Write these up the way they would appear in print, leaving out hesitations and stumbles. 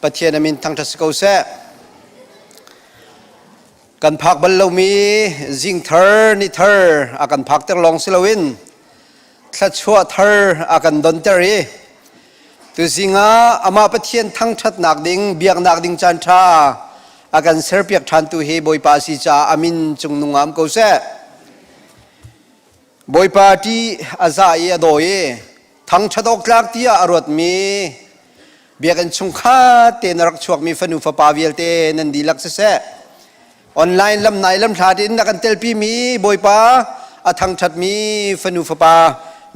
Pathian a min thangṭhat si ko seh. Kan phak bal lomi zingthar ni thar a kan phakter lawng si loin thluachuah thar a kan donter i tuzing ah amah Pathian thangṭhatnak ding biaknak ding caan ṭha a kan serpiak ṭhantu hi Bawipa si caah a min cungnung ah um ko seh. Bawipa ṭih a za i a dawi i thangṭhat awk tlak tiah a ruatmi biakinn chungkhat tein a rak chuakmi fanu fapa vialte nan dihlak siseh online lam nai lam hlat in a kan telpimi Bawipa a thangṭhatmi fanu fapa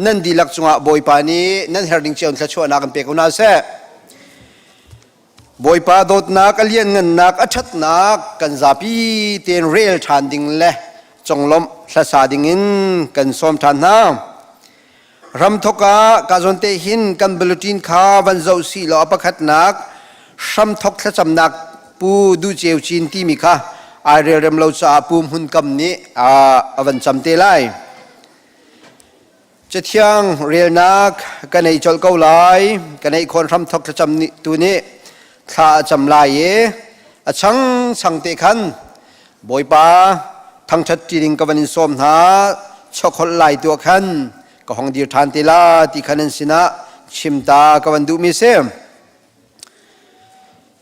nan dihlak cungah Bawipa nih nan herh ding cio in thluachuahnak kan pe ko hna seh. Bawipa dawtnak a lianngannak a ṭhatnak kan zapi tein rel ṭhan ding le conglawmh hlasa dingin kan sawm ṭhan hna. Ramthok ah ka zawn te hin kan bulletin kha van zoh sih law a pakhatnak hramthok thlacamnak pu Du Ceu Cin timi kha ai relrem lo caah Pu Hmun Kam nih a van cam te lai. Cathiang relnak ka nei colh ko lai. Ka neih khawn hramthok thlacam nih tu nih thla a cam lai i a chang chang te khan Bawipa thangṭhat ṭi ding ka van in sawm hna chokholh lai tuah khan ka hong dir ṭhan te la ti khan an sinah chim ta ka van duhmi si.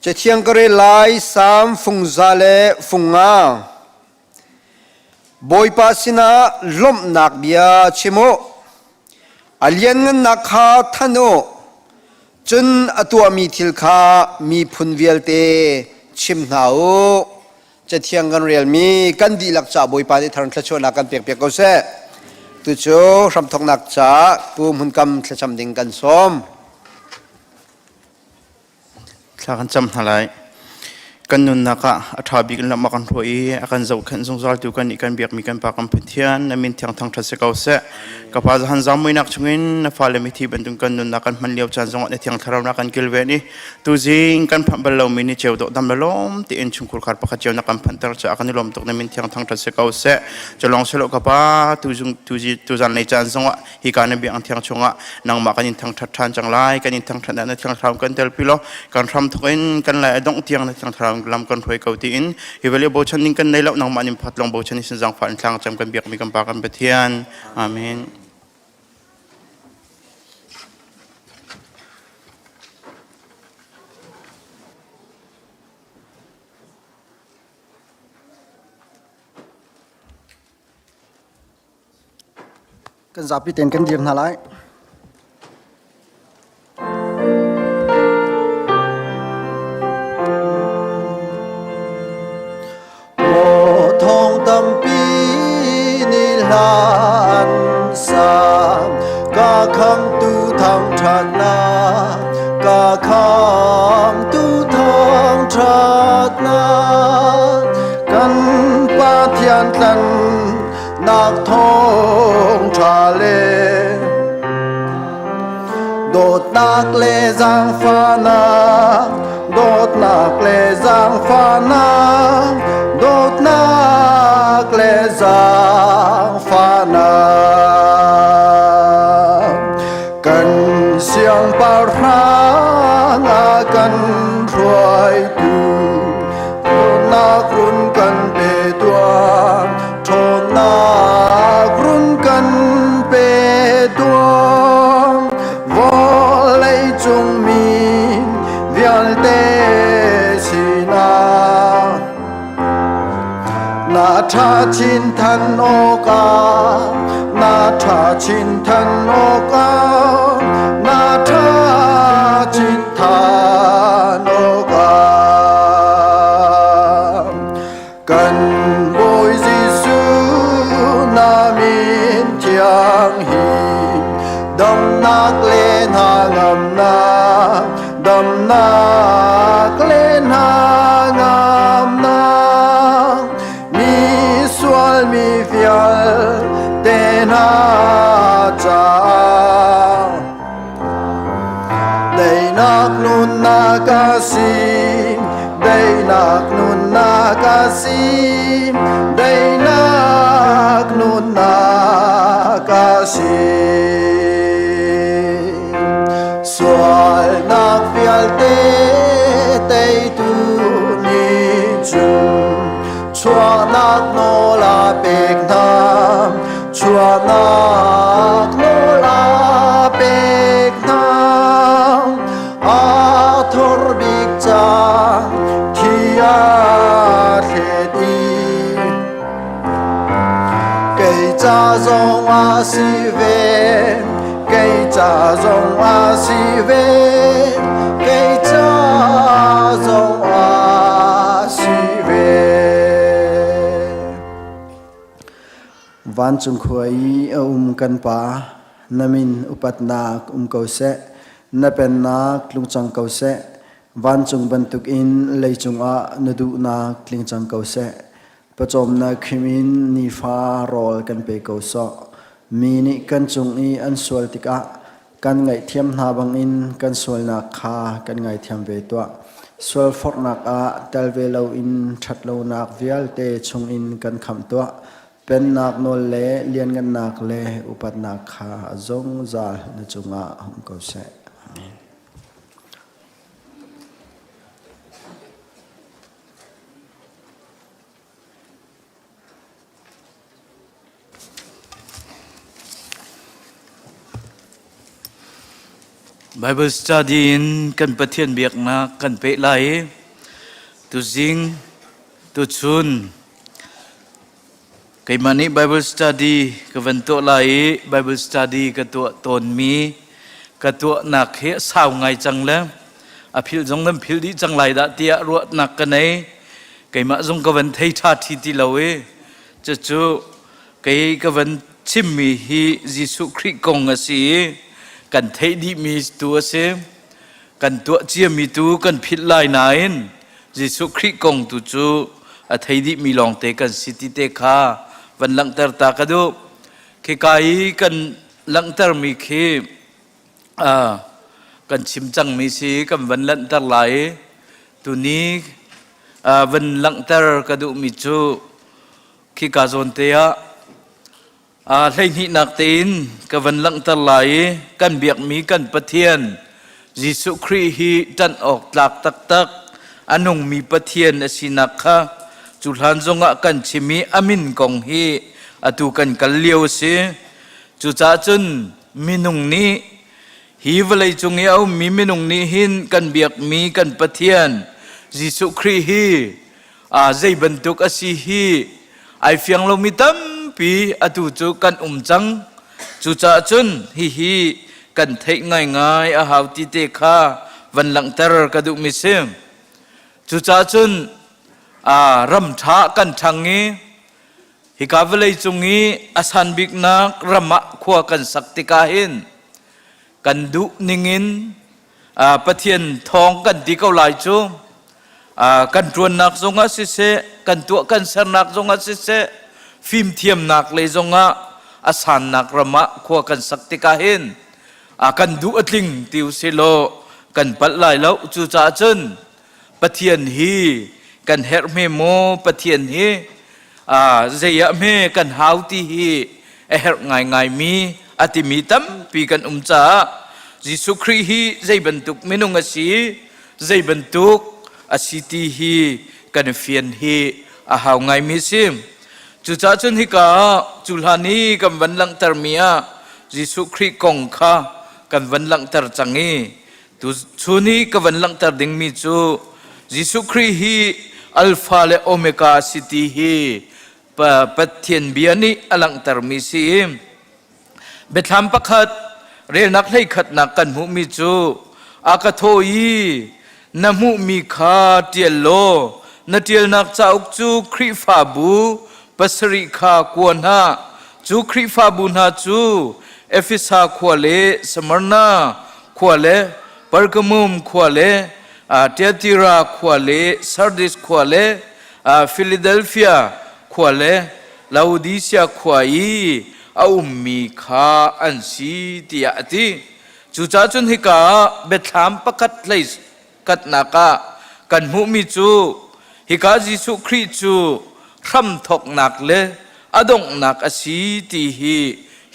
Cathiang ka rel lai Salm fungza le funga. Bawipa sinah lawmhnak bia chim u. A lianngannak kha thanh u. Cun a tuahmi thil kha miphun vialte chim hna u. Cathiang kan relmi kan dihlak ca Bawipa nih thar thluachuahnak kan pekpiak ko seh. Tucu hramthawknak ca Pu Hmun Kam thlacam ding kan sawm. Thla kan cam hna lai. Kan nunnak ah a ṭha bik in lam a kan hruai i a kan zohkhenh zungzaltu kan nih kan biakmi kan Pa kan Pathian na min thiang thangṭhat si ko seh. Ka Pa zahan zaangmuinak chungin na fale mithi bantuk kan nunnak kan hman lio caan zongah na thiang thlarau na kan kilven i tuzing kan phanh bal lomi ni ceu dawh dam le lawm tein chungkhur khar pakhat cio na kan phanhter caah kan i lawm tuk na min thiang thangṭhat si ko seh. Cu lawng si lo ka Pa tuzung tuzi tuzan lei caan zongah hika na biakinn thiang chungah nangmah kan in thangṭhat ṭhan cang lai kan in thangṭhat na thiang thlarau kan telpi law kan hram thawk in kan lai a dongh tiang na thiang thlarau lam kan hruai ko tiin hi vale bochan ning kan nei lo nangmah nin phat long bochan sin zangfah in thlang cam kan biakmi kan pa kan Pathian amen. Kan zapi tein kan dir hna lai. Maw thong tampi ni hlan sa ka khamtu thangṭhatnak ka khamtu thangṭhatnak kan Pathian tlan nak thawng ṭha le dawtnak le zaangfahnak dawtnak le zaangfahnak dawtnak le zaangfahnak kan siangpahrang a kan hruaitu dawtnak run kan pe tuah Ṭhawnnak run kan pe tuah vawlei cung mi vialte sinah na ṭha chin than awkah na ṭha chin than awkah na ṭha chin than awkah Kan Bawi Jesuh na min thiang hi damnak le hna ngamnak damnak le hna ngamnak mi sual mi vialte hna caah Daihnak nunnak a si, daihnak nunnak a si, daihnak nunnak a si. Sualnak vialte zong a si ve, kei ca zong a si ve, kei ca zong a si ve. Vancung khua i a um kan Pa, na min upatnak um ko seh, na pennak tlung cang ko seh, vancung bantukin leicung ah na duhnak tling cang ko seh. Pawcawmnak khim in nifa rawl kan pe ko sawh. Mi nih kan cung i an sual tikah kan ngaihthiam hna bangin kan sualnak kha kan ngaithiam ve tuah. Sualforhnak ah tel ve loin ṭhatlonak vialte chungin kan khamh tuah. Pennak nawl le lianngannak le upatnak kha zungzal na cungah hung ko seh. Amen. Bible study in kan Pathian biaknak kan peh lai i tuzing tuchun keimah nih Bible study ka van tuah lai i Bible study ka tuah tawnmi ka tuahnak hi a sau ngai cang le a philh zong nan philh dih cang lai dah tiah ruahnak ka nei. Keimah zong ka van thei ṭha ṭhi ti lo i cucu kei ka van chimmi hi Jesuh Khrih kong a si i kan theih dihmi tu a si. Kan tuah ciami tu kan philh lai nain Jesuh Khrih kong tu cu a thei dihmi lawngte kan si ti te kha van langhter ta ka duh. Khika i kan langhtermi khi kan chim cangmi si kan van lanhter lai i tuni van langhter ka duhmi cu khika zawn te ah hleihnihnak tein ka van langhter lai i kan biakmi kan Pathian Jesuh Khrih hi ṭanh awk tlak taktak a nungmi Pathian a sinak kha cu hlan zongah kan chim i a min kong hi atu kan kal lio a si. Cucaah cun minung nih hi vawleicung i a ummi minung nih hin kan biakmi kan Pathian Jesuh Khrih hi zei bantuk a si hi ai fiang lomi tampi atu cu kan um cang. Cucaah cun hihi kan theih ngaingai a hau ti te kha van langhter ka duhmi si. Cucaah cun ram ṭha kan ṭhang i Hika vawleicung i a san biknak ram ah khua kan sak tikah hin kan duh ningin Pathian thawng kan ti ko lai cu. Kan ṭuannak zongah siseh, kan tuah kan sernak zongah siseh, fimthiamnak lei zongah a sannak ram ah khua kan sak tikah hin kan duh a tling ti usilaw kan palh lai lo. Cucaah cun Pathian hi kan herh hme maw? Pathian hi zei ah hme kan hau ti hi a herh ngaingaimi a timi tampi kan um caah Jesuh Khrih hi zei bantuk minung a si, zei bantuk a si ti hi kan fian hi a hau ngaimi si. Cucaah cun hika ah cu hlan i kan van langhtermi ah Jesuh Khrih kong kha kan van langhter cang i Tuchun i ka van langhter dingmi cu Jesuh Khrih hi Alpha le Omega a si ti hi Pathian bia nih a langhtermi si i Biathlam pakhat relnak hleikhatnak kan hmuhmi cu a ka thaw i na hmuhmi kha ṭial law na ṭialnak cauk cu Khrihfabu pasarih kha kua hna. Cu Khrihfabu hna cu Efesa khua le Smyrna khua le Pergamum khua le Thyatira khua le Sardis khua le Philadelphia khua le Laodicea khua i a ummi kha an si tiah a ti. Cucaah cun hika ah biathlam pakhat hlei katnak ah kan hmuhmi cu hika Jesuh Khrih cu hramthawknak le a donghnak a si ti hi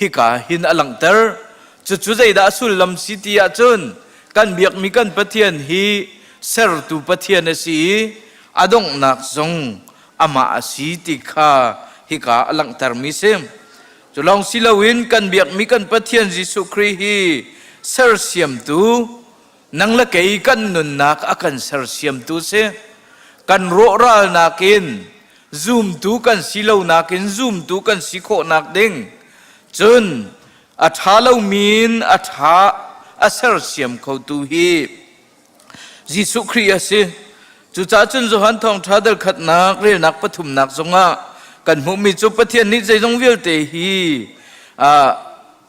hika hin a langhter. Cucu zeidah a sullam si ti ahcun kan biakmi kan Pathian hi sertu Pathian a si i a donghnak zong amah a si ti kha hika a langhtermi si. Cu lawng si loin kan biakmi kan Pathian Jesuh Khrih hi sersiamtu nang le kei kan nunnak a kan sersiamtu si. Kan rawhralnak in zumtu kan si lonak in zumtu kan si khawhnak ding. Cun a ṭha lomi in a ṭha a sersiam khotu hi Jesuh Khrih a si. Cucaah cun Johan Thawngṭha dal khatnak relnak pathumnak zongah kan hmuhmi cu Pathian nih zeizong vialte hi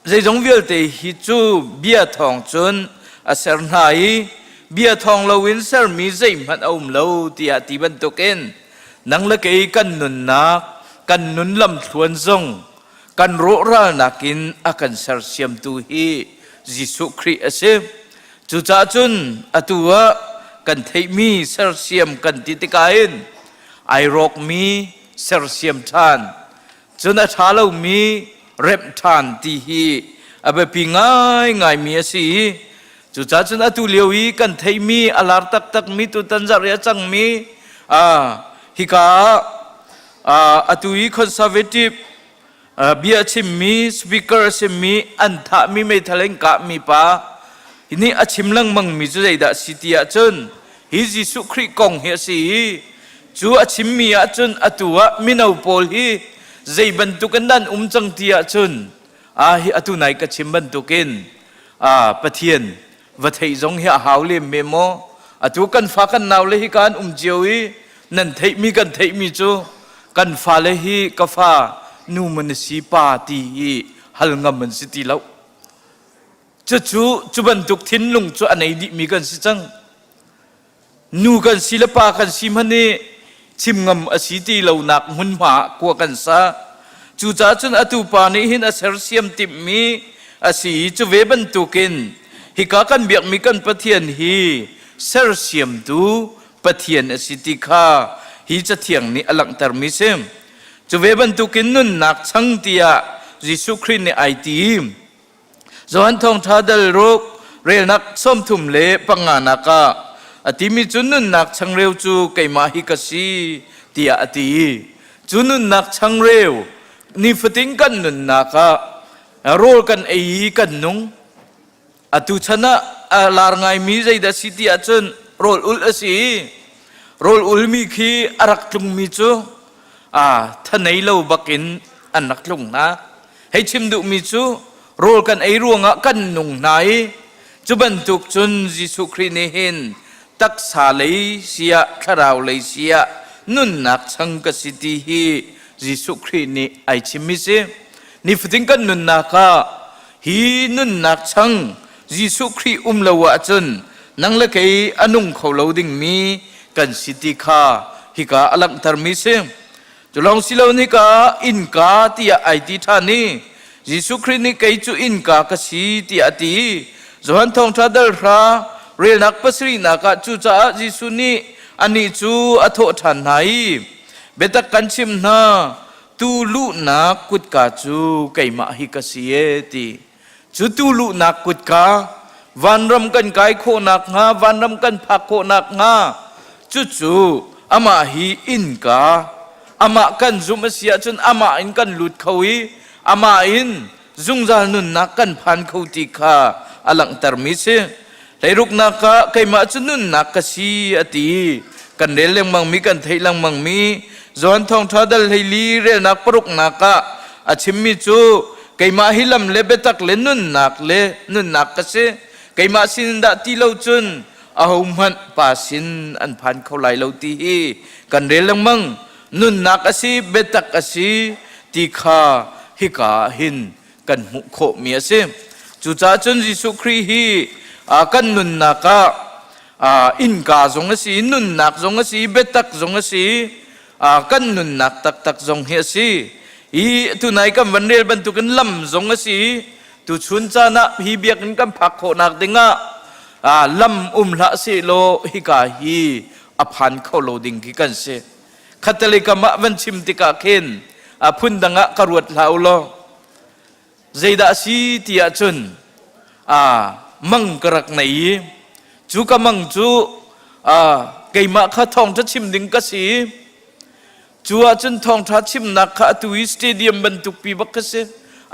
zeizong vialte hi cu bia thawng cun a ser hna i bia thawng loin sermi zeihmanh a um lo tiah ti bantukin nang le kei kan nunnak kan nun lamthluan zong kan rawhralnak in a kan sersiamtu hi Jesuh Khrih a si. Cucaah cun atu ah kan theihmi sersiam kan ti tikah hin ai rawkmi sersiam ṭhan, cun a ṭha lomi remh ṭhan ti hi a biapi ngaingaimi a si i cucaah cun atu lio i kan theihmi a lar taktakmi tutan zarh i a cangmi hika ah atu i conservative bia a chimmi speaker a chimmi an thahmi meithal in kahmi pa nih a chim lengmangmi cu zeidah a si ti ahcun hi Jesuh Khrih kong hi a si i cu a chimmi ahcun atu ah mino pawl hi zei bantuk in an um cang ti ahcun a hi atu nai ka chim bantukin a Pathian va theih zong hi a hau lem me maw atu kan fa kan nau le hi ka an um cio i nan theihmi kan theihmi cu kan fale hi ka fa nu man si pa ti hi hal ngam an si ti lo cucu cu bantuk thinlung cu a nei dihmi kan si cang Nu kan si le pa kan si hmanh i chim ngam a si ti lonak hmunhma ah kua kan sa. Cucaah cun atu pa nih hin a sersiam timhmi a si i cu ve bantukin hika kan biakmi kan Pathian hi sersiamtu Pathian a si ti kha hi Cathiang nih a langhtermi si. Cu ve bantukin nunnak chang tiah Jesuh Khrih nih ai ti. Johan Thawngṭha dal ruk relnak 33 le panganak ah a timi cu nunnak changreu cu keimah hi ka si tiah a ti. Cu nunnak changreu nifatin kan nunnak ah rawl kan ei i kan nung. Atu chan ah a lar ngaimi zeidah si ti ahcun rawl ulh a si. Rawl ulmi khi a rak tlungmi cu a thanei lo bakin an rak tlung hna. Hei chim duhmi cu rawl kan ei ruangah kan nung hna i cu bantuk cun Jesuh Khrih nih hin taksa lei siah thlarau lei siah nunnak chang ka si ti hi Jesuh Khrih nih ai chimmi si. Nifatin kan nunnak ah hi nunnak chang Jesuh Khrih um lo ahcun nang le kei a nung kho lo dingmi kan si ti kha hika a langhtermi si. Cu lawng si lo nika innka tiah ai ti ṭhan i Jesuh Khrih nih kei cu innka ka si tiah a ti. Johan Thawngṭha dal hra relnak pasarihnak ah cucaah Jesuh nih anih cu a thawh ṭhan hna i biatak kan chimh hna tu luhnak kutka cu keimah hi ka si e ti. Cu tu luhnak kutka vanram kan kai khawhnak hnga vanram kan phak khawhnak hnga cucu amah hi innka amah kan zumh a si ahcun amah in kan lut kho i amah in zungzal nunnak kan phan kho ti kha a langhtermi si. Hleiruknak ah keimah cu nunnak ka si a ti. Kan rel lengmangmi kan theih lengmangmi Johan Thawngṭha dal hleili relnak paruknak ah a chimmi cu keimah hi lam le biatak le nunnak le nunnak ka si. Keimah sin dah ti lo cun ahohmanh pa sin an phan kho lai lo ti hi kan rel lengmang. Nunnak a si, biatak a si ti kha hika ah hin kan hmuh khawhmi a si. Cucaah cun Jesuh Khrih hi kan nunnak ah innka zong a si, nunnak zong a si, biatak zong a si, kan nunnak taktak zong hi a si. Hi tunai kan van rel bantukin lam zong a si. Tuchun caan ah hi biakinn kan phak khawhnak dingah lam um hlah sehlaw hika hi a phan kho lo ding khi kan si. Khattelei kam ah van chim tikah khin a phundang ah ka ruat hlah u law zeidah a si ti ahcun a mang ka rak nei i cu ka mang cu keimah kha thawngṭha chim ding ka si i cu ahcun thawngṭha chimnak kha atu i stadium bantuk pi bak ka si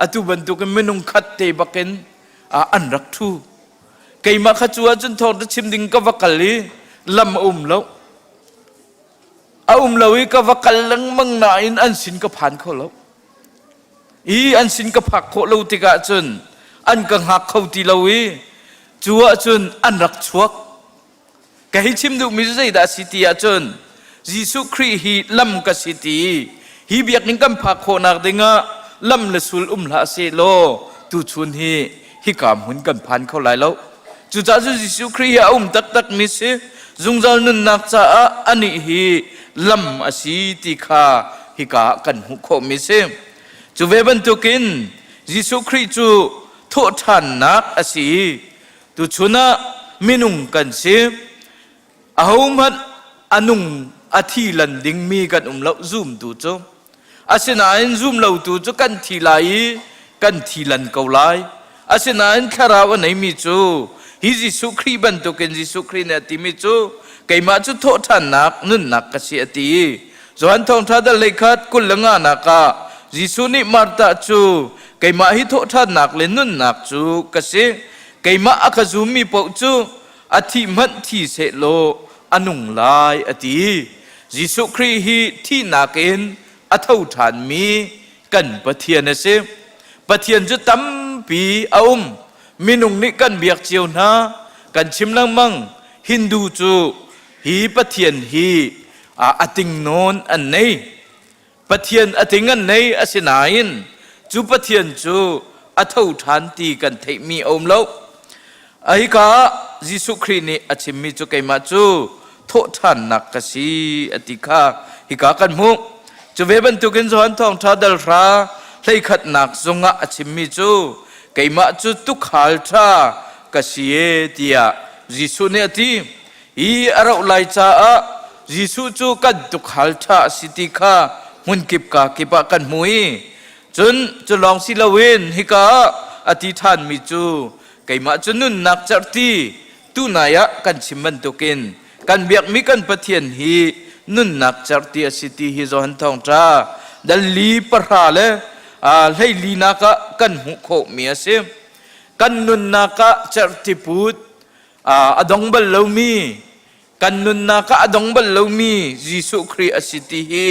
atu bantukin minung khat te bakin an rak ṭhu keimah kha cu ahcun thawngṭha chim ding ka va kal i lam a um lo A um lo i ka va kal lengmang nain an sin ka phan kho lo. I an sin ka phak khawh lo tikah cun an ka hngak kho ti lo i cu ahcun an rak chuak. Ka hei chim duhmi cu zeidah a si ti ahcun Jesuh Khrih hi lam ka si ti hi biakinn kan phak khawhnak dingah lam le sul um hlah seh law tuchun hi hika hmun kan phan kho lai lo. Cucaah cun Jesuh Khrih hi a um taktakmi si zungzal nunnak caah anih hi lam a si ti kha hika ah kan hmuh khawhmi si. Cu ve bantukin Jesuh Khrih cu thawhṭhannak a si i tuchun ah minung kan si. Ahohmanh a nung a thi lan dingmi kan um lo zumtu cu. Asinain zum lotu cu kan thi lai i kan thi lan ko lai. Asinain thlarau a neimi cu hi Jesuh Khrih bantukin Jesuh Khrih nih a timi cu keimah cu thawhṭhannak nunnak ka si a ti. Johan Thawngṭha dal hleikhat 25 nak ah Jesuh nih Martha cu keimah hi thawhṭhannak le nunnak cu ka si. Keimah a ka zummi paoh cu a thih hmanh thi sehlaw a nung lai a ti. Jesuh Khrih hi thihnak in a tho ṭhanmi kan Pathian a si. Pathian cu tampi a um. Minung nih kan biak cio hna. Kan chim lengmang. Hindu cu hi Pathian hi a ting nawn an nei. Pathian a ting an nei asinain cu Pathian cu a tho ṭhan ti kan theihmi a um lo. Hika ah Jesuh Khrih nih a chimmi cu keimah cu thawhṭhannak ka si a ti kha hika kan hmuh. Cu ve bantukin Johan Thawngṭha dal hra hleikhatnak zungah a chimmi cu keimah cu tuukhal ṭha ka si e tiah Jesuh nih a ti. Hi a rauh lai caah Jesuh cu kan tuukhal ṭha a si ti kha hmunkip ka kip ah kan hmu i cun cu lawng si loin hika ah a ti ṭhanmi cu keimah cu nunnak cerhti tunai ah kan chim bantukin kan biakmi kan Pathian hi nunnak cerhti a si ti hi Johan Thawngṭha dal li pahra le 14 nak ah kan hmuh khawhmi a si. Kan nunnak ah cerhti put a dong bal lomi kan nunnak ah a dong bal lomi Jesuh Khrih a si ti hi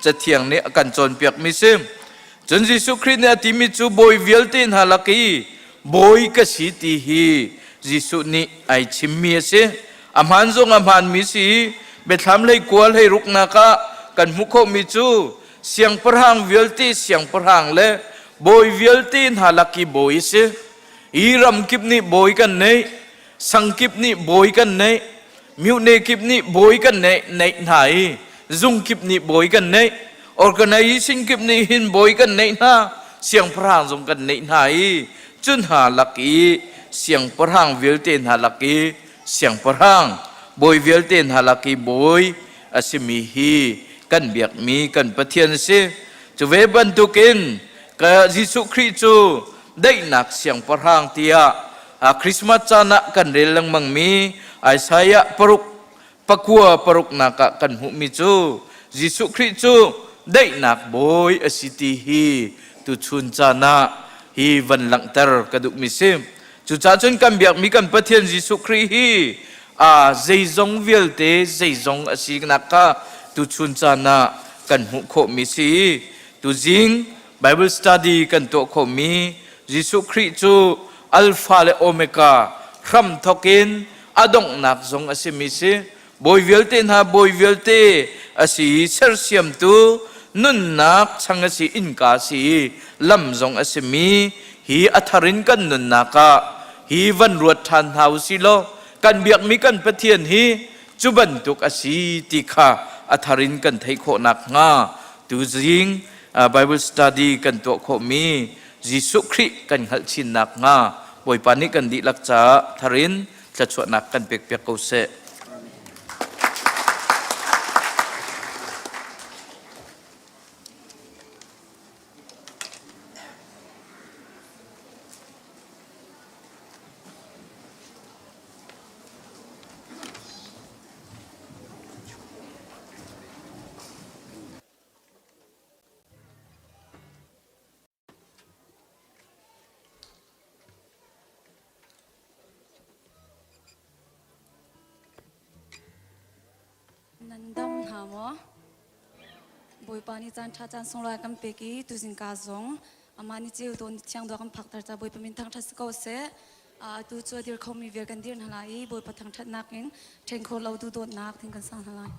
Cathiang nih a kan cawnpiakmi si. Cun Jesuh Khrih nih a timi cu bawi vialte hna lak i bawi ka si ti hi Jesuh nih ai chimmi a si. A hmaan zong a hmaanmi si i Biathlam hlei kua hlei ruknak ah kan hmuh khawhmi cu siangpahrang vialte siangpahrang le bawi vialte hna lak i bawi a si. Hi ram kip nih bawi kan neih, sang kip nih bawi kan neih, myone kip nih bawi kan neih neih hna i zung kip nih bawi kan neih, organization kip nih hin bawi kan neih hna, siangpahrang zong kan neih hna i cu hna lak i siangpahrang vialte hna lak i siangpahrang bawi vialte hna lak i bawi a simi hi kan biakmi kan Pathian a si. Cu ve bantukin ka Jesuh Khrih cu daihnak siangpahrang tiah Christmas caan ah kan rel lengmangmi Isaiah paruk pakua paruknak ah kan hmuhmi cu Jesuh Khrih cu daihnak bawi a si ti hi tuchun caan ah hi van langhter ka duhmi si. Cucaah cun kan biakmi kan Pathian Jesuh Khrih hi a zeizong vialte zeizong a sinak kha tuchun caan ah kan hmuh khawhmi si. Tuzing Bible study kan tuah khawhmi Jesuh Khrih cu Alpha le Omega hramthawk in a donghnak zong a simi si. Bawi vialte hna bawi vialte a si i sersiamtu nunnak chang a si innka a si i lam zong a simi hi a thar in kan nunnak ah hi van ruat ṭhan hna u si law kan biakmi kan Pathian hi cu bantuk a si ti kha a thar in kan theih khawh nakhnga tuzing Bible study kan tuah khawhmi Jesuh Khrih kan hngalh chin nakhnga Bawipa nih kan dihlak caah thar in thluachuahnak kan pekpiak ko seh. Nan dam hna maw? Bawipa nih caan ṭha caan sunglawi kan pek i tuzing ka zong. Amah nih ceu tawn thiang dawh kan phakter ca Bawipa min thangṭhat si ko seh. Atu cu a dir khomi vial kan dir hna lai i Bawipa thangṭhatnak in ṭhen kho lo tu dawtnak thing kan sang hna lai.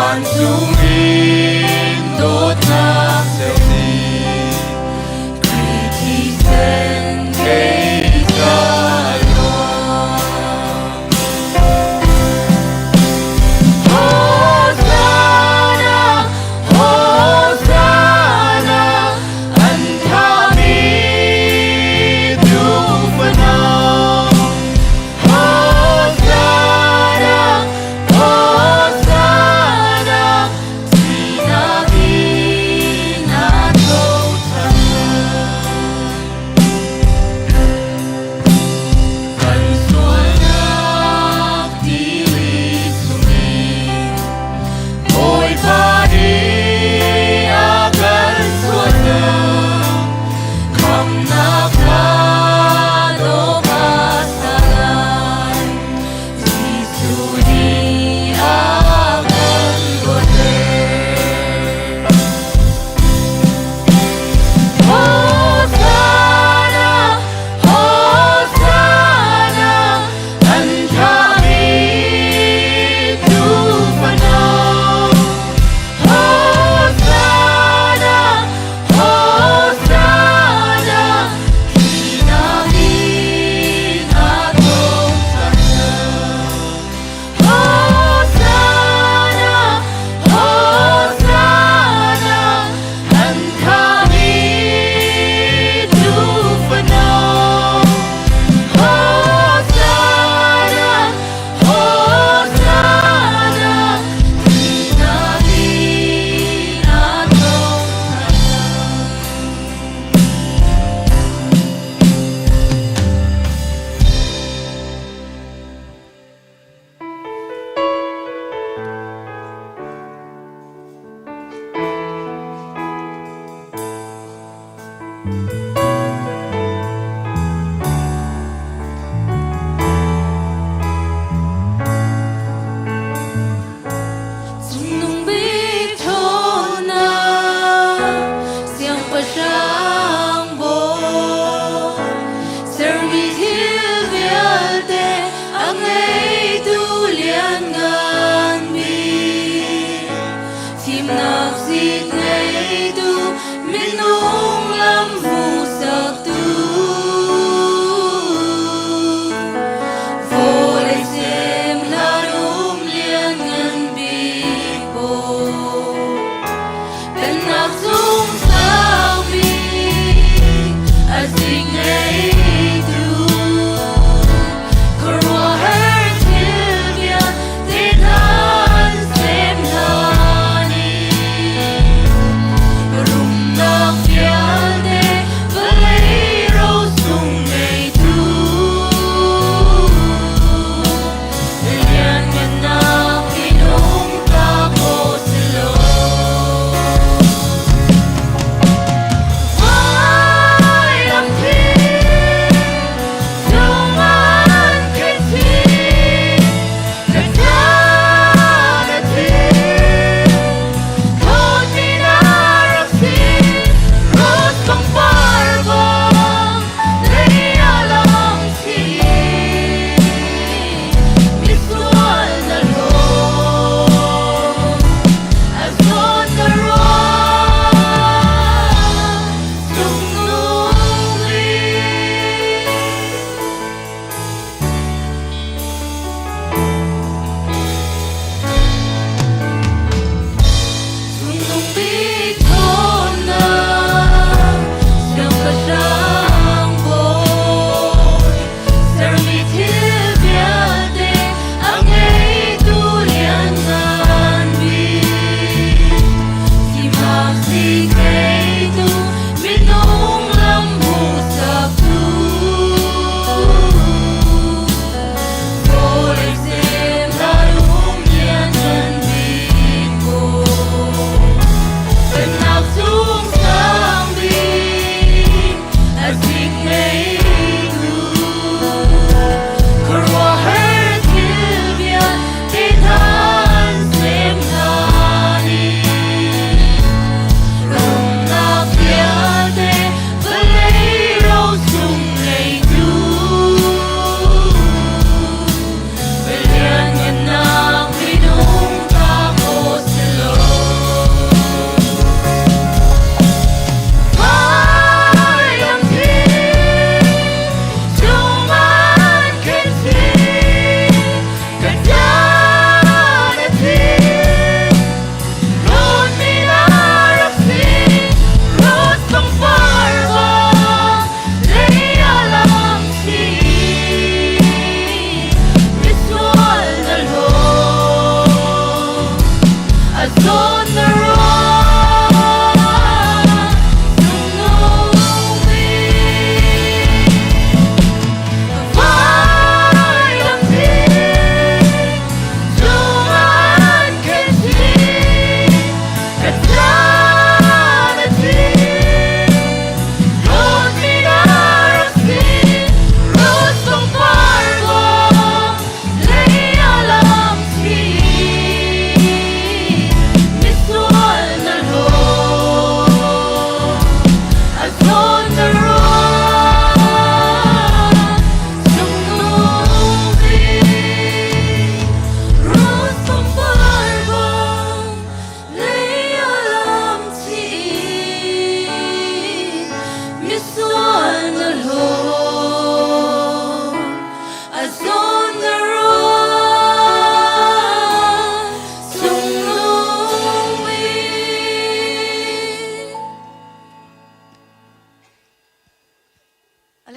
Vancung in dawtnak ceu nih Khrih thisen kei ca luang. Hosanna, Hosanna, an thahmi tuufa-nau. Hosanna, Hosanna,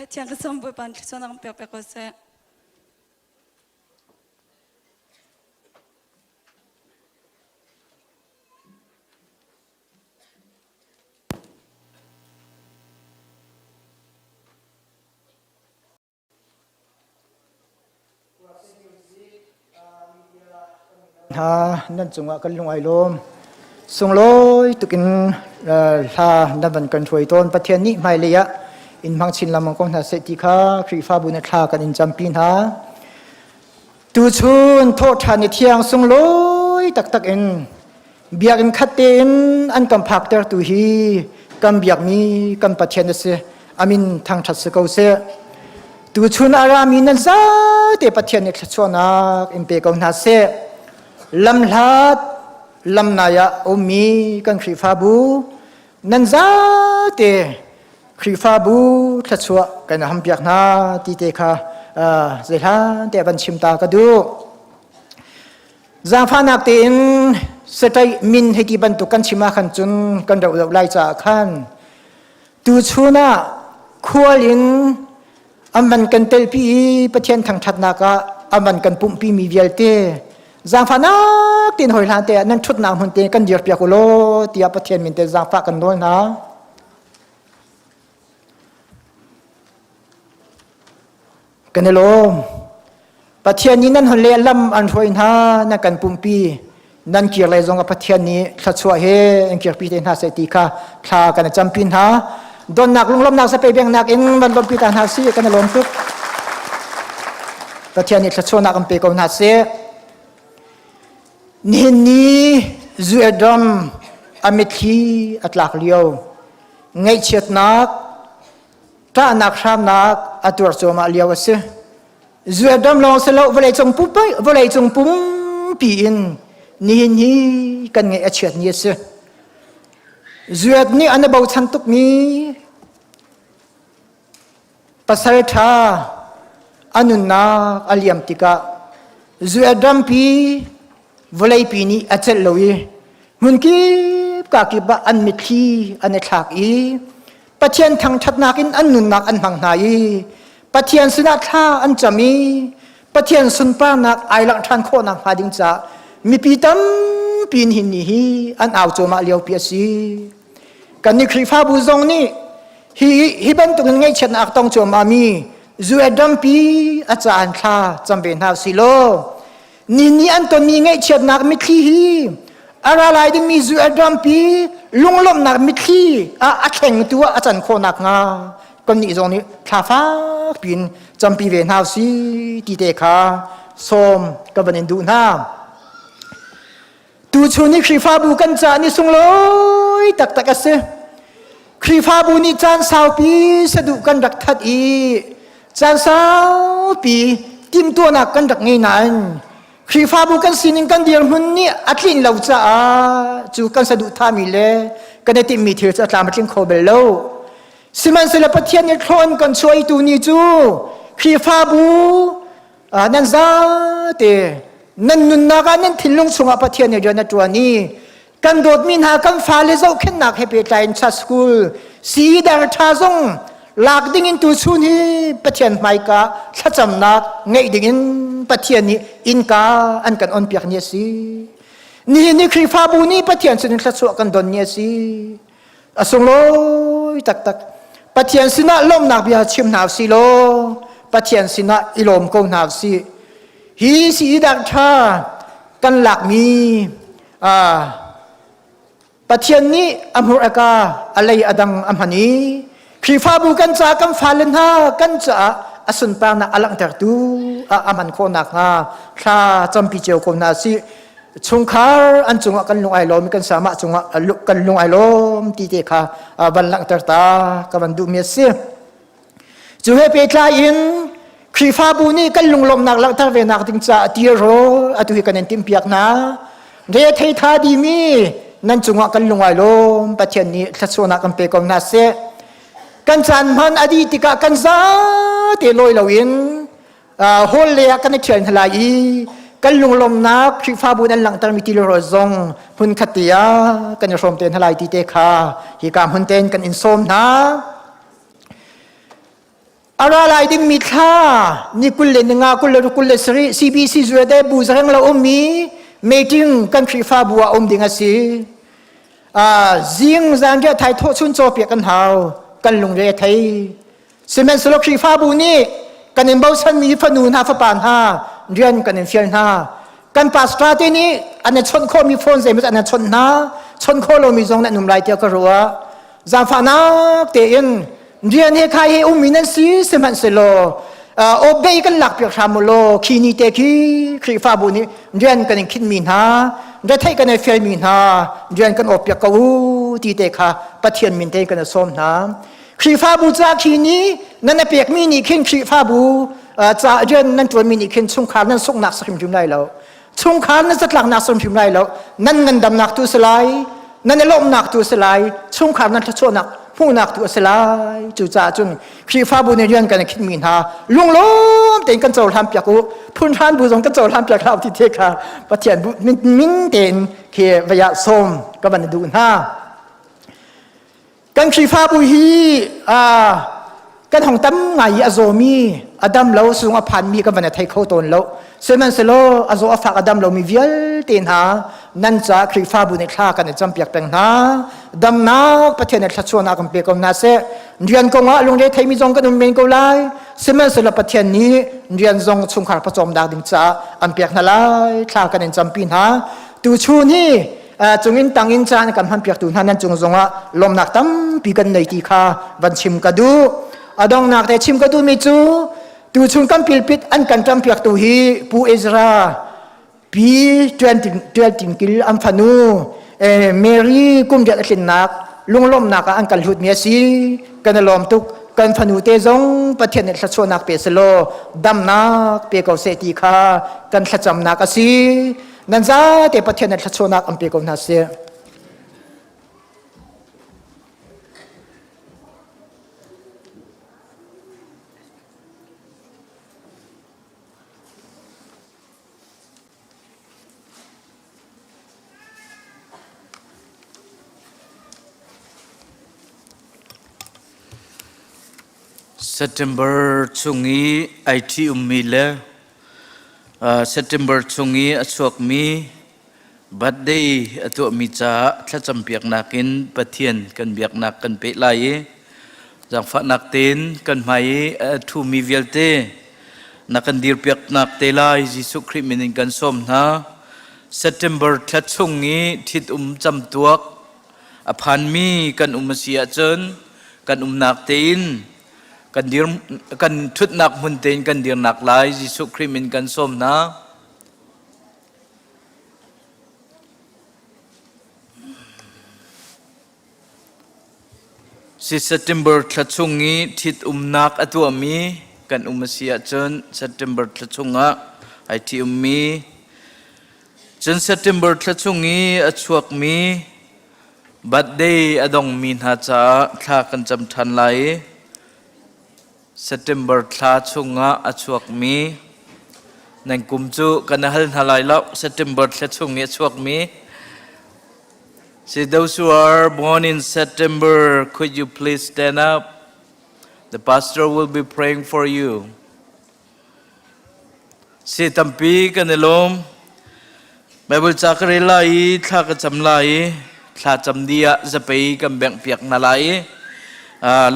Cathiang ka som Bawipa nih thluachuahnak in pek pek ko seh. Hna nan cungah kan lung ai lawm. Sunglawi tukin hla nan van kan hruai tawn. Pathian nih hmailei ah in hmang chin lengmang ko hna seh ti kha Khrihfabu na thla kan in campi hna. Tuchun thawhṭhan i thiang sunglawi taktak in biakinn khat tein an kan phaktertu hi kan biakmi kan Pathian a si. Amin thangṭhat si ko seh. Tuchun a rami nan zate Pathian nih thluachuahnak in pe ko hna seh. Lamhlat lamnai ah ummi kan Khrihfabu nan zate Khrihfabu thluachuah kan hampiak hna ti te kha zeihlan te van chim ta ka duh. Zaangfahnak tein saṭaih min hei ti bantuk kan chim ah khan cun kan rauh lo lai caah khan tuchun ah khual in an van kan telpi i Pathian thangṭhatnak ah an van kan pumhpi mi vialte zaangfahnak tein hoi hlan te ah nan ṭhutnak hmun te kan dirpiak u law tiah Pathian min te zaangfah kan nawl hna. Kan i lawm. Pathian nih nan hon le lam an hruai hna nan kan pumpi nan kir lai zong ah Pathian nih thluachuah he an kirpi te hna seh ti kha thla kan i campi hna. Donnak lunglawmnak zapei bengnak in van lawmpi ta hna si kan i lawm tuk. Pathian nih thluachuahnak an pe ko hna seh. Nihin ni Zuedram a mitthli a tlak lio ngaihchiatnak ṭahnak hramnak a tuar cuahmah lio a si. Zuadam lawng si lo vawleicung pumpi vawleicung pumpi in nihin hi kan ngaih a chiat ni a si. Zuat nih an i bochan tukmi pasal ṭha a nunnak a liam tikah zuadrampi vawleipi nih a celh lo i hmunkip kakip ah an mitthli an i thlak i Pathian thangṭhatnak in an nunnak an hmang hna i Pathian sinah thla an cam i Pathian sunparnak ai langh ṭhan khawhnak hnga ding caah mipi tampi nihin ni hi an au cuahmah liopi a si. Kannih Khrihfabu zong nih hi hi bantukin ngaihchiatnak tong cuahmah mi US rampi a caan thla cam ve hna usih law Ni nih an tonmi ngaihchiatnak mitthli hi a ra lai dingmi US rampi lunglawmhnak mitthli ah a thlengtu ah a can khawh nakhnga kannih zong nih thla fak piin campi ve hna si ti te kha sawm ka van in duh hna. Tuchun hi Khrihfabu kan caah ni sunglawi taktak a si. Khrihfabu nih caan saupi saduh kan rak that i caan saupi timhtuahnak kan rak ngei nain Khrihfabu kan sining kan dirhmun nih a tlin lo caah cu kan saduhthahmi le kan i timhmi thil cu a tlam a tling kho bal lo. Sihmanhsehlaw Pathian nih thlawn kan chuaitu ni cu Khrihfabu nan zate nan nunnak ah nan thinlung chungah Pathian nih rian a ṭuan i kan dawtmi hna kan fale zohkhenhnak he pehtlai in chat school siidar ṭha zong lak ding in tuchun hi Pathian hmaika thlacamnak ngeih ding in Pathian nih innka an kan onpiak ni a si. Nihin ni Khrihfabu nih Pathian sinin thluachuah kan don ni a si. A sunglawi taktak. Pathian sinah lawmhnak bia chim hna usih law Pathian sinah i lawm ko hna usih. Hi si dak ṭha kan lakmi Pathian nih a hmur a ka a lei a dang a hman i Khrihfabu kan ca kan fale hna kan caah a sunparnak a langhtertu a a hman khawh nakhnga thla campi cio ko hna sih. Chungkhar an cungah kan lung ai lawm kan samah cungah kan lung ai lawm ti te kha van langhter ta ka van duhmi a si. Cu he pehtlai in Khrihfabu nih kan lunglawmhnak langhter ve nak ding caah tirawl atu hi kan in timhpiak hna. Re thei tha dimi nan cungah kan lung ai lawm Pathian nih thluachuahnak kan pe ko hna seh. Kan caan hman a dih tikah kan zate lawi loin hall le ah kan i ṭhial hna lai i kan lunglawmhnak Khrihfabu nan langhtermi tilrawl zong hmun khat te ah kan i hrawm te hna lai ti te kha hika hmun tein kan in sawm hna. A ra lai dingmi thla ni 20 le ni nga 20 le 27 CBC Zuade bu zareng lo ummi meeting kan Khrihfabu ah um ding a si. Zing zan riah thai thawh chun caw piak kan hau kan lungre a thei. Sihmanhsehlaw Khrihfabu nih kan in bochanmi fanu hna fapa hna rian kan in fial hna. Kan pastor te nih an i chawnh khawhmi phone zeimaw an i chawnh hna, chawnh khawh lomi zong nan um lai tiah ka ruah. Zaangfahnak tein rian he khai he ummi nan si sihmanhsehlaw obey kan lak piak hram u law khi ni te khi Khrihfabu nih rian kan in khinhmi hna, retheih kan i fialmi hna rian kan awp piak ko u ti te kha Pathian min tein kan i sawm hna. Khrihfabu ca khi ni nan a pekmi nih khin Khrihfabu ca rian nan ṭuanmi nih khin chungkhar nan sunghnak si hrimhrim lai lo. Chungkhar nan zatlaknak si hrimhrim lai lo. Nan ngandamnak tu si lai, nan i lawmhnak tu si lai, chungkhar nan thluachuahnak hmuhnak tu a si lai. Cucaah cun Khrihfabu nih rian kan khinhmi hna lunglawm tein kan cohlan piak u. Phunhran bu zong kan cohlan piak hlah ti te kha Pathian min tein khi vaya sawm ka van duh hna. Kan Khrihfabu hi kan hong tam ngai i a zawmi, a dam lo sung a phanmi kan van i thei kho tawn lo. Sihmanhsehlaw a zaw a fak a dam lomi vialte hna nan ca Khrihfabu nih thla kan i campiak peng hna. Damnak Pathian nih thluachuahnak kan pe ko hna seh. Rian kong ah lungre theimi zong kan um men ko lai. Sihmanhsehlaw Pathian nih rian zong chungkhar pawcawmnak ding caah an pek hna lai. Thla kan in campi hna. Tuchun hi cungin tangin caan kan hmanpiaktu hna nan cung zongah lawmnak tampi kan nei ti kha van chim ka duh. A donghnak te chim ka duhmi cu tuchun kan pilpit an kan ṭampiaktu hi Pu Ezra Pi Tuan Kil an fanu Mary kum riat a tlinnak lunglawmhnak ah an kan hlutmi a si. Kan i lawm tuk. Kan fanu te zong Pathian nih thluachuahnak pe selaw damnak pe ko seh ti kha kan thlacamnak a si. Nan zate Pathian nih thluachuahnak an pe ko hna seh. September chung i ai ṭhi ummi le September chung i a chuakmi birthday a tuahmi caah thlacampiaknak in Pathian kan biaknak kan peh lai i zaangfahnak tein kan hmai i a ṭhumi vialte na kan dirpiaknak te lai Jesuh Khrih min in kan sawm hna. September thla chung i ṭhitum camtuak a phanmi kan um a si ahcun kan umnak tein kan dir kan ṭhutnak hmun tein kan dirnak lai Jesuh Khrih min kan sawm hna. Si September thla chung i ṭhitumnak a tuahmi kan um a si ahcun September thla chungah ai ṭhi-ummi cun September thla chung i a chuakmi Birthday a dongmi hna caah thla kan cam ṭhan lai i September thla chungah a chuakmi nan kum cu kan hal hna lai lo. September thla chung i a chuakmi See those who are born in September, could you please stand up? The pastor will be praying for you. Si tampi kan i lawm. Bible ca ka rel lai i thla ka cam lai i thla cam dih ah zapei kan bengh piak hna lai i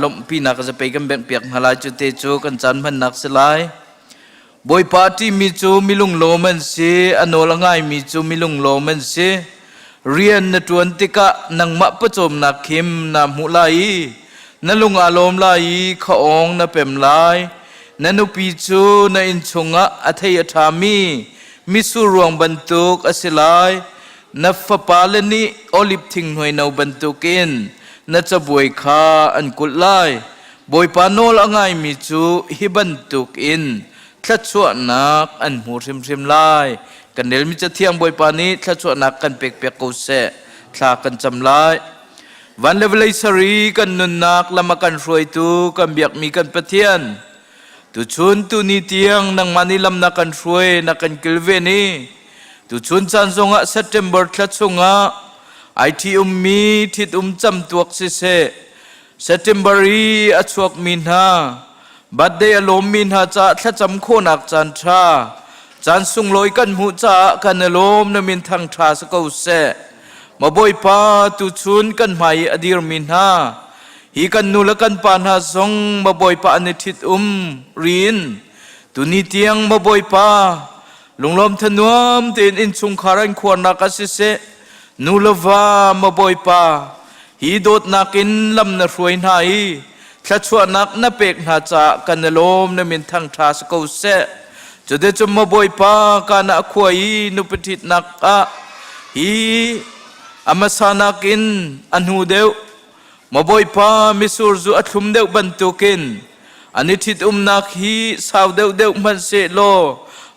lawmhpinak zapei kan bengh piak hna lai cu te cu kan caan hmannak si lai. Bawipa a ṭihmi cu milunglawm an si, a nawl a ngaimi cu milunglawm an si. Rian na ṭuan tikah nangmah pawcawmnak khim naa hmuh lai i na lung aa lawm lai i khaawng na pem lai. Na nupi cu na inn chungah a thei a ṭhami mitsur ruang bantuk a si lai. Na fapale nih oliv thing hnuaino bantukin na cabuai kha an kulh lai. Bawipa nawl a ngaimi cu hi bantukin thluachuahnak an hmu hrimhrim lai. Kan relmi Cathiang Bawipa nih thluachuahnak kan pekpiak ko seh. Thla kan cam lai. Van le vawlei sari kan nunnak lam a kan hruaitu kan biakmi kan Pathian tuchun tuni tiang nangmah nih lam na kan hruai na kan kilven i tuchun caan zongah September thla chungah ai ṭhi-ummi ṭhit-um camtuak siseh September i a chuakmi hna. Birthday a lawmmi hna caah thlacam khawhnak caan ṭha, caan sunglawi kan hmuh caah kan i lawm na min thangṭha si ko seh. Ma Bawipa tuchun kan hmai i a dirmi hna, hi kan nu le kan pa hna zong ma Bawipa an i ṭhit um rin tuni tiang ma Bawipa lunglawm thanuam tein innchungkhar an khuarnak ah siseh nu le va ma Bawipa hi dawtnak in lam na hruai hna i thluachuahnak na pek hna caah kan i lawm na min thangṭha si ko seh. Cuticun maw Bawipa kana a khua i nupi ṭhitnak ah hi a hmasa nakin a hnu deuh maw Bawipa mitsur zu a thlum deuh bantukin an i ṭhitumnak hi sau deuhdeuh hmanh sehlaw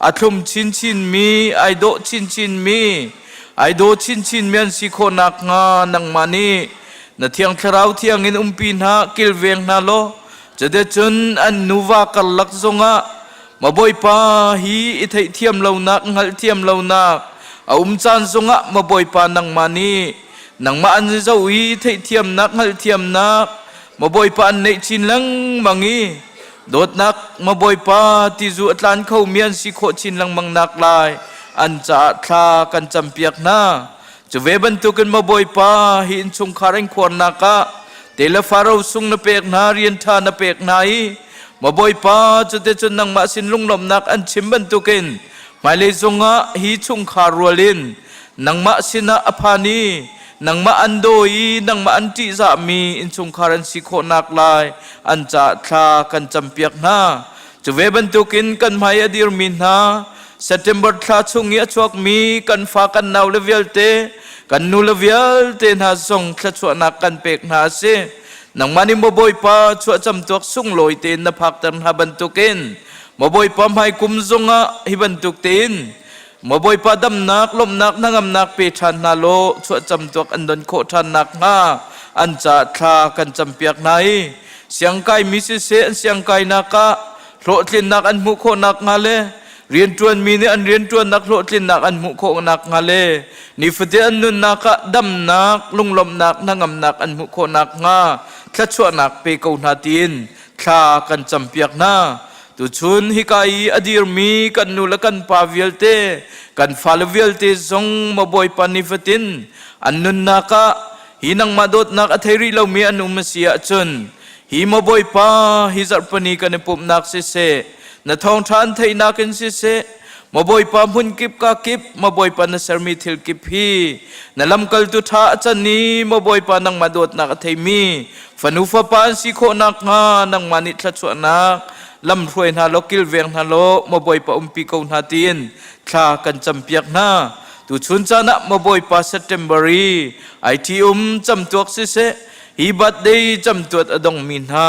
a thlum chinchinmi ai dawh chinchinmi ai daw chinchinmi an si khawh nakhnga nangmah nih na thiang thlarau thiang in umpi hna kilveng hna law cuticun an nuva karlak zongah ma bawipa hi i theihthiam lonak hngalhthiam lonak a um caan zongah ma bawipa nangmah nih nangmah an zoh i theihthiamnak hngalhthiamnak ma bawipa an neih chin lengmang i dawtnak ma bawipa tizu a tlan kho mi an si khawh chin lengmang nak lai an caah thla kan campiak hna cu ve bantukin ma bawipa hi innchungkhar in khuarnak ah te le faro sung na pek hna rian ṭha na pek hna i ma bawipa cuticun nangmah sin lunglawmhnak an chim bantukin hmailei zongah hi chungkhar rual in nangmah sinah a phan i nangmah an daw i nangmah an ṭihzahmi innchungkhar an si khawhnak lai an caah thla kan campiak hna. Cu ve bantukin kan hmai a dirmi hna September thla chung i a chuakmi kan fa kan nau le vialte kan nu le vialte hna zong thluachuahnak kan pek hna a si. Nangmah nih maw Bawipa chuahcam tuak sunglawi tein na phakter hna bantukin maw Bawipa hmai kum zongah hi bantuk tein Maw Bawipa damnak, lawmhnak, hnangamnak pe ṭhan hna law chuahcam tuak an don khawh ṭhan nakhnga an caah thla kan campiak hna i siangkaimi siseh an siangkainak ah hlawhtlinnak an hmuh khawh nakhnga le rianṭuanmi nih an rianṭuannak hlawhtlinnak an hmuh khawh nakhnga le nifatin an nunnak ah damnak, lunglawmhnak, hnangamnak an hmuh khawh nakhnga thluachuahnak pe ko hna tiin thla kan campiak hna. Tuchun hika i a dirmi kan nu le kan pa vialte, kan fale vialte zong maw Bawipa nifatin an nunnak ah hi nangmah dawtnak a thei rih lomi an um a si ahcun hi maw Bawipa hi zarhpini kan i pumhnak siseh, na thawngṭha an theihnak in siseh, maw Bawipa hmun kip ka kip, maw Bawipa na sermi thil kip hi na lamkaltu ṭha a can i maw Bawipa nangmah dawtnak a theimi Fanu fapa an si khawh nakhnga nangmah nih thluachuahnak lamhruai hna law kilveng hna law maw Bawipa umpi ko hna tiin thla kan campiak hna. Tuchun caan ah maw Bawipa September i IT um camtuak siseh hi birthday camtuat a dongmi hna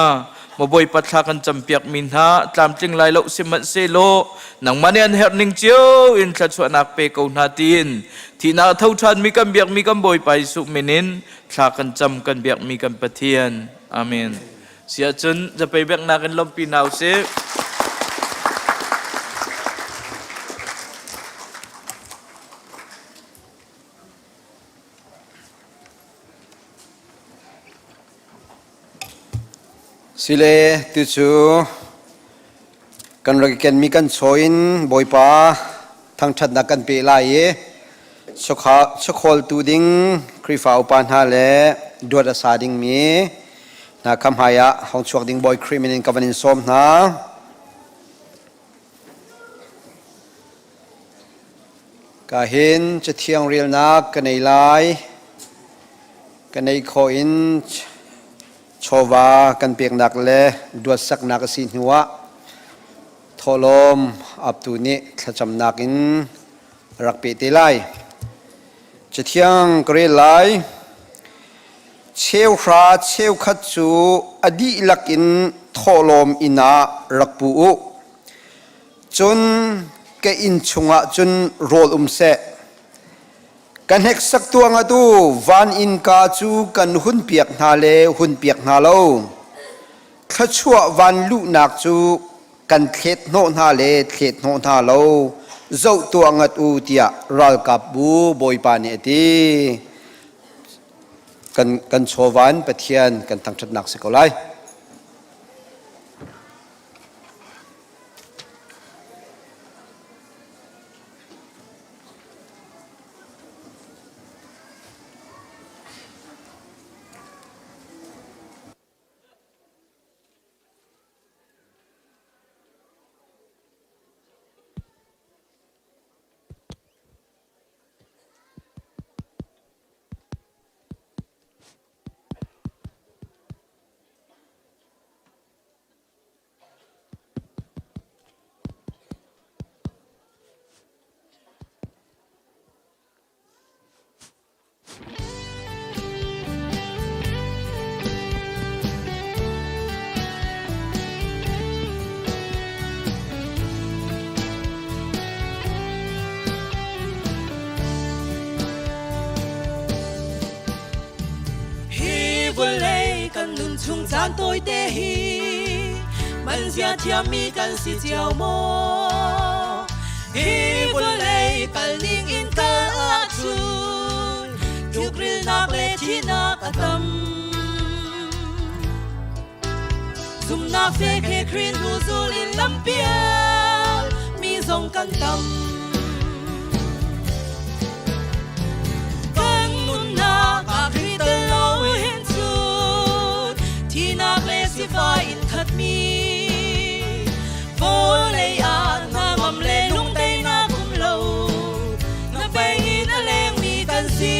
maw Bawipa thla kan campiak mi hna tlamtling lai lo sihmanhsehlaw nangmah nih an herh ning cio in thluachuahnak pe ko hna tiin thihnak a tho ṭhanmi kan biakmi kan Bawipa Jesuh min in thla kan cam kan biakmi kan Pathian. Amen. Siahcun zapei biaknak in lawmhpi hna usih. Sile tucu kan rak i kenmi kan chaw in Bawipa thangṭhatnak kan pe lai i chawkhawltu ding Khrihfa upa hna le duat a sa dingmi hna kha hmai ah hong chuak ding Bawi Khrih min in ka van in sawm hna. Ka hin Cathiang relnak ka nei lai. Ka neih khawh in chawva kan peknak le duatsaknak a si hnuah thawhlawm aptu nih thlacamnak in rak peh te lai. Cathiang ka rel lai. Cheuhra cheukhat cu a dihlak in thawhlawm inn ah rak pu u. Cun ka inn chungah cun rawl um seh. Ka hneksak tuang atu van innka cu kan hunpiak hna le hunpiak hna lo. Thluachuah van luhnak cu kan thlet hnawh hna le thlet hnawh hna lo. Zoh tuah ngat u tiah ralkapbu Bawipa nih a ti. Kan, kan chawvan Pathian kan thangṭhatnak si ko lai. Vawlei kan nun chung caan tawite hi man zia thiammi kan si cio maw? Hi vawlei kal ning in kal ahcun tlukrilnak le thihnak a tam. Zumnak fek he Khrih hnu zul in lampial mi zong kan tam. Kan nunnak ah Khrih tel lo hin cun thihnak le sifai in khatmi vawlei ah hnangam le lungteinak um lo na in a lengmi kan si.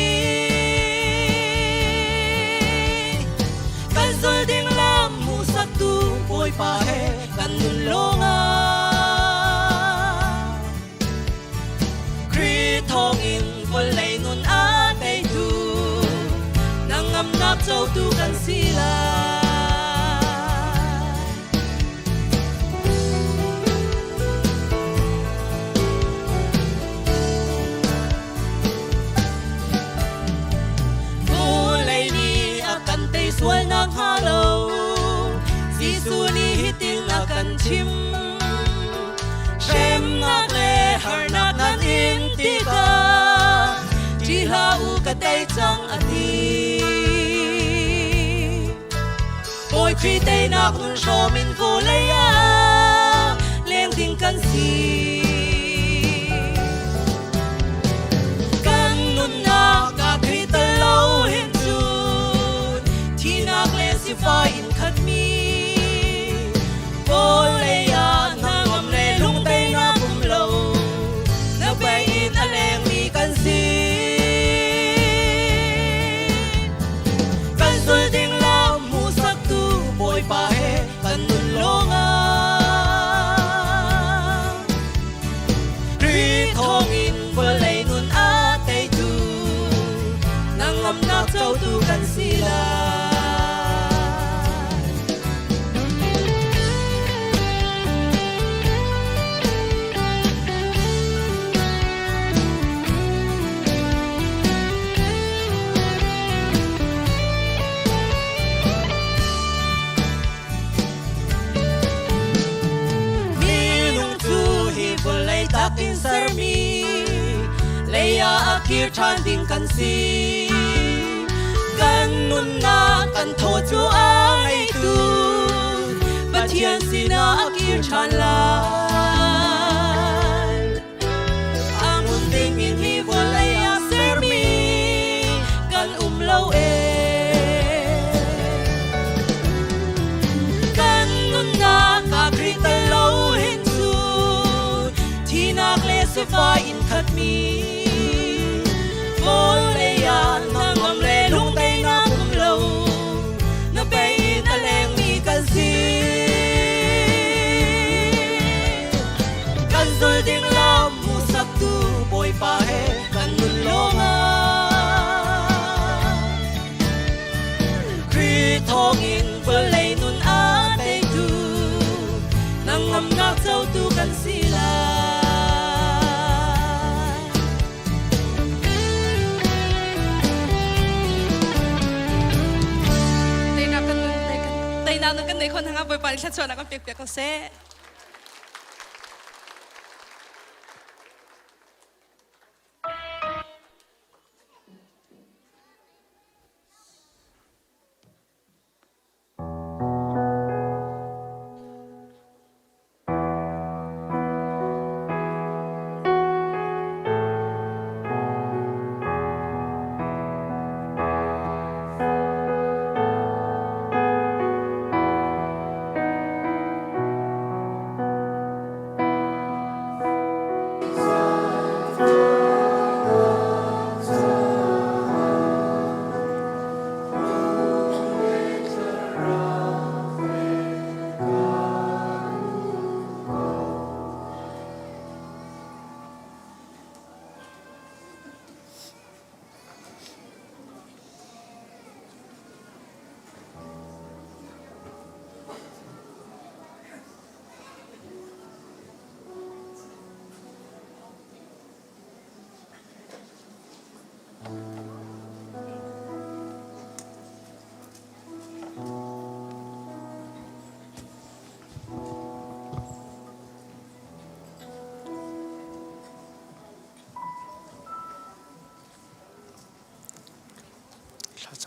Kan zul ding lam hmuhsaktu Bawipa he kan nun lawngah Khrih thawngin vawlei nun a teitu nangamnak cotu kan si lai. Vawlei nih a kan tei sualnak hnga lo Jesuh nih hitin a kan chim Hremnak le harnak nan in tikah ṭih hlah u ka tei cang a ti Bawi Khrih teinak nun hrawm in vawlei ah leng ding kan si. Kan nunnak ah Khrih tel lo hin cun thihnak le sifai in khatmi vawlei ah hnangam le lungteinak um lo na bei in a lengmi kan si. Kan zul ding lam hmuhsaktu Bawipa he kan nun lawngah Khrih thawngin vawlei nun a teitu nangamnak cotu kan si lai. Minung cu hi vawlei tak in sermi lei ah a kir ṭhan ding kan si. Kan nunnak kan thaw cu a ngeitu Pathian sinah a kir ṭhan lai. A hmun ding in hi vawlei ah sermi kan um lo ee. Kan nunnak ah Khrih tel lo hin cun thihnak le sifai in khatmi vawlei ah hnangam le lungteinak um lo na bei in a lengmi kan si. Kan zul ding lam hmuhsaktu Bawipa he kan nun lawngah Khrih thawngin vawlei nun a teitu nangamnak cotu kan si lai. Teinak kan nun teinak nun kan nei khon hanga Bawipa nih thluachuahnak kan pek piak ko seh.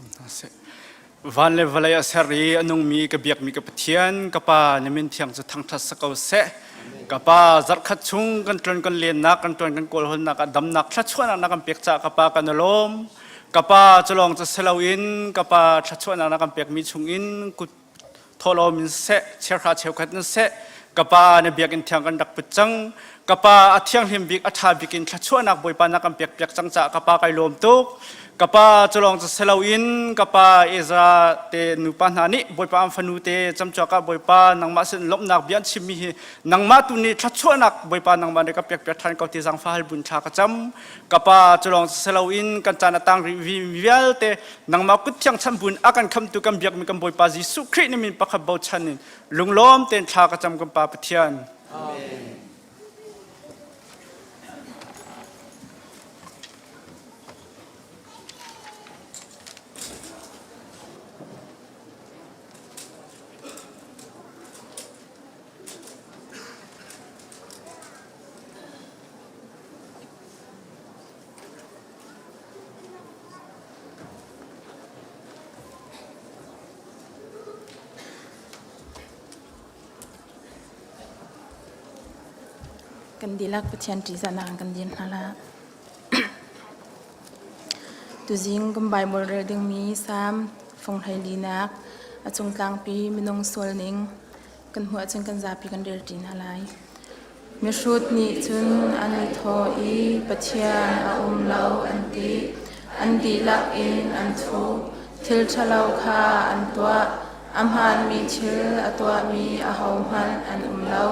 Cam hna seh. Van le vawlei a ser i a nungmi ka biakmi ka Pathian, ka Pa na min thiang cu thangṭhat si ko seh. Ka Pa zarhkhat chung kan ṭuan kan lennak, kan ṭuan kan kawlhawnnak ah damnak thluachuahnak na kan pek caah ka Pa kan i lawm. Ka Pa cu lawng cu si loin ka Pa thluachuahnak na kan pekmi chungin kut thawhlawm in seh, chiahra cheukhat in seh, ka Pa na biakinn thiang kan rak put cang. Ka Pa a thianghlim bik, a ṭha bik in thluachuahnak Bawipa na kan pek piak cang caah ka Pa kai lawm tuk. Ka Pa cu lawng cu si loin ka Pa Ezra te nupa hna nih Bawipa an fanu te camcuak ah Bawipa nangmah sin lawmhnak bia an chimmi hi nangmah tu nih thluachuahnak Bawipa nangmah nih ka pek piak ṭhan ko ti zaangfah hal bun thla ka cam. Ka Pa cu lawng si loin kan caan a tang rih vialte nangmah kut thiang chan bun a kan khamtu kan biakmi kan Bawipa Jesuh Khrih nih min pakhat bochan in lunglawm tein thla ka cam kan Pa Pathian. Amen. Kan dihlak Pathian ṭihzahnak in kan dir hna la. Tuzing kan Bible rel dingmi Salm fung hleilinak a cung tlangpi minung sual ning kan hmuh ahcun kan zapi kan rel ṭi hna lai. Mihrut nih cun an i thawh i Pathian a um lo an ti. An dihlak in an thu. Thil ṭhalo kha an tuah. A hmaanmi thil a tuahmi ahohmanh an um lo.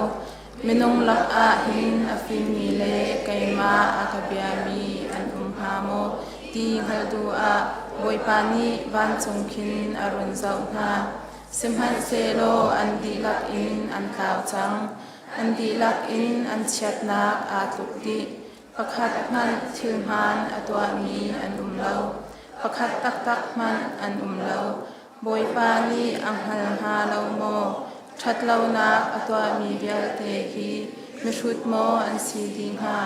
Minung lakah hin a fimmi le keimah a ka biami an um hnga maw ti hngalh duh ah Bawipa nih vancung khin a run zoh hna. Sihmanhsehlaw an dihlak in an tlau cang. An dihlak in an chiatnak aa tluk dih. Pakhat hmanh thil hmaan a tuahmi an um lo. Pakhat taktak hmanh an um lo. Bawipa nih a hngal hnga lo maw? Ṭhatlonak a tuahmi vialte hi mihrut maw an si dih hnga?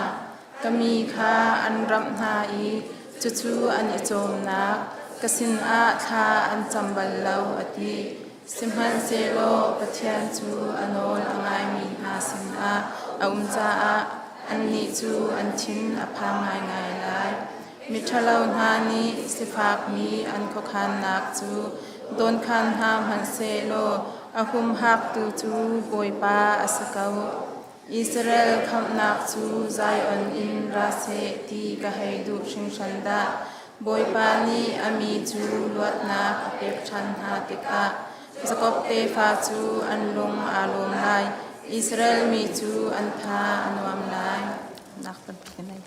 Ka mi kha an ramh hna i cucu an i cawmnak ka sinah thla an cam bal lo, a ti. Sihmanhsehlaw Pathian cu a nawl a ngaimi hna sinah a um caah annih cu an thin a phang ngaingai lai. Miṭhalo hna nih sifakmi an khuakhannak cu dawnkhan hna hmanhsehlaw a humhaktu cu Bawipa a si ko. Israel khamhnak cu Zion in ra seh ti ka hei duh hringhran dah. Bawipa nih a mi cu luatnak a pek ṭhan hna tikah Jakob tefa cu an lung aa lawm lai, Israel mi cu an tha a nuam lai. Nak tampi ka nei.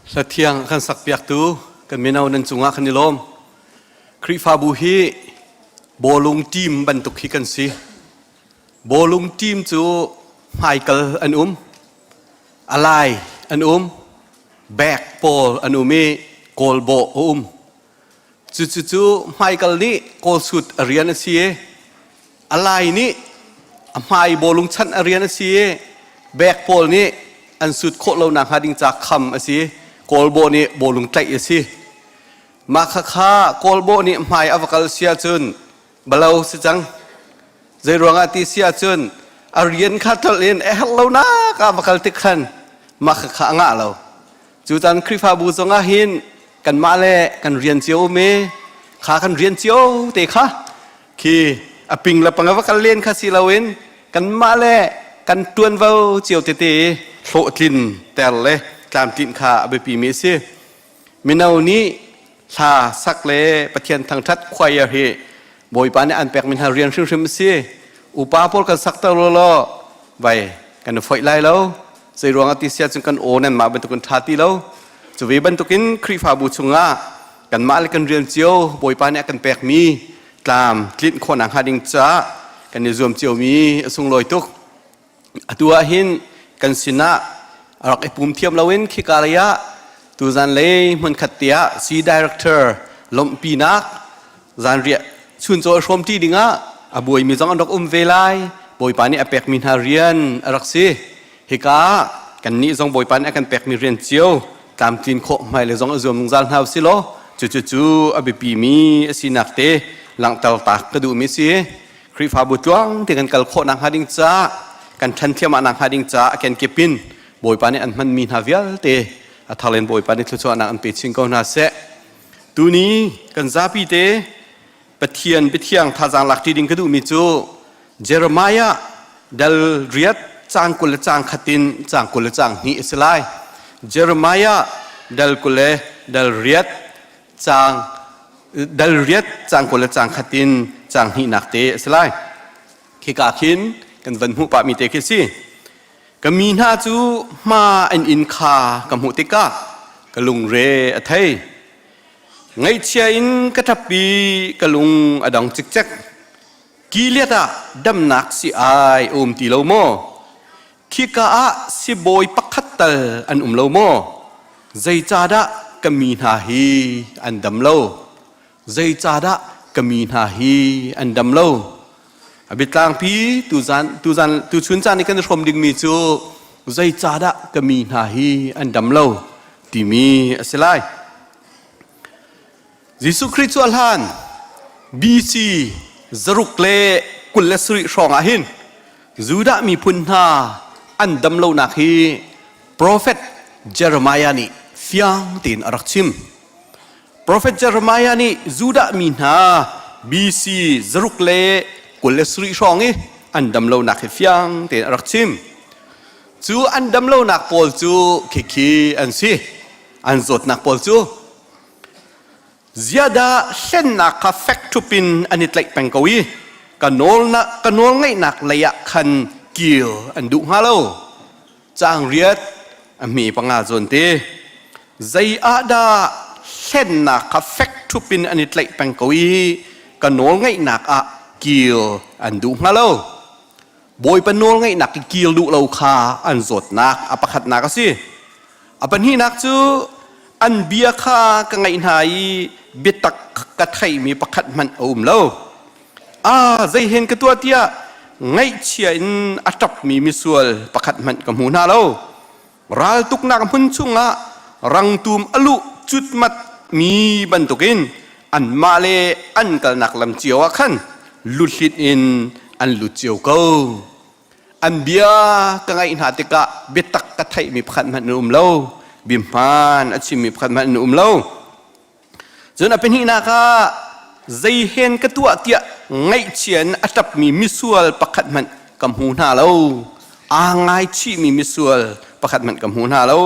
Hlathiang a kan sakpiaktu kan mino nan cungah kan i lawm. Khrihfabu hi bawlung team bantuk hi kan si. Bawlung team cu hmaikal an um, alai an um, bag pawl an um i kawlbawh a um. Cucu hmaikal nih kawlsut a rian a si i a lai nih a hmai bawlung chanh a rian a si i bek pawl nih an sut khawh lo nak hnga ding ca kham a si. Kawlbawh nih bawlung tlaih a si. Mah khakha kawlbawh nih hmai a va kal si ahcun balo si cang. Zei ruangah ti si ahcun a rian kha tlolh in a herh lo nak ah va kal tik khan mah khakha a ngah lo. Cutan Khrihfabu zongah hin kanmah le kan rian cio um i kha kan rian cio te kha khi a ping le pang va kal len kha si loin kanmah le kan tuanvo cio tete hlawhtlin ter le tlamtlinh kha a biapi mi a si. Mino nih hla sak le Pathian thangthat choir hi Bawipa nih an pekmi hna rian hrimhrim a si. Upa pawl kan sak ter law vai kan i foih lai lo. Zei ruangah ti sia cun kan aw nan mah bantukin ṭha ti lo. Cu ve bantukin Khrihfabu chungah kanmah le kan rian cio Bawipa nih a kan pekmi tlam tlinh khawhnak hnga ding caah kan i zuam ciomi a sunglawi tuk. Atu ah hin kan sinah a rak i pum thiam loin khika lei ah tuzan lei hmunkhat te ah C director lawmhpinak zanriah chuncaw hrawmṭi dingah a buaimi zong an rak um ve lai. Bawipa nih a pekmi hna rian a rak si. Hika ah kannih zong Bawipa nih a kan pekmi rian cio tlamtlin khawh hmailei zong a zuam zungzal hna usih law cucu cu a biapimi a sinak te langhter tak ka duhmi si. Khrihfabu tluang te kan kal khawh nakhnga ding caah kan ṭhan thliahmah nakhnga ding caah a kenkip in Bawipa nih an hmanmi hna vialte a thar in Bawipa nih thluachuahnak an pe chin ko hna seh. Tuni kan zapi te Pathian biathiang thazaang lak ṭi ding ka duhmi cu Jeremiah dal riat caang 20 le caang khat in caang 20 le caang hnih a si lai. Jeremiah dal 20 le dal riat caang dal riat caang 20 le caang khat in caang hnihnak te a si lai. Khika khin kan van hmuh pahmi te khi si. Ka mi hna cu hma an in kha ka hmuh tikah ka lungre a thei. Ngaihchia in ka ṭap i ka lung a dong cikcek. Gilead ah damnak si ai a um ti lo maw? Khika ah sibawi pakhat tal an um lo maw? Zeicahdah ka mi hna hi an dam lo? Zeicahdah ka mi hna hi an dam lo? A biatlangpi tuzan tuzan tuchun caan i kan i hrawm dingmi cu zeicahdah ka mi hna hi an dam lo timi a si lai. Jesuh Khrih cu a hlan BC 627 hrawng ah hin Judah miphun hna an dam lonak hi profet Jeremiah nih fiang tein a rak chim. Profet Jeremiah nih Judah mi hna BC 627 hrawng i an dam lonak hi fiang tein a rak chim. Cu an dam lonak pawl cu khikhi an si. An zawtnak pawl cu ziadah hlennak kha fek ṭhup in an i tlaih peng ko i ka nawl ka nawlngaihnak lei ah khan kir an duh hnga lo. Caang riat a hme panga zawn te. Zei ah dah hlennak kha fek ṭhup in an i tlaih peng ko i ka nawlngaihnak ah kir an duh hnga lo. Bawipa nawlngaihnak i kir duh lo kha an zawtnak a pakhatnak a si. A pahnihnak cu an bia kha ka ngaih hna i biatak ka theihmi pakhat hmanh a um lo. Ah, zeihen ka tuah tiah ngaihchia in a ṭapmi misual pakhat hmanh ka hmu hna lo. Raltuknak hmun chungah rangtum a luh cutmat mi bantukin anmah le an kalnak lam cio ah khan luthlit in an lut cio ko. An bia ka ngaih hna tikah biatak ka theihmi pakhat hmanh an um lo. Bia hmaan a chimmi pakhat hmanh an um lo. Cun a pahnihnak ah zeihen ka tuah tiah ngaihchia in a ṭapmi misual pakhat hmanh ka hmu hna lo. Aa ngaichihmi misual pakhat hmanh ka hmu hna lo.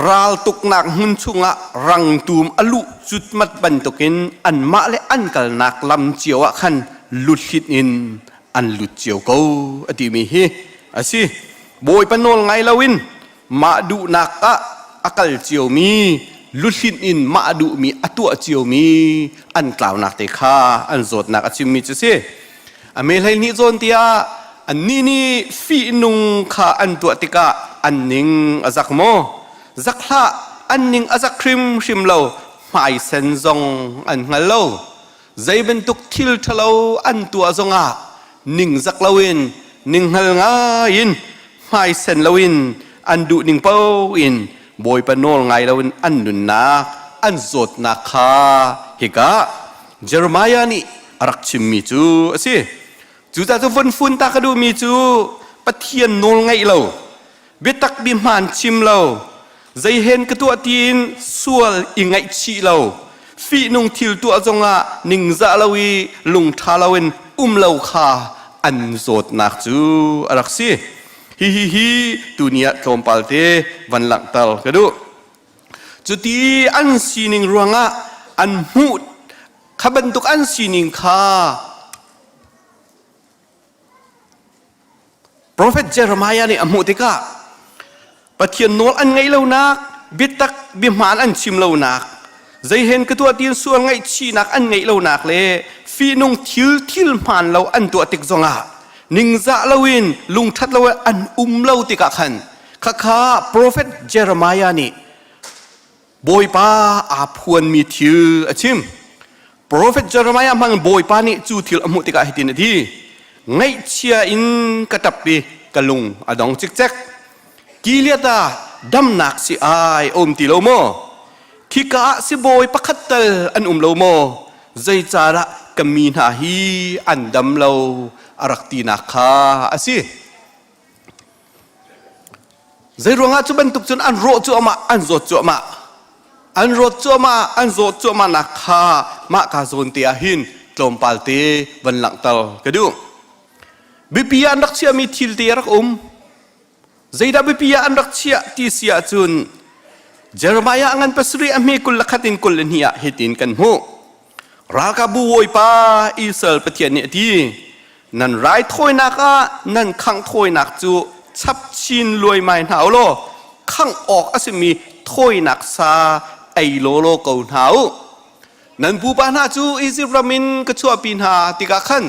Raltuknak hmun chungah rangtum a luh cutmat bantukin anmah le an kalnak lam cio ah khan luthlit in an lut cio ko a timi hi a si. Bawipa nawl ngai loin. Mah duhnak ah a kal ciomi luhlinh in mah duhmi a tuah ciomi an tlaunak te kha an zawtnak a chimmi cu si. A me 12 zawn tiah annih nih fihnung kha an tuah tikah an ning a zak maw? Zak hlah, an ning a zak hrimhrim lo, hmaisen zong an hngal lo. Zei bantuk thil ṭhalo an tuah zongah ningzak loin, ninghngal ngaiin, hmaisen loin, an duh ning paoh in Bawipa nawl ngai loin an nunnak, an zawtnak kha hika Jeremiah nih a rak chimmi cu a si. Cucaah cu vun fun ta ka duhmi cu Pathian nawl ngaih lo, biatak bi hmaan chim lo, zeihen ka tuah tiin sual i ngaihchih lo, fihnung thil tuah zongah ningzah lo i lungṭha loin um lo kha an zawtnak cu a rak si. Hihi hi tuni ah tlawmpal te van langhter ka duh. Cuti an sining ruangah an hmuh kha bantuk an sining kha Profet Jeremiah nih a hmuh tikah Pathian nawl an ngaih lonak, biatak biahmaan an chim lonak, zeihen ka tuah tiin sual ngaihchihnak an ngeih lonak le fihnung thil thil hmaan lo an tuah tik zongah ningzah loin lungṭhat lo an um lo tikah khan khakha Profet Jeremiah nih Bawipa aa phuanmi thil a chim. Profet Jeremiah hmang Bawipa nih cu thil a hmuh tikah hitin a ti. Ngaihchia in ka ṭap i ka lung a dong cikcek. Gilead ah damnak si ai a um ti lo maw? Khika ah sibawi pakhat tal an um lo maw? Zeicahdah ka mi hna hi an dam lo a rak tinak kha a si. Zeiruangah cu bantuk cun an rawh cuahmah, an zawt cuahmah. An rawt cuahmah, an zawt cuahmah nak kha mah ka zawn te ah hin tlawmpal te van langhter ka duh. Biapi ah an rak chiahmi thil te a rak um. Zeidah biapi ah an rak chiah ti si ahcun Jeremiah a ngan pasarih a hme 21 in 22 ah hitin kan hmuh. Ralkapbu Bawipa Israel Pathian nih a ti, nan raithawinak ah nan khangh thawinak cu chap chin luaimai hna u law khangh awk a simi thawinak sa ei lawlaw ko hna u. Nan pupa hna cu Izipt ram in ka chuahpi hna tikah khan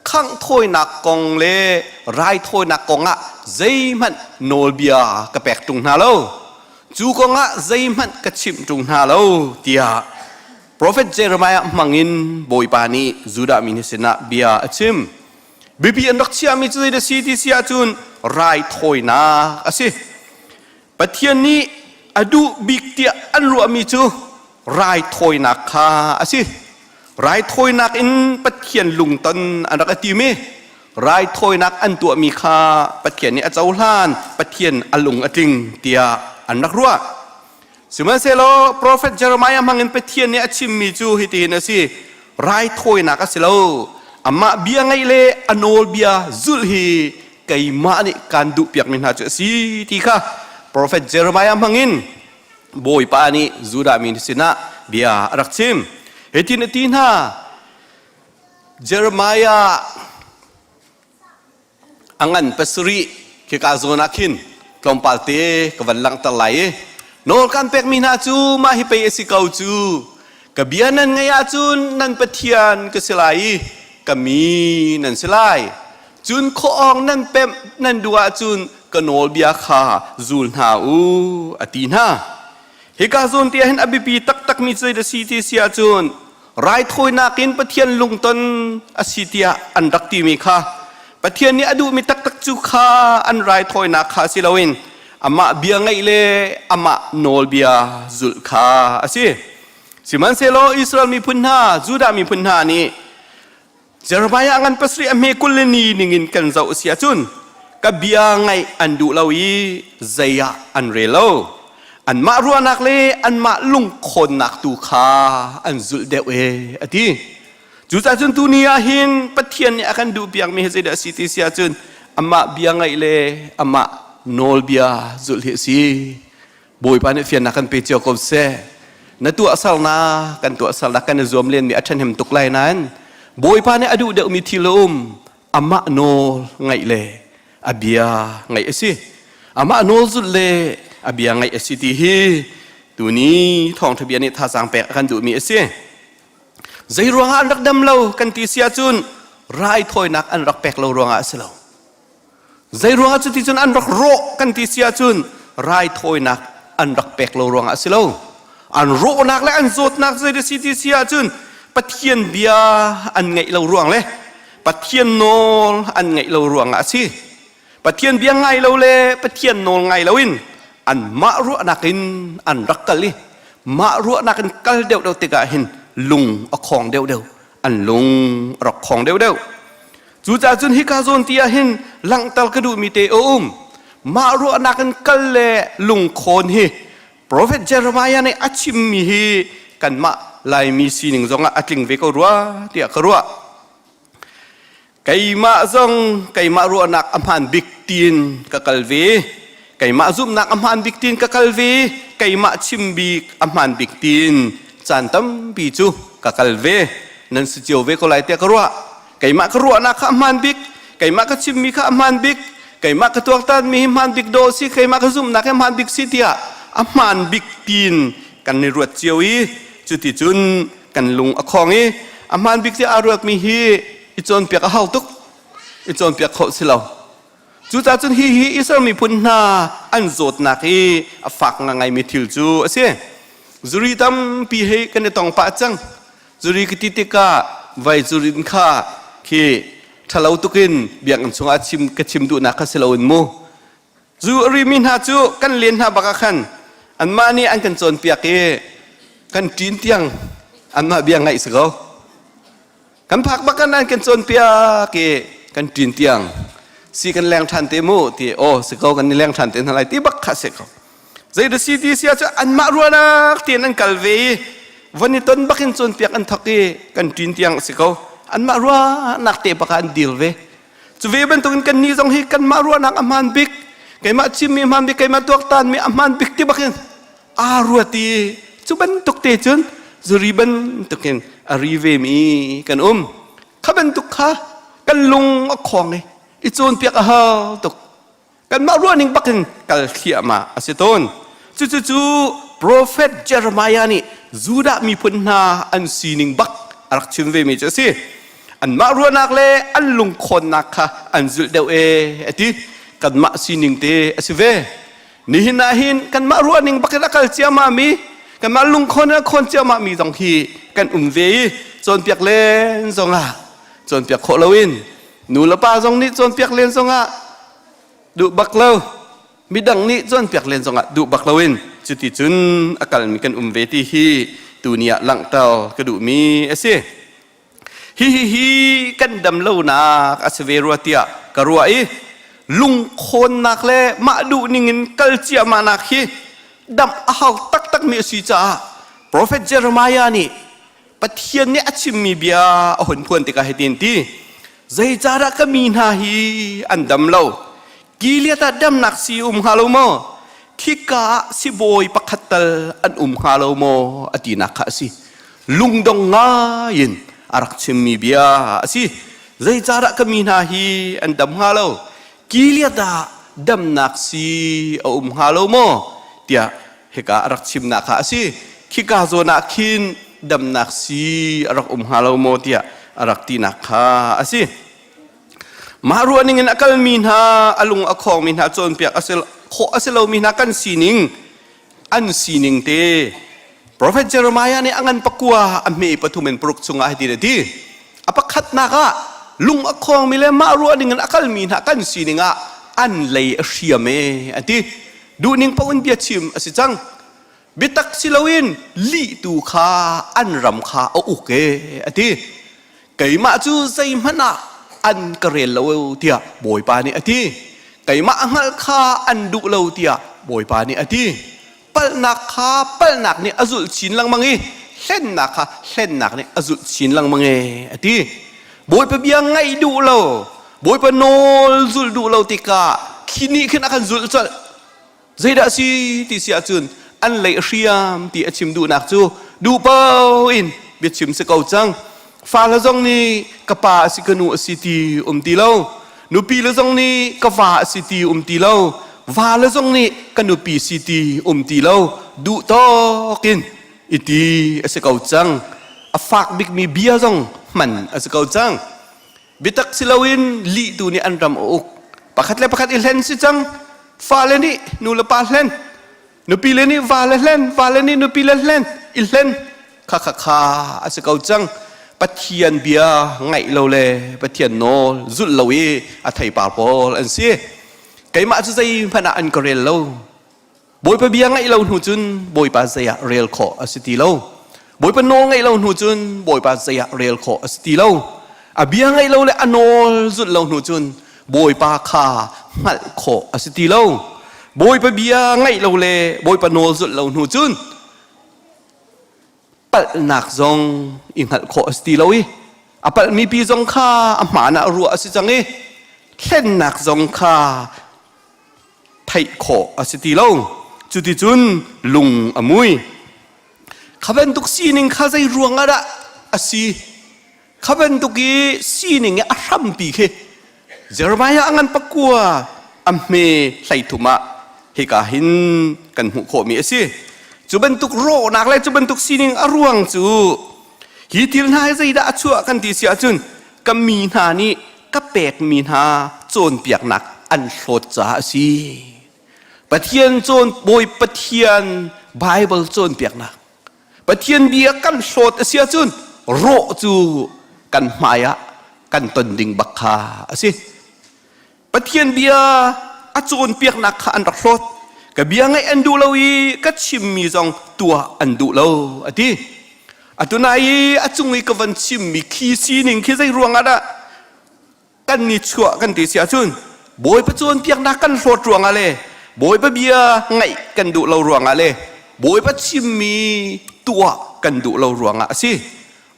khangh thawinak kong le raithawinak kong ah zeihmanh nawlbia ka pek ṭung hna lo. Cu kong ah zeihmanh ka chimh ṭung hna lo tiah Profet Jeremiah hmangin Bawipa nih Judah mi hna sinah bia a chim. Biapi an rak chiahmi cu zeidah si ti si ahcun raithawinak a si. Pathian nih a duh bik tiah an ruahmi cu raithawinak kha a si. Raithawinak in Pathian lungton an rak i tim i raithawinak an tuahmi kha Pathian nih a cohlan, Pathian a lung a tling tiah an rak ruah. Sihmanhsehlaw profet Jeremiah hmangin Pathian nih a chimmi cu hitihin a si: Raithawinak a si lo, amah bia ngaih le a nawlbia zulh hi keimah nih kaan duhpiakmi hna cu a si ti kha profet Jeremiah hmangin Bawipa nih Judah mi sinah bia a rak chim. Hitin a ti hna, Jeremiah A ngan pasarih khika zawn ah khin tlawmpal te ka van langhter lai i nawl kan pekmi hna cu mah hi pei a si ko cu ka bia nan ngaih ahcun nan Pathian ka si lai i ka mi nan si lai cun khuaawng nan pemh nan duh ahcun ka nawlbia kha zul hna u a ti hna hika zawn te ah hin a biapi taktakmi cu zeidah si ti si ahcun raithawinak in Pathian lungton a si tiah an rak timi kha Pathian nih a duhmi taktak cu kha an raithawinak kha si loin amah bia ngaih le amah nawlbia zulh kha a si. Sihmanhsehlaw Israel miphun hna, Judah miphun hna nih Jeremiah ngan pasarih a hme 20 le ni ningin kan zoh a si ahcun ka bia ngaih an duh lo i zei ah an rel lo. Anmah ruahnak le anmah lungkhawnnak tu kha an zulh deuh e a ti. Cucaah cun tuni ah hin Pathian nih a kan duhpiakmi hi zeidah a si ti si ahcun amah bia ngaih le amah nawlbia zulh hi a si. Bawipa nih fiannak kan pe cio ko seh. Na tuahsernak kan tuahsernak kan i zuam lenmi a ṭhahnem tuk lai nain Bawipa nih a duh deuhmi thil a um amah nawl ngaih le a bia ngaih a si. Amah nawl zulh le a bia ngaih a si ti hi tuni thawngṭha bia nih thazaang pek a kan duhmi a si. Zei ruangah an rak dam lo kan ti si ahcun raithawinak an rak pek lo ruangah a si lo. Zei ruangah cuti cun an rak rawh kan ti si ahcun raithawinak an rak pek lo ruangah a si lo. An rawhnak le an zawtnak zei si ti si ahcun Pathian bia an ngaih lo ruang le Pathian nawl an ngaih lo ruangah a si. Pathian bia ngai lo le Pathian nawl ngai loin anmah ruahnak in an rak kal i mah ruahnak in kal deuhdeuh tikah hin lung a khong deuhdeuh an lung a rak khong deuhdeuh. Cucaah cun hika zawn ti ah hin langhter ka duhmi te a um. Mah ruahnak in kal le lungkhawn hi Prophet Jeremiah nih a chimmi hi kanmah Laimi sining zongah a tling ve ko rua tiah ka ruah. Keimah zong keimah ruahnak a hmaan bik tiin ka kal ve. Keimah zumhnak a hmaan bik tiin ka kal ve. Keimah chim bik a hmaan bik tiin caan tampi cu ka kal ve. Nan si cio ve ko lai tiah ka ruah. Keimah ka ruahnak kha a hmaan bik, keimah ka chimmi kha a hmaan bik, keimah ka tuaktanmi hi hmaan bik dawh si, keimah ka zumhnak hi hmaan bik si tiah a hmaan bik tiin kan i ruat cio i cuticun kan lung a khong i a hmaan bik tiah aa ruatmi hi i cawnpiak a hau tuk, i cawnpiak khawh si lo. Cucaah cun hi hi Israel miphun hna an zawtnak hi a fak ngaingaimi thil cu a si. Zuri tampi he kan i tong pah cang. Zuri ka ti tikah vai zurin kha khi ṭhalo tukin biakinn chungah chim ka chim duhnak kha si loin mu. Zu a rimi hna cu kan len hna bak ah khan anmah nih an kan cawnpiak i kan ṭin tiang anmah bia ngaih si ko. Kan phak bak kan an kan cawnpiak i kan ṭin tiang si kan leng ṭhan te mu ti aw si ko kan i leng ṭhan te hna lai ti bak kha si ko. Zei da si ti si ahcun anmah ruahnak tein an kal ve i von i ton bak in cawnpiak an thawk i kan ṭin tiang a si ko. Anmah ruahnak te bak ah an dir ve. Cu ve bantukin kannih zong hi kanmah ruahnak a hmaan bik, keimah chimmi a hmaan bik, keimah tuaktanmi a hmaan bik ti bak in aa ruat i cu bantuk te cun zuri bantukin a ri vemi kan um. Kha bantuk kha kan lung a khawng i i cawnpiak a hau tuk. Kanmah ruahning bakin kal thliahmah a si tawn. Cucu profet Jeremiah nih Judah miphun hna an sining bak a rak chim vemi cu a si. Anmah ruahnak le an lungkhawnnak kha an zulh deuh e a ti. Kanmah sining te a si ve. Nihin ah hin kanmah ruahning bakin a kal ciammah mi, kanmah lungkhawn in a khawn ciammah mi zong hi kan um ve i cawnpiak len zongah cawnpiak khawh loin nu le pa zong nih cawnpiak len zongah duh bak lo midang nih cawnpiak len zongah duh bak loin cuti cun a kalmi kan um ve ti hi tuni ah langhter ka duhmi a si. Hi hi hi kan dam lonak a si ve rua tiah ka ruah i lungkhawnnak le mah duh ningin kal ciahmahnak hi damh a hau taktakmi a si caah Profet Jeremiah nih Pathian nih a chimmi bia a hun phuan tikah hitin ti zeicahdah ka mi hna hi an dam lo Gilead ah damnak si um hnga lo maw khika ah sibawi pakhat tal an um hnga lo maw a tinak kha a si lungdong ngai in a rak chimmi bia a si zeicahdah ka mi hna hi an dam hnga lo Gilead ah damnak si a um hnga lo maw tiah hika a rak chimnak kha a si khika zawn ah khin damnak si a rak um hnga lo maw tiah a rak tinak kha a si mah ruahning in a kalmi hna a lung a khawngmi hna cawnpiak a si khawh a si lomi hna kan sining an sining te Prophet Jeremiah nih a ngan pakua a hme pathum in paruk chungah hiti a ti a pakhatnak ah lung a khawngmi le mah ruahning in a kalmi hna kan sining ah an lei a hriam e a ti Duhning paoh in bia chim a si cang. Biatak si loin lih tu kha an ram kha a uk e a ti. Keimah cu zeihmanh ah an ka rel lo tiah Bawipa nih a ti. Keimah a hngalh kha an duh lo tiah Bawipa nih a ti. Palhnak kha palhnak nih a zulh chin lengmang i hlennak kha hlennak nih a zulh chin lengmang e a ti. Bawipa bia ngaih duh lo, Bawipa nawl zulh duh lo tikah khi nih khin a kan zulh colh. Zeidah a si ti si ahcun an lei a hriam ti a chim duhnak cu duh paoh in biachim si ko cang. Fale zong nih ka pa a si ka nu a si ti um ti lo. Nupi le zong nih ka va a si ti um ti lo. Va le zong nih ka nupi si ti um ti lo duh tawk in i ti a si ko cang. A fak bikmi bia zong hman a si ko cang. Biatak si loin lih tu nih an ram a uk. Pakhat le pakhat i hlen si cang. Fale nih nu le pa hlen. Nupi le nih va le hlen, va le nih nupi le hlen, i hlen. Kha kha kha a si ko cang. Pathian bia ngaih lo le Pathian nawl zulh lo i a theipar pawl an si. Keimah cu zeihmanh ah an ka rel lo. Bawipa bia ngaih lo hnu cun Bawipa zei ah rel khawh a si ti lo. Bawipa nawl ngaih lo hnu cun Bawipa zei ah rel khawh a si ti lo. A bia ngaih lo le a nawl zulh lo hnu cun Bawipa kha hngalh khawh a si ti lo. Bawipa bia ngaih lo le Bawipa nawl zulh lo hnu cun palhnak zong i hngalh khawh a si ti lo i a palhmi pi zong kha a hmaan ah ruah a si cang i hlennak zong kha theih khawh a si ti lo. Cuticun lung a mui. Kha bantuk sining kha zei ruang ah dah a si? Kha bantuk i sining i a hrampi khi Jeremiah a ngan pakua a hme 13 ah hika hin kan hmuh khawhmi a si. Cu bantuk rawhnak le cu bantuk sining a ruang cu hi thil hna hi zeidah a chuah kan ti si ahcun ka mi hna nih ka pekmi hna cawnpiaknak an hlawt caah a si. Pathian cawn Bawi Pathian Bible cawnpiaknak Pathian bia kan hlawt a si ahcun rawh cu kan hmai ah kan ton ding bak kha a si. Pathian bia a cawnpiaknak kha an rak hlawt. Ka bia ngaih an duh lo i ka chimmi zong tuah an duh lo a ti. Atunai i a cung i ka van chimmi khi sining khi zei ruang ah dah kan ni chuah kan ti si ahcun Bawipa cawnpiaknak kan hlawt ruangah le Bawipa bia ngaih kan duh lo ruangah le Bawipa chimmi tuah kan duh lo ruangah a si.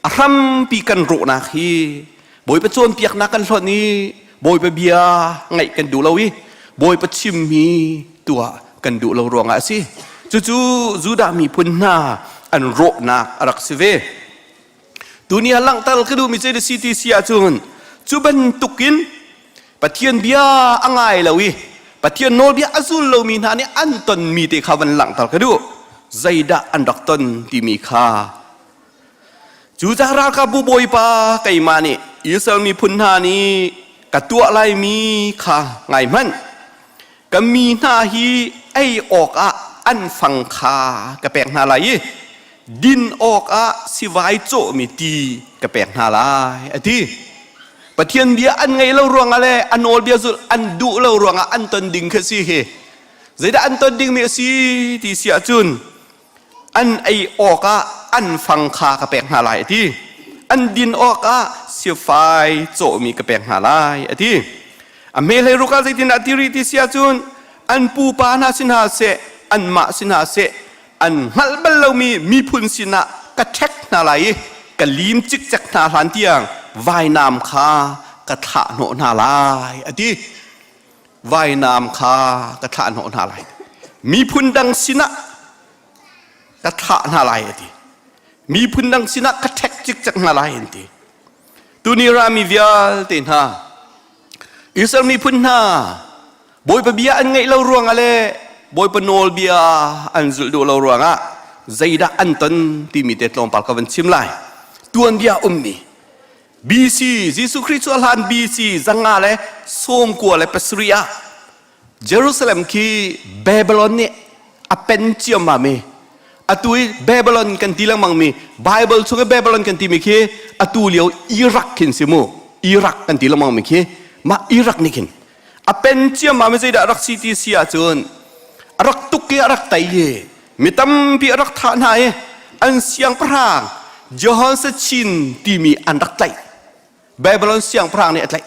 A hrampi kan rawhnak hi Bawipa cawnpiaknak kan hlonh i Bawipa bia ngaih kan duh lo i Bawipa chimmi tuah kan duh lo ruangah a si. Cucu Judah miphun hna an rawhnak a rak si ve. Tuni ah langhter ka duhmi cu si ti si ahcun cu bantukin Pathian bia a ngai lo i Pathian nawlbia a zul lomi hna nih an tonmi te kha van langhter ka duh. Zeidah an rak ton timi kha Cucaah ralkapbu bawipa keimah nih Israel miphun hna nih ka tuah laimi kha ngai hmanh. Ka mi hna hi ei awkah an fang kha ka pek hna lai i din awkah sivai cawhmi ti ka pek hna lai, a ti. Pathian bia an ngaih lo ruangah le a nawlbia zulh an duh lo ruangah an ton ding khi a si hi. Zeidah an ton dingmi a si ti si ahcun an ei awkah an fang kha ka pek hna lai a ti an din awkah sifai cawhmi ka pek hna lai a ti a hme hlei ruk ah zeitindah ti rih ti si ahcun an pupa hna si hna seh anmah si hna seh an hngalh bal lomi miphun sinah ka ṭhek hna lai i ka lim cikcek hna hlan tiang vainam kha ka thlah hnawh hna lai a ti vainam kha ka thlah hnawh hna lai miphun dang sinah ka thlah hna lai a ti miphun dang sinah ka ṭhek cikcek hna lai an ti tuni rami vialte hna Israel miphun hna Bawipa bia an ngaih lo ruangah le Bawipa nawlbia an zulh duh lo ruangah zeidah an ton timi te tlawmpal ka van chim lai tuanbia ummi BC Jesuh Khrih cu a hlan BC 597 ah Jerusalem khi Babylon nih a pen ciammam i atu i Babylon kan ti lengmang mi Bible chung i Babylon kan timi khi atu lio Iraq khin si mu Iraq kan ti lengmang mi khi mah Iraq nih khin a pen ciammam i zeidah rak si ti si ahcun a rak tuk i a rak tei i mi tampi a rak thah hna i an siangpahrang Jehoshaphat timi an rak tlaih Babylon siangpahrang nih a tlaih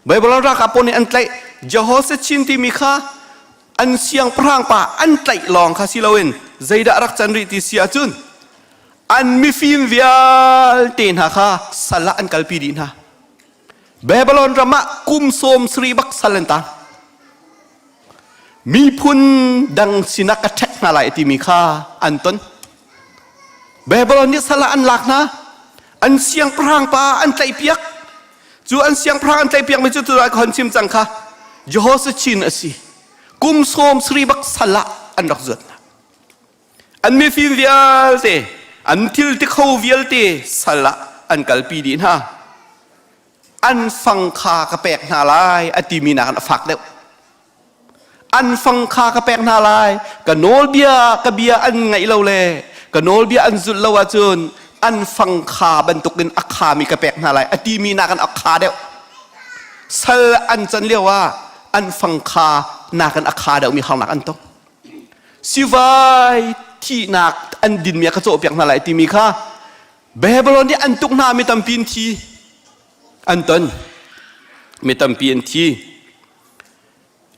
Babylon ralkap pawl nih an tlaih Jehoshaphat timi kha an siangpahrang pa an tlaih lawng kha si loin zeidah rak can rih ti si ahcun an mifim vialte hna kha sal ah an kalpi dih hna Babylon ram ah kum 70 bak sal an tang Miphun dang sinah ka ṭhek hna lai timi kha an ton. Babylon nih sal ah an lak hna. An siangpahrang pa an tlaihpiak. Cu an siangpahrang an tlaihpiakmi cu tu ka hon chim cang kha Jehoshaphat a si. Kum sawm sri bak sal ah an rak zuat hna. An mifim vialte, an thil ti kho vialte sal ah an kalpi dih hna. An fang kha ka pek hna lai a timi nakin a fak deuh. An fang kha ka pek hna lai, ka nawlbia ka bia an ngaih lo le ka nawlbia an zulh lo ahcun an fang kha bantukin a khami ka pek hna lai a timi nakin a kha deuh. Sal an can lio ah an fang kha nakin a kha deuhmi harnak an tong. Sivai thihnak an dinmi a ka cawhpiak hna lai timi kha Babylon nih an tuk hna mi tampi an thi an ton mi tampi an thi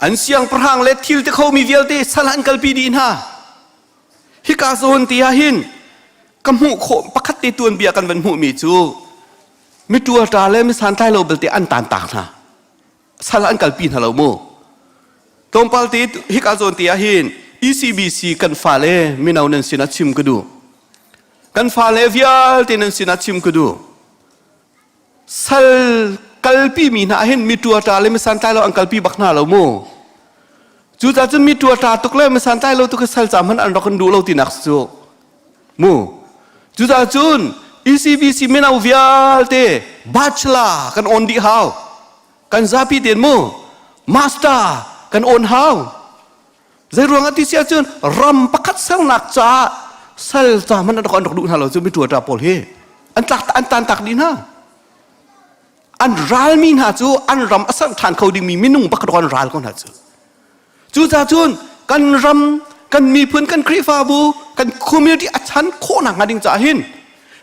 an siangpahrang le thil ti khomi vialte sal an kalpi dih hna hika zawn ti ah hin ka hmuh khawh pakhat te tuanbia kan van hmuhmi cu mi ṭualṭa le mi santlai lo belte an tantak hna sal an kalpi hna lo mu tlawmpal te hika zawn te ah hin ECBC kan fale mino nan sinah chim ka duh kan fale vialte nan sinah chim ka duh sal kalpi mi hna hin mi ṭuaṭa le mi santlai lo an kalpi bak hna lo mu cucaah cun mi ṭuaṭa tuk le mi santlai lo tuk sal ca hmanh an rak kan duh lo tinak cu mu cucaah cun ECBC mino vialte bachelor kan on dih hau kan zapi ten mu master kan on hau zei ruangah ti si ahcun ram pakhat sernak caah sal ca hmanh an rak duh hna lo cu mi ṭuaṭa pawl hi an tlak an tan tak dih hna an ralmi hna cu an ram a ser ṭhan kho dingmi minung pakhat an ral ko hna cu cucaah cun kan ram kan miphun kan Khrihfabu kan community a chan khawhnak hnga ding caah hin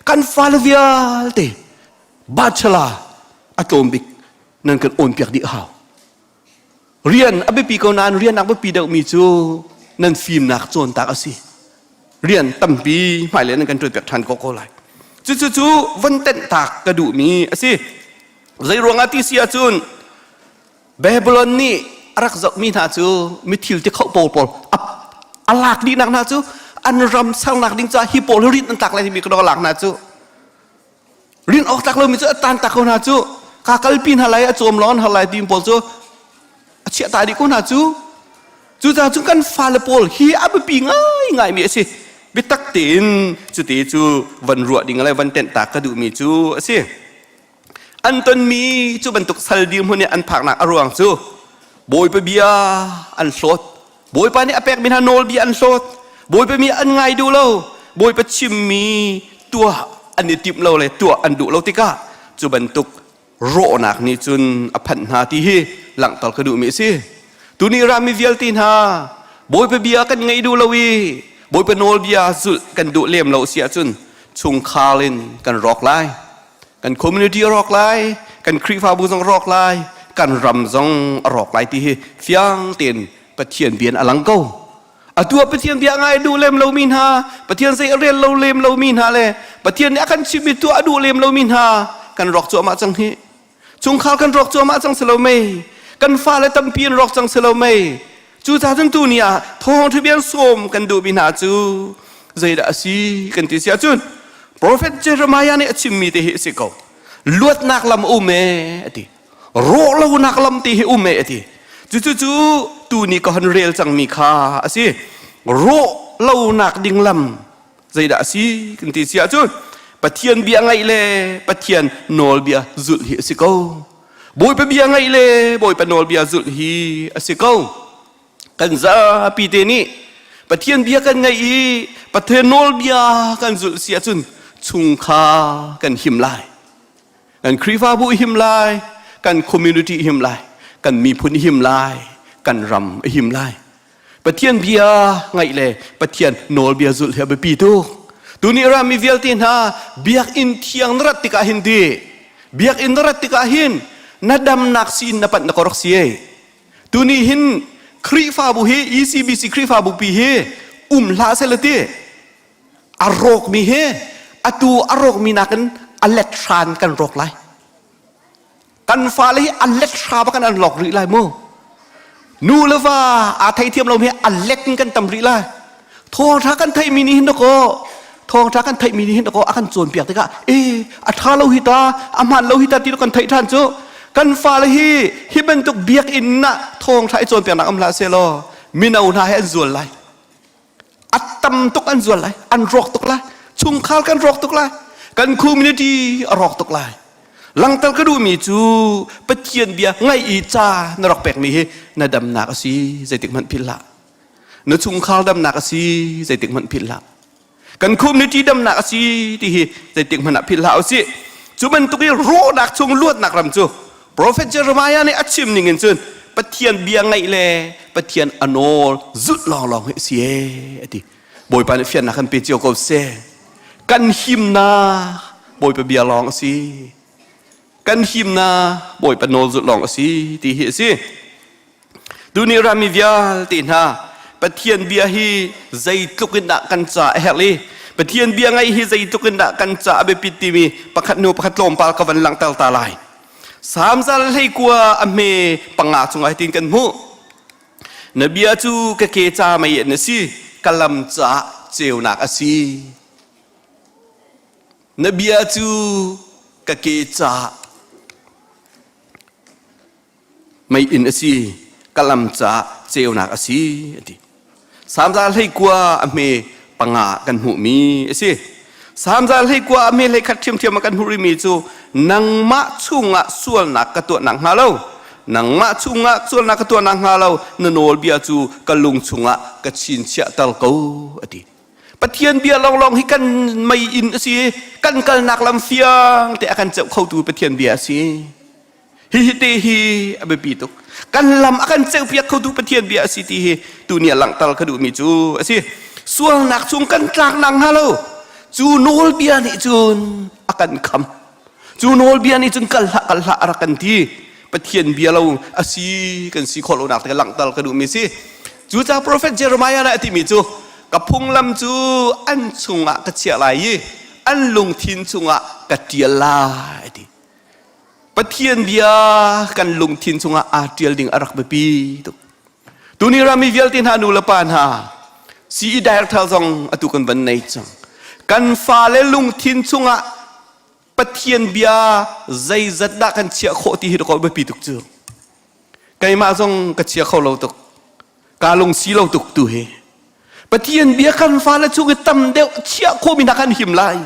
kan fale vialte bachelor a tlawm bik nan kan awn piak dih hau Rian a biapi ko nain rian a biapi deuhmi cu nan fimnak cawntak a si. Rian tampi hmailei nan kan ṭuanpiak ṭhan ko ko lai. Cucu cu von tenhtak ka duhmi a si. Zei ruangah ti si ahcun Babylon nih a rak zohmi hna cu mithil ti khoh pawl pawl a lak dihnak hna cu an ram sernak ding caah hi pawl hi rin an tlak lai timi ka lak hna cu Rin awk tlak lomi cu a tan tak ko hna cu ka kalpi hna lai a cawm lawng an har lai ti pawl cu a chiah ta dih ko hna cu cucaah cun kan fale pawl hi a biapi ngaingai mi a si biatak tein cuti cu van ruah ding le van tenh tak ka duhmi cu a si an tonmi cu bantuk sal dirhmun i an phaknak a ruang cu Bawipa bia an hlawt Bawipa nih a pekmi hna nawlbia an hlawt. Bawipa mi an ngai duh lo. Bawipa chimmi tuah an i timh lo le tuah an duh lo tikah cu bantuk rawhnak nih cun a phanh hna ti hi langhter ka duhmi a si. Tuni rami vialte hna Bawipa bia kan ngaih duh lo i Bawipa nawlbia zulh kan duh lem lo si ahcun chungkhar in kan rawk lai. Kan community a rawk lai, kan Khrihfabu zong a rawk lai, kan ram zong a rawk lai ti hi fiang tein Pathian bia in a lang ko. Atu ah Pathian bia ngai duh lem lomi hna, Pathian zei a rel lo lem lomi hna le Pathian nih a kan chimhmi tuah a duh lem lomi hna kan rawk cuahmah cang hi. Chungkhar kan rawk cuahmah cang si lo mei. Kan fale tampi an rawk cang si lo mei. Cucaah cun tuni ah thawngṭha bia sawm kan duhmi hna cu zeidah a si kan ti si ahcun Prophet Jeremiah nih a chimmi te hi a si ko. Luatnak lam um e a ti. Rawh lonak lam ti hi um e a ti. Cucu cu tuni ka hon rel cangmi kha a si. Rawh lonak ding lam zeidah a si kan ti si ahcun Pathian bia ngaih le Pathian nawlbia zulh hi a si ko. Bawipa bia ngaih le Bawipa nawlbia zulh hi a si ko. Kan zapi te nih Pathian bia kan ngaih i Pathian nawlbia kan zulh si ahcun chungkhar kan him lai. Kan Khrihfabu him lai, kan community him lai, kan miphun him lai, kan ram him lai. Pathian bia ngaih le Pathian nawlbia zulh hi a biapi tuk. Tuni rami vialte hna biakinn thiang na rat tikah hin di biakinn na rat tikah hin na damnak siin na panh na korok si ei. Tuni hin Khrihfabu hi ECBC Khrihfabu pi hi um hlah seh ti a rawkmi hi atu a rawkmi nakin a let hran kan rawk lai. Kan fale hi a let hra bak in an lok rih lai mu. Nu le va aa theithiam lo hi a let in kan tam rih lai. Thawngṭha kan theihmi nih hin dakaw thawngṭha kan theihmi nih hin dakaw a kan cawnpiak tikah e a ṭha lo hi ta a hmaan lo hi ta ti kan theih ṭhan cu kan fale hi hi bantuk biakinn ah thawngṭha i cawnpiaknak um hlah seh law. Mino hna he an zual lai. A tam tuk an zual lai. An rawk tuk lai. Chungkhar kan rawk tuk lai. Kan community a rawk tuk lai. Langter ka duhmi cu Pathian bia ngaih i ca na rak pekmi hi na damnak a si zeitik hmanh philh hlah. Na chungkhar damnak a si zeitik hmanh philh hlah. Kan community damnak a si ti hi zeitik hmanh ah philh hlah usih. Cu bantuk i rawhnak chung luatnak ram cu Prophet Jeremiah nih a chim ning in cun Pathian bia ngaih le Pathian a nawl zulh lawnglawng hi a si ee a ti. Bawipa nih fiannak kan pe cio ko seh. Kan himnak Bawipa bia lawng a si. Kan himnak Bawipa nawl zulh lawng a si ti hi a si. Tuni rami vialte hna Pathian bia hi zeitluk in dah kan ca a herh i Pathian bia ngaih hi zeitluk in dah kan ca a biapit timi pakhat hnu pakhat tlawmpal ka van langhter ta lai. Salm zal hleikua a hme panga cungah hitin kan hmuh. Na bia cu ka ke ca mei in a si, ka lam caah ceunak a si. Na bia cu ka ke caah meiinn a si ka lam caah ceunak a si a ti Samza hleikua a hme panga kan hmuhmi a si Samza hleikua a hme hleikhat ṭhiamṭhiam ah kan hmuh rihmi cu nangmah chungah sualnak ka tuah nak hnga lo nangmah chungah sualnak ka tuah nak hnga lo na nawlbia cu ka lung chungah ka chinchiahter ko a ti Pathian bia lawnglawng hi kan mei inn a si kan kalnak lam fiang te a kan ceuh khotu Pathian bia a si Hihi te hi a biapi tuk. Kan lam a kan ceupiak khotu Pathian bia a si ti hi tuni ah langhter ka duhmi cu a si. Sualnak chung kan tlak nak hnga lo. Cu nawlbia nih cun a kan kham. Cu nawlbia nih cun kal hlah kal hlah a rak kan ti. Pathian bia lo a si kan si khawh lonak te langhter ka duhmi si. Cucaah profet Jeremiah nih a timi cu ka phunglam cu an chungah ka chiah lai i an lungthin chungah ka ṭial lai a ti. Pathian bia kan lungthin chungah aa ṭial ding a rak biapi tuk. Tuni rami vialte hna nu le pa hna CE director zong atu kan van nei cang. Kan fale lungthin chungah Pathian bia zeizat dah kan chiah khawh ti hi dakaw biapi tuk cu. Keimah zong ka chia kho lo tuk. Ka lung si lo tuk tu hi. Pathian bia kan fale chung i tam deuh chiah khawhmi hna kan him lai.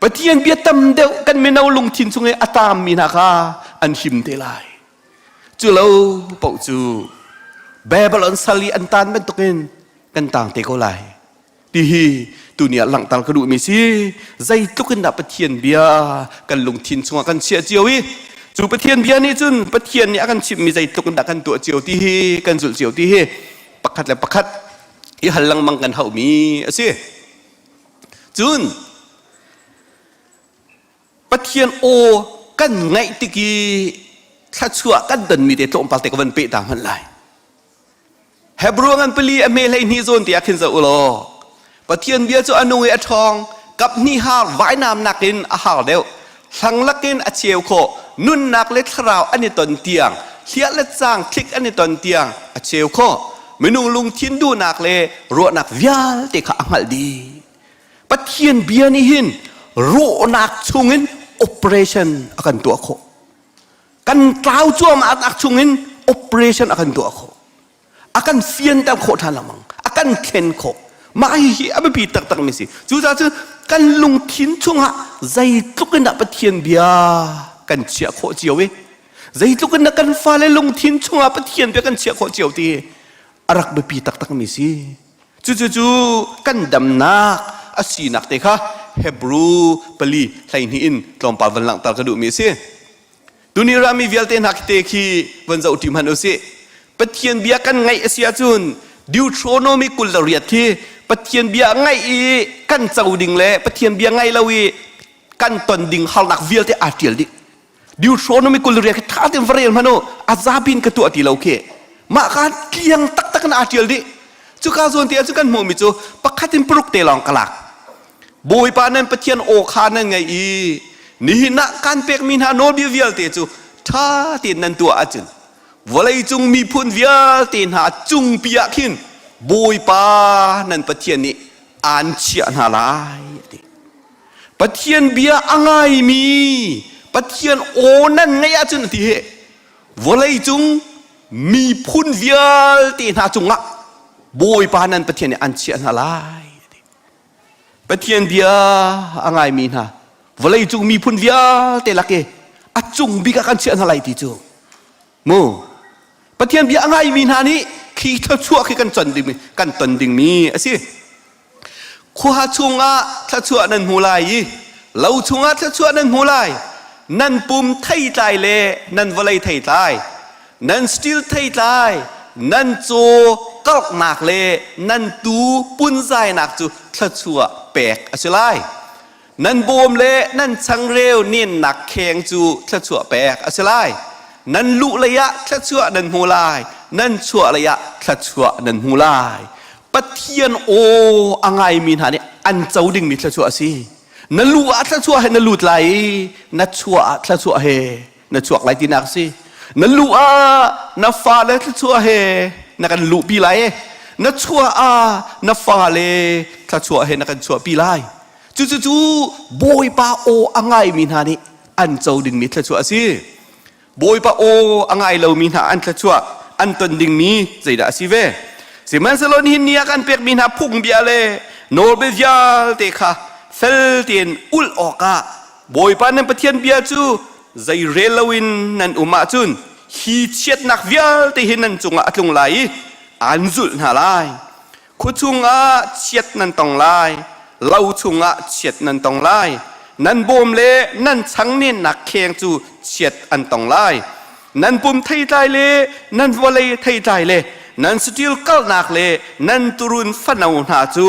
Pathian bia tam deuh kan mino lungthin chung i a taammi hna kha an him te lai. Cu lo paoh cu Babylon sal i an taan bantukin kan taang te ko lai. Ti hi tuni ah langhter ka duhmi si. Zeitluk in dah Pathian bia kan lungthin chungah kan chiah cio i cu Pathian bia nih cun Pathian nih a kan chimhmi zeitluk in dah kan tuah cio ti hi kan zulh cio ti hi pakhat le pakhat i hal lengmang kan hauhmi a si. Cun Pathian aw kan ngaih tik i thluachuah kan tonmi te tlawmpal te ka van peh ta hmanh lai. Hebrew ngan pali a hme 12 zawn ti ah khin zoh u law Pathian bia cu a nung i a ṭhawng kap hnih har vainam nakin a har deuh thlang lakin a cheu khawh nunnak le thlarau an i ton tiang hliah le cang thlik an i ton tiang a cheu khawh minung lungthin duhnak le ruahnak vialte kha a hngalh dih Pathian bia nih hin rawhnak chungin operation a kan tuah khawh. Kan tlau cuahmahnak chungin operation a kan tuah khawh. A kan fianter khawh ṭhan lengmang. A kan thlen khawh. Mah hihi a biapi taktak mi si. Cucaah cun kan lungthin chungah zeitluk in dah Pathian bia kan chiah khawh cio i zeitluk in dah kan fale lungthin chungah Pathian bia kan chiah khawh cio ti a rak biapi taktak mi si. Cucu cu kan damnak a sinak te kha Hebrew pali 12 in tlawmpal van langhter ka duhmi a si. Tuni rami vialte hna te khi van zoh ṭi hmanh usih. Pathian bia kan ngaih a si ahcun Deuteronomy 28 khi Pathian bia ngaih i kan co ding le Pathian bia ngai lo i kan ton ding harnak vialte aa ṭial dih. Deuteronomy 28 khi ṭha tein va rel hmanh u a zapi in ka tuah ti lo khi mah kha tliang taktak in aa ṭial dih. Cuka zawn te ahcun kan hmuhmi cu pakhat in paruk te lawng ka lak. Bawipa nan Pathian aw kha nan ngaih i nihin ah kan pekmi hna nawlbia vialte cu ṭha tein nan tuah ahcun vawleicung miphun vialte hna cungpi ah khin Bawipa nan Pathian nih aan chiah hna lai a ti. Pathian bia a ngaimi Pathian aw nan ngaih ahcun a ti hi vawleicung. Miphun vialte hna cungah Bawipa nan Pathian nih an chiah hna lai. Pathian bia a ngaimi hna vawlei cung miphun vialte lak i a cung bik ah kan chiah hna lai ti cu mu Pathian bia a ngaimi hna nih khi thluachuah khi kan con dingmi kan ton dingmi a si. Khua chungah thluachuah nan hmu lai i lo chungah thluachuah nan hmu lai. Nan pum theitlai le nan vawlei theitlai, nan stil theitlai, nan caw karhnak le nan tuu punzainak cu thluachuah pek a si lai. Nan bawm le nan changreu nennak kheng cu thluachuah pek a si lai. Nan luh lei ah thluachuah nan hmu lai, nan chuah lei ah thluachuah nan hmu lai. Pathian aw a ngaimi hna nih an co dingmi thluachuah a si. Na lu ah thluachuah he na lut lai i na chuah ah thluachuah he na chuak lai tinak a si. Na lu ah na fale thluachuah he na kan luhpi lai i na chuah ah na fale thluachuah he na kan chuahpi lai. Cucu cu Bawipa aw a ngaimi hna nih an co dingmi thluachuah a si. Bawipa aw a ngai lomi hna an thluachuah an ton dingmi zeidah a si ve? Sihmanhsehlaw nihin ni ah kan pekmi hna phungbia le nawlbia vialte kha fel tein ulh awkah Bawipa nan Pathian bia cu zei rel loin nan um ahcun hi chiatnak vialte hi nan cungah a tlung lai i aan zulh hna lai. Khua chungah chiat nan tong lai, lo chungah chiat nan tong lai, nan bawm le nan chang nennak kheng cu chiat an tong lai. Nan pum theitlai le nan vawlei theitlai le nan saṭil kalnak le nan turun fano hna cu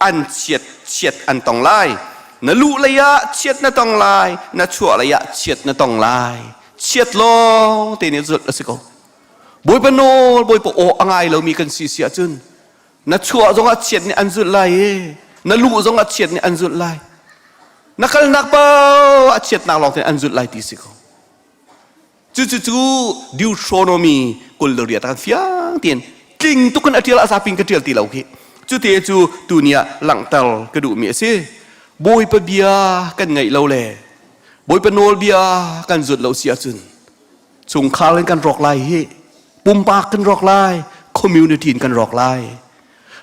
an chiat chiat an tong lai. Na luh lei ah chiat na tong lai, na chuah lei ah chiat na tong lai. Chiat lawng te nih zulh a si ko. Bawipa nawl, Bawipa aw a ngai lomi kan si si ahcun na chuah zongah chiat nih an zulh lai i na luh zongah chiat nih an zulh lai. Na kalnak paoh ah chiatnak lawng tein an zulh lai ti si ko. Cucu cu Deuteronomy 28 kan fiang tein tling tuk in a ṭial a zapin ka ṭial ti lo khi. Cute cu tuni ah langhter ka duhmi a si. Bawipa bia kan ngaih lo le Bawipa nawlbia kan zulh lo si ahcun chungkhar in kan rawk lai hi pumpak kan rawk lai community in kan rawk lai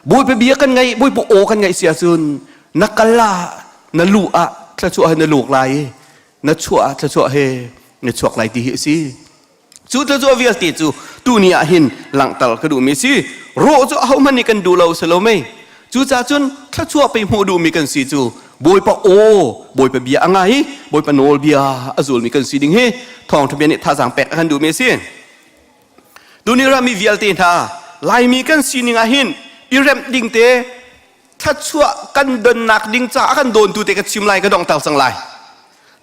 bawipa bia kan ngaih bawipa aw kan ngaih si ahcun na kal ah na lu ah thluachuah he na luk lai i na chuah ah thluachuah he na chuak lai ti hi a si cu thluachuah vialte cu tuni ah hin langhter ka duhmi a si rawh cu ahohmanh nih kan duh lo si lo mei Cucaah cun thluachuah pei hmuh duhmi kan si cu Bawipa aw, Bawipa bia a ngai i Bawipa nawlbia a zulmi kan si ding hi thawngṭha bia nih thazaang pek a kan duhmi a si. Tuni rami vialte hna Laimi kan sining ah hin i remh ding te thluachuah kan donnak ding caah a kan dawntu te ka chim lai ka donghter cang lai.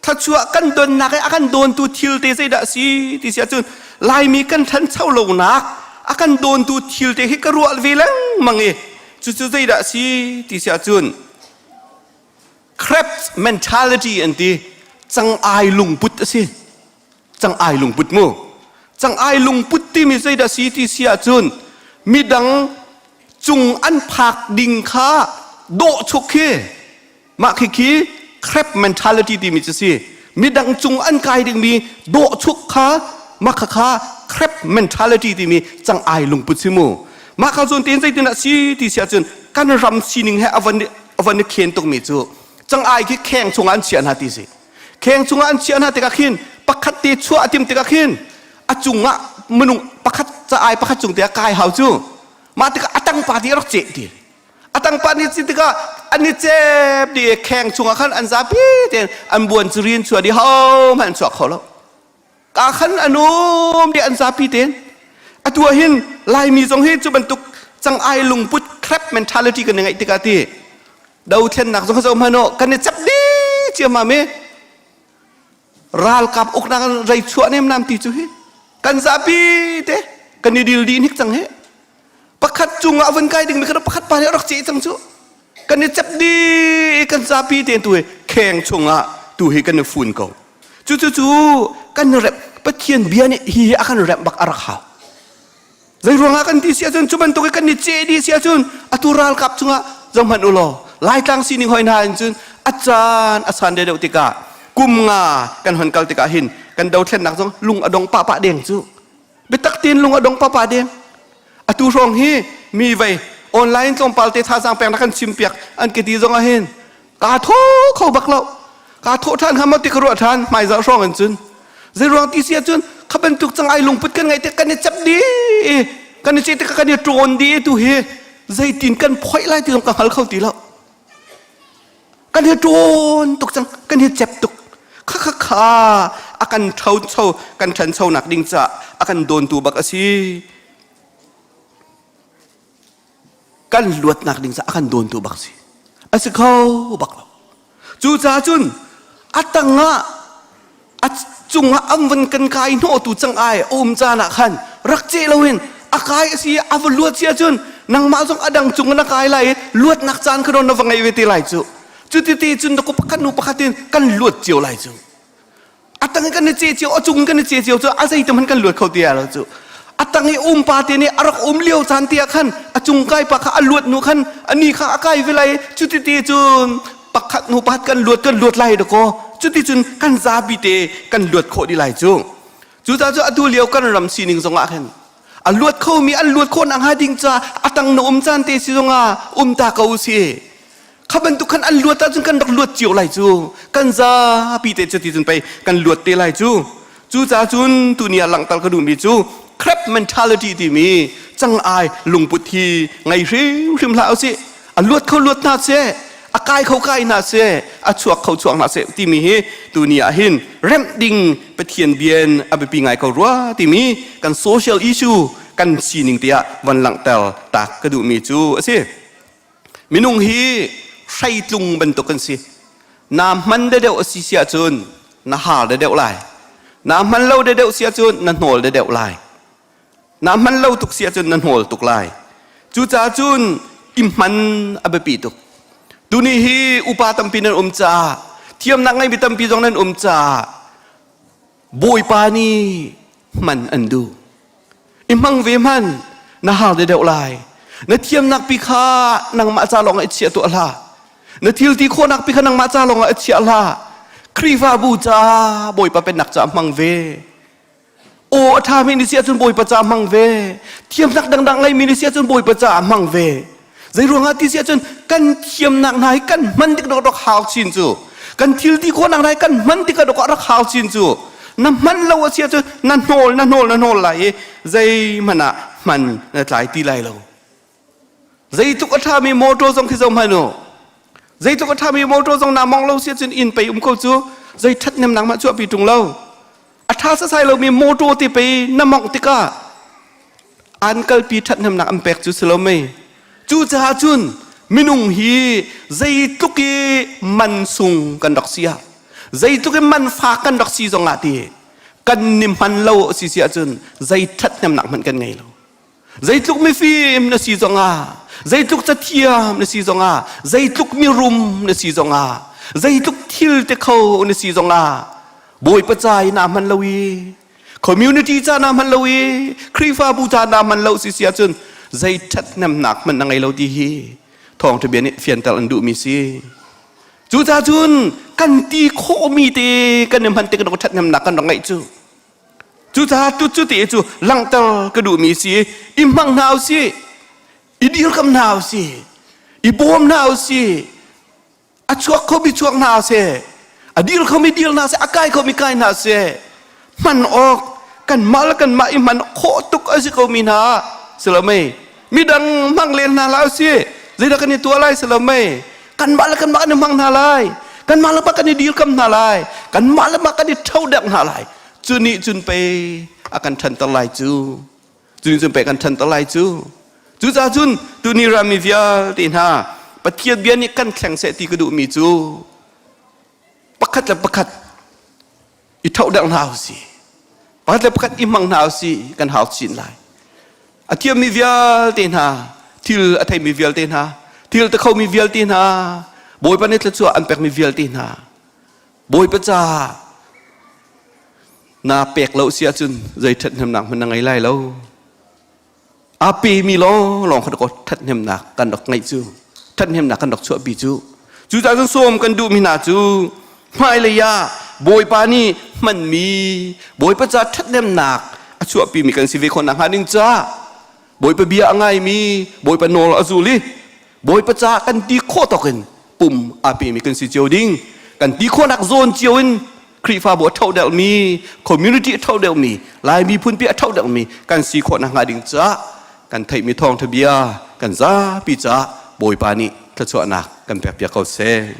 Thluachuah kan donnak i a kan dawntu thil te zeidah a si ti si ahcun Laimi kan ṭhancho lonak a kan dawntu thil te hi ka ruah ve lengmang i cucu zeidah a si ti si ahcun crab mentality an ti cang-ai lungput a si cang-ai lungput mu cang-ai lungput timi zeidah a si ti si ahcun midang cung an phak ding kha dawh chuk khi Mah khikhi crab mentality timi cu si. Midang cung an kai dingmi dawhchuk kha mah khakha crab mentality timi cang ai lungput si mu. Mah kha zawn tein zeitin ah si ti si ahcun kan ram sining he a van a van i khen tukmi cu cang ai khi kheng chungah an chiah hna ti si. Kheng chungah an chiah hna tikah khin pakhat te chuah a tim tikah khin a cungah minung pakhat ca ai pakhat cung te ah kai hau cu. Mah tikah a tang pa ti a rak ceh ti. A tangpa nih ci tikah an i cep dih i kheng chungah khan an zapi tein an buan cu rin chuah dih hohmanh an chuak kho lo. Ka khan an um dih an zapi tein. Atu ah hin Laimi zong hi cu bantuk cang-ai lungput crab mentality kan i ngeih tikah ti dothlennak zong zoh hmanh u kan i cep dih ciammam i ralkap uknak rei chuah nemnam ti cu hi kan zapi te kan i dil dih hnik cang hi pakhat cungah vun kai dingmi kha pakhat pa nih a rak ceh cang cu kan i cep dih kan zapi tein tu hi kheng chungah tu hi kan i fun ko cu cu cu kan rep Pathian bia nih hi hi a kan remh bak a rak hau zei ruangah kan ti si ahcun cu bantuk i kan i ceh dih si ahcun atu ralkap cungah zohhmanh u law Laitlang sining hoi hna in cun a caan a san deuh tikah kum nga kan hon kal tikah hin kan dothlennak zong lung a dong pah pah deng cu. Biatak tein lung a dong papa deng. Atu hrawng hi mi vei online tlawmpal te thazaang pek na kan chim piak an ka ti zong ah hin kaa tho kho bak lo. Kaa thawh ṭhan hnga maw ti ka ruah ṭhan hmaizarh hrawng in cun. Zei ruang ti si ahcun kha bantuk cang ai lungput kan ngeih tik kan i cep dih kan i ceh tik kan i ṭawn dih tu hi zeitin kan phoih lai ti zong ka hngal kho ti lo. Kan i ṭawn tuk cang kan i cep tuk. Kha kha kha a kan ṭhancho kan ṭhanchonak ding caah a kan dawntu bak a si. Kan luatnak ding caah a kan dawntu bak si. A si kho bak lo. Cucaah cun a tangah a cungah an van kan kai hnawhtu cang ai a um caan ah khan rak ceh loin a kai a si a va luat si ahcun nangmah zong a dang cung na kai lai i luatnak caan kha na va ngei ve te lai cu. Cuti te cun na pakhat nu pakhat in kan luat cio lai cu. A tang in kan i ce cio, a cung in kan i ce cio cu a zeitum han kan luat kho ti lo cu. A tang i um pa te nih a rak um lio caan te ah khan a cung kai pa kha a luat nu khan a ni kha a kai ve lai cuti te cun pakhat hnu pakhat kan luat kan luat lai dakaw cuti cun kan zapi te kan luat khawh dih lai cu. Cucaah cu atu lio kan ram sining zong ah khan a luat khomi an luat khawh nak hnga ding ca a tang na um caan te si zong ah um ta ko si. Kha bantuk khan an luat ahcun kan rak luat cio lai cu. Kan zapi te cuti cun pei kan luat te lai cu. Cucaah cun tuni ah langhter ka duhmi cu crab mentality timi cang-ai lungput hi ngei hrimhrim hlah usih. A luat kho luat hna seh, a kai kho kai hna seh, a chuak kho chuak hna seh timi hi tuni ah hin remh ding Pathian bian a biapi ngai ko rua timi kan social issue kan sining te ah von langhter tak ka duhmi cu a si. Minung hi hreitlung bantuk kan si. Na hman deuhdeuh a si si ahcun na har deuhdeuh lai. Na hman lo deuhdeuh si ahcun na hnawl deuhdeuh lai. Na hman lo tuk si ahcun na hnawl tuk lai. Cucaah cun i hman a biapi tuk. Tuni hi upa tampi nan um caah thiamnak ngeimi tampi zong nan um caah Bawipa nih hman an duh. I hmang ve hman na har deuh lai. Na thiamnak pi kha nangmah ca lawngah i chiah tuah hlah. Na thil ti khawhnak pi kha nangmah ca lawngah i chiah hlah. Khrihfabu ca Bawipa pennak ca hmang ve. Aw a ṭhami ni si ahcun Bawipa ca hmang ve. Thiamnak dangdang ngeimi ni si ahcun Bawipa ca hmang ve. Zei ruangah ti si ahcun kan thiamnak hna hi kan hman tik dok hau chin cu. Kan thil ti khawhnak hna hi kan hman tik dok rak hau chin cu. Na hman lo a si ahcun na hnawl na hnawl na hnawl lai i zeihmanh ah hman na tlai ti lai lo. Zeitluk a ṭhami motor zong khi zoh hmanh u. Zeitluk a ṭhami motor zong naa mong lo si ahcun inn pei um ko cu zei ṭhathnemnak mah chuahpi ṭung lo. A ṭha sasai lomi motor te pei na mongh tikah an kalpi ṭhathnemnak an pek cu si lo mei. Cucaah cun minung hi zeitluk i man sung kan rak si ah zeitluk i man fak kan rak si zongah ti kan ni hman lo a si si ahcun zei ṭhathnemnak hmanh kan ngei lo. Zeitluk mifim na si zongah, zeitluk cathiam na si zongah, zeitluk mirum na si zongah, zeitluk thil te kho na si zongah, Bawipa ca i naa hman lo i, community ca naa hman lo i, Khrihfabu ca naa hman lo si si ahcun zei ṭhathnemnak hmanh na ngei lo ti hi thawngṭha bia nih fianter an duhmi si. Cucaah cun kan ti khawhmi te kan i hman tik in ṭhathnemnak kan rak ngeih cu. Cucaah tu cu ti cu langhter ka duhmi si i hmang hna usih, i dirkam hna usih, i bawm hna usih, a chuak khomi chuak hna seh, a dir khomi dir hna seh, a kai khomi kai hna seh, hman awk kanmah le kanmah i hman khawh tuk a si komi hna si lo mei midang hmang len hna hlah usih zeidah kan i tuah lai si lo mei kanmah le kanmah kan i hmang hna lai kanmah le mah kan i dirkam hna lai kanmah le mah kan i ṭhodek hna lai cu nih cun pei a kan ṭhanter lai cu cu nih cun pei a kan ṭhanter lai cu cucaah cun tuni rami vialte hna Pathian bia nih kan thleng seh ti ka duhmi cu pakhat le pakhat i ṭhohderh hna usih pakhat le pakhat i hmang hna usih kan hau chin lai a thiammi vialte hna thil a theimi vialte hna thil te khomi vialte hna Bawipa nih thluachuah an pekmi vialte hna Bawipa caah naa pek lo si ahcun zei ṭhathnemnak hmanh na ngei lai lo a pemi lawnglawng kha dakaw ṭhathnemnak kan rak ngeih cu ṭhathnemnak kan rak chuahpi cu cucaah cun sawm kan duhmi hna cu hmailei ah Bawipa nih hmanmi Bawipa ca ṭhathnemnak a chuahpimi kan si ve khawh nakhnga ding caah Bawipa bia a ngaimi Bawipa nawl a zul i Bawipa caah kan ti khawh tawk in pum aa pemi kan si cio ding kan ti khawhnak zawn cio in Khrihfabu a ṭho deuhmi community a ṭho deuhmi Lai miphun pi a ṭho deuhmi kan si khawh nakhnga ding caah kan theihmi thawngṭha bia kan zapi caah Bawipa nih thluachuahnak kan pekpiak ko seh.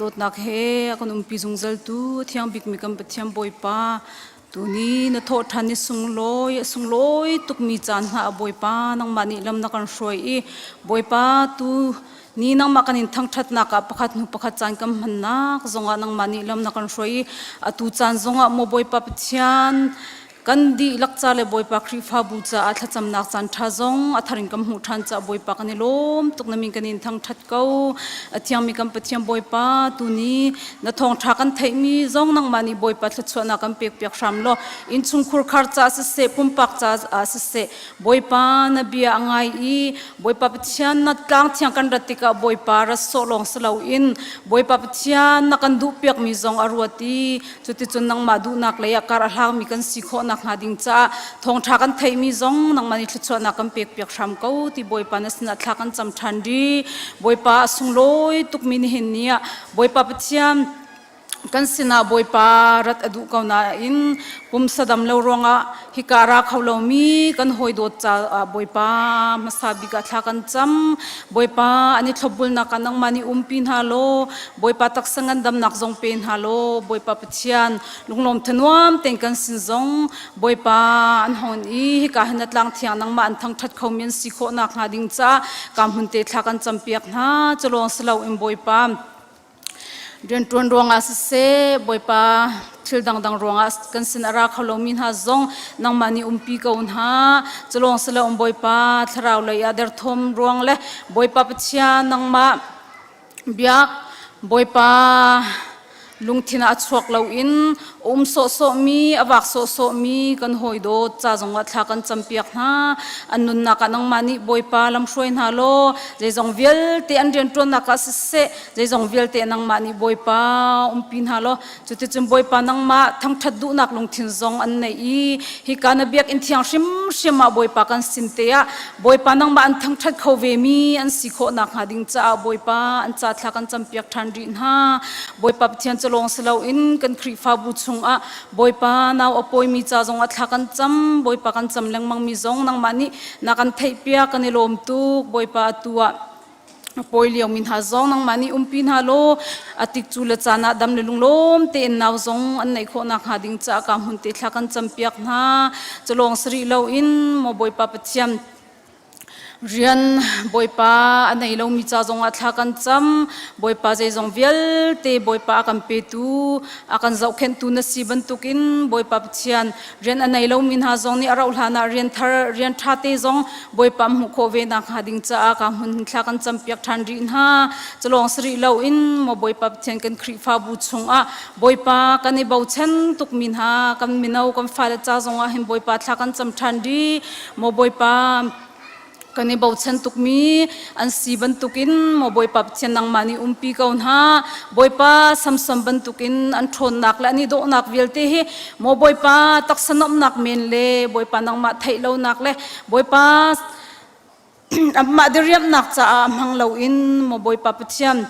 Dawtnak he a kan umpi zungzaltu thiang bikmi kan Pathian Bawipa Tuni na thawh ṭhan i sunglawi a sunglawi tukmi caan hna a Bawipa nangmah nih lam na kan hruai i Bawipa tu ni nangmah kan in thangṭhatnak ah pakhat hnu pakhat caan kan hmannak zongah nangmah nih lam na kan hruai i atu caan zongah maw Bawipa Pathian kan dihlak ca le Bawipa Khrihfabu caah thlacamnak caan ṭha zong a thar in kan hmuh ṭhan caah Bawipa kan i lawm tuk na min kan in thangṭhat ko a thiangmi kan Pathian Bawipa tuni Na thawngṭha kan theihmi zong nangmah nih Bawipa thluachuahnak kan pekpiak hram law innchungkhur khar ca siseh pumpak ca ah siseh Bawipa na bia a ngai i Bawipa Pathian na tlang thiang kan rat tikah Bawipa rat sawh lawng si loin Bawipa Pathian na kan duhpiakmi zong a ruat i cuticun nangmah duhnak lei ah kar a hlangmi kan si khawh nakhnga ding caah thawngṭha kan theihmi zong nangmah nih thluachuahnak kan pekpiak hram ko ti Bawipa na sinah thla kan cam ṭhan rih Bawipa a sunglawi tukmi nihin ni ah Bawipa Pathian kan sinah Bawipa rat a duh ko nain pumsa dam lo ruangah hika ra kho lomi kan hawi dawt caah Bawipa hmasa bik ah thla kan cam. Bawipa an i thlopbulnak ah nangmah nih umpi hna law Bawipa taksa ngandamnak zong pe hna law Bawipa Pathian lunglawm thanuam tein kan sin zong Bawipa an hon i hika hin na tlang thiang nangmah an thangṭhat khomi an si khawh nakhnga ding caah ka hmun te thla kan campiak hna. Culawng si loin Bawipa rianṭuan ruangah siseh Bawipa thil dangdang ruangah kan sin a ra kho lomi hna zong nangmah nih umpi ko hna. Culawng si loin Bawipa thlarau lei ah derthawm ruang le Bawipa Pathian nangmah Biak Bawipa lungthin ah a chuak loin a um sawhsawhmi, a vak sawhsawhmi kan hawi dawt ca zongah thla kan campiak hna. An nunnak ah nangmah nih Bawipa lamhruai hna law zeizong vialte an rianṭuannak ah siseh, zeizong vialte nangmah nih Bawipa umpi hna law cuticun Bawipa nangmah thangṭhat duhnak lungthin zong an neih i hika na biakinn thiang hrimhrim ah Bawipa kan sin te ah Bawipa nangmah an thangṭhat kho vemi an si khawh nakhnga ding caah Bawipa an ca thla kan campiak ṭhan rih hna. Bawipa Pathian cu lawng si loin kan Khrihfabu chungah Bawipa nau a pawimi ca zongah thla kan cam. Bawipa kan cam lengmangmi zong nangmah nih na kan theihpiak kan i lawm tuk. Bawipa atu ah a pawi liomi hna zong nangmah nih umpi hna law a tikcu le caan ah dam le lunglawm tein nau zong an neih khawh nakhnga ding caah ka hmun te thla kan campiak hna. Culawng si rih loin maw Bawipa Pathian rian Bawipa a nei lomi ca zongah thla kan cam. Bawipa zeizong vialte Bawipa a kan petu a kan zohkhenhtu na si bantukin Bawipa Pathian rian a nei lomi hna zong nih a rauh hlan ah rian thar rian ṭha te zong Bawipa hmuh khawh ve nakhnga ding caah ka hmun thla kan campiak ṭhan rih hna. Culawng si rih loin maw Bawipa Pathian kan Khrihfabu chungah Bawipa kan i bochan tukmi hna kan mino kan fale ca zongah hin Bawipa thla kan cam ṭhan rih. Maw Bawipa kan i bochan tukmi an si bantukin maw Bawipa Pathian nangmah nih umpi ko hna. Bawipa Samson bantukin an ṭhawnnak le an i dawhnak vialte hi maw Bawipa taksa nuamhnak men le Bawipa nangmah theih lonak le Bawipa amah diriamhnak caah hmang loin maw Bawipa Pathian.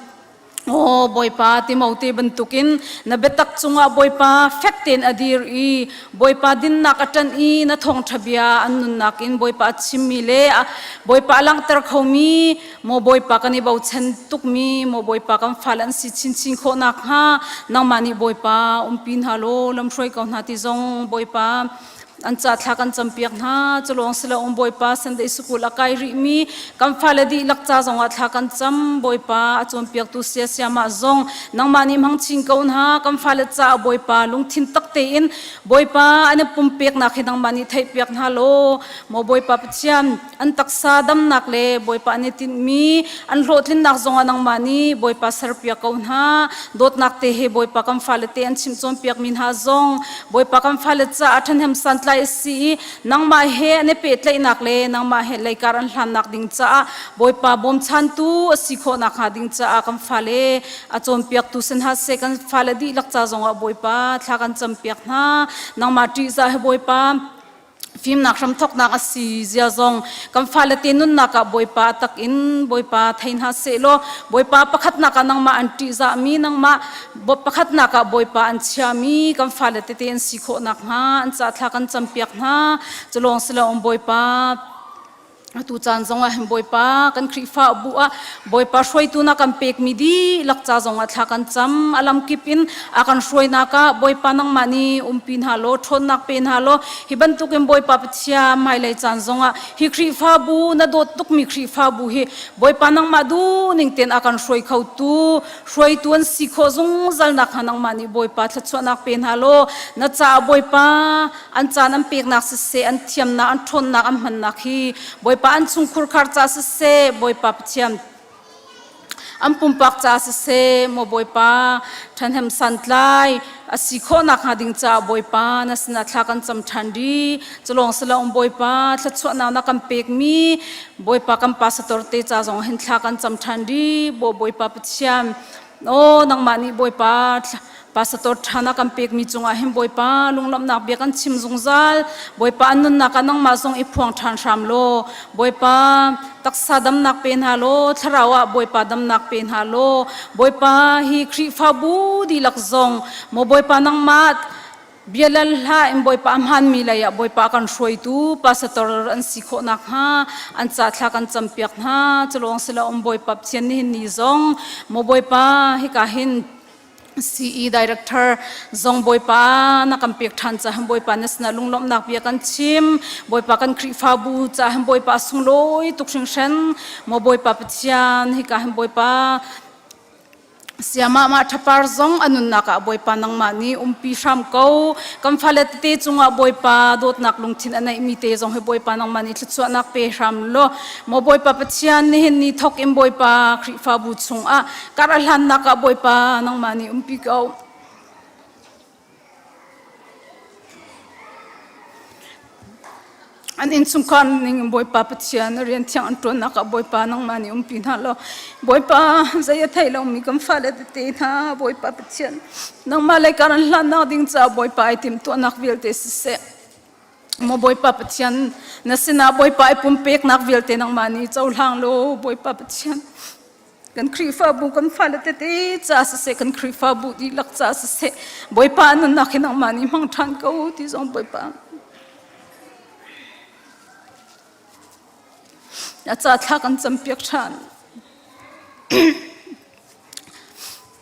Aw Bawipa Timote bantukin na biatak cungah Bawipa fek tein a dir i Bawipa dinnak a ṭanh i na thawngṭha bia an nunnak in Bawipa a chimmi le Bawipa a langhter khomi maw Bawipa kan i bochan tukmi maw Bawipa kan fale an si chinchin khawh nakhnga nangmah nih Bawipa umpi hna law lamhruai ko hna ti zong Bawipa an ca thla kan campiak hna culawng siloin Bawipa Sunday School a kai rihmi kan fale dihlak ca zongah thla kan cam Bawipa a cawnpiaktu sia siamah zong nangmah nih hmang chin ko hna kan fale ca Bawipa lungthin tak tein Bawipa an i pumpeknak hi nangmah nih theihpiak hna law maw Bawipa Pathian an taksa damnak le Bawipa an i tinhmi an hlawhtlinnak zongah nangmah nih Bawipa serpiak ko hna dawtnak te he Bawipa kan fale te an chimh cawnpiakmi hna zong Bawipa kan fale caah ṭhahnem santlai a si i nangmah he an i pehtlaihnak le nangmah he leikar an hlannak ding caah Bawipa bawmchantu a si khawh nakhnga ding caah kan fale a cawnpiaktu si hna seh kan fale dihlak ca zongah Bawipa thla kan campiak hna nangmah ṭihzah he Bawipa fimnak hramthawknak a si zia zong kan fale te nunnak ah Bawipa tak in Bawipa thei hna seh law Bawipa pakhatnak ah nangmah an ṭihzahmi nangmah pakhatnak ah Bawipa an chiami kan fale tete an si khawh nakhnga an ca thla kan campiak hna culawng siloin Bawipa Atu caan zongah hin Bawipa kan Khrihfabu ah Bawipa hruaitu na kan pekmi dihlak ca zongah thla kan cam. A lamkip in a kan hruainak ah Bawipa nangmah nih umpi hna law ṭhawnnak pe hna law hi bantukin Bawipa Pathian hmailei caan zongah hi Khrihfabu na dawt tukmi Khrihfabu hi Bawipa nangmah duhning tein a kan hruai khotu hruaitu an si khawh zungzal nakhnga nangmah nih Bawipa thluachuahnak pe hna law na caah Bawipa an caan an peknak siseh an thiamnak an ṭhawnnak an hmannak hi Bawipa an chungkhur khar ca siseh Bawipa Pathian an pumpak ca siseh maw Bawipa ṭhahnem santlai a si khawh nakhnga ding caah Bawipa na sinah thla kan cam ṭhan dih culawng siloin Bawipa thluachuahnak na kan pekmi Bawipa kan pastor te ca zong hin thla kan cam ṭhan dih Bawipa Pathian Aw nangmah nih Bawipa pastor ṭha na kan pekmi cungah hin Bawipa lunglawmhnak bia kan chim zungzal. Bawipa an nunnak ah nangmah zong i phuang ṭhan hram law Bawipa taksa damnak pe hna law thlarau ah Bawipa damnak pe hna law Bawipa hi Khrihfabu dihlak zong maw Bawipa nangmah Bialal hlah in Bawipa a hmaanmi lei ah Bawipa kan hruaitu pastor an si khawh nakhnga an ca thla kan campiak hna. Culawng si lo um Bawipa Pathian nihin ni zong maw Bawipa hika hin CE director zong Bawipa na kan pek ṭhan caah Bawipa na sinah lunglawmhnak bia kan chim. Bawipa kan Khrihfabu caah Bawipa sunglawi tuk hringhran maw Bawipa Pathian hika hin Bawipa Siamah mah ṭhapar zong a nunnak ah Bawipa nangmah nih umpi hram ko. Kan fale tete cungah Bawipa dawtnak lungthin a neihmi te zong hi Bawipa nangmah nih thluachuahnak pe hram law. Maw Bawipa Pathian nihin ni thawk in Bawipa Khrihfabu chungah kar a hlannak ah Bawipa nangmah nih umpi ko. An innchungkhar ning in Bawipa Pathian rian thiang an ṭuannak ah Bawipa nangmah nih umpi hna law Bawipa zei a thei lomi kan fale tete hna Bawipa Pathian nangmah lei kar an hlannak ding caah Bawipa ai timhtuahnak vialte siseh maw Bawipa Pathian na sinah Bawipa i pumpeknak vialte nangmah nih cohlang law Bawipa Pathian Kan Khrihfabu kan fale tete ca siseh kan Khrihfabu dihlak ca siseh Bawipa nunnak hi nangmah nih hmang ṭhan ko ti zong Bawipa a ca thla kan campiak ṭhan.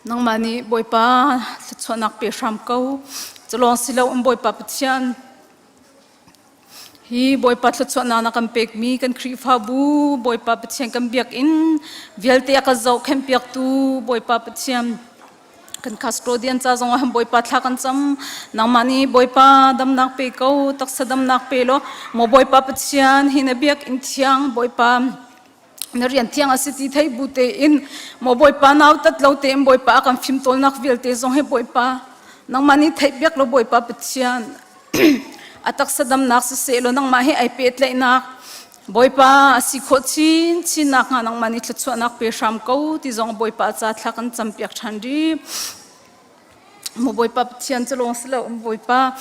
Nangmah nih Bawipa thluachuahnak pe hram ko. Culawng si lo in Bawipa Pathian Hi Bawipa thluachuahnak na kan pekmi kan Khrihfabu Bawipa Pathian kan biakinn vialte a kan zohkhenhpiaktu Bawipa Pathian kan custodian ca zong ah Bawipa thla kan cam nangmah nih Bawipa damnak pe ko taksa damnak pe law maw Bawipa Pathian hi na biakinn thiang Bawipa na rian thiang a si ti thei bu tein maw Bawipa nautat lo tein Bawipa a kan fimtawlnak vialte zong hi Bawipa nangmah nih theih piak law Bawipa Pathian a taksa damnak siseh law nangmah he ai pehtlaihnak Bawipa a si khawh chin chin nakhnga nangmah nih thluachuahnak pe hram ko ti zong Bawipa ca thla kan campiak ṭhan rih. Maw Bawipa Pathian cu lawng si lo Bawipa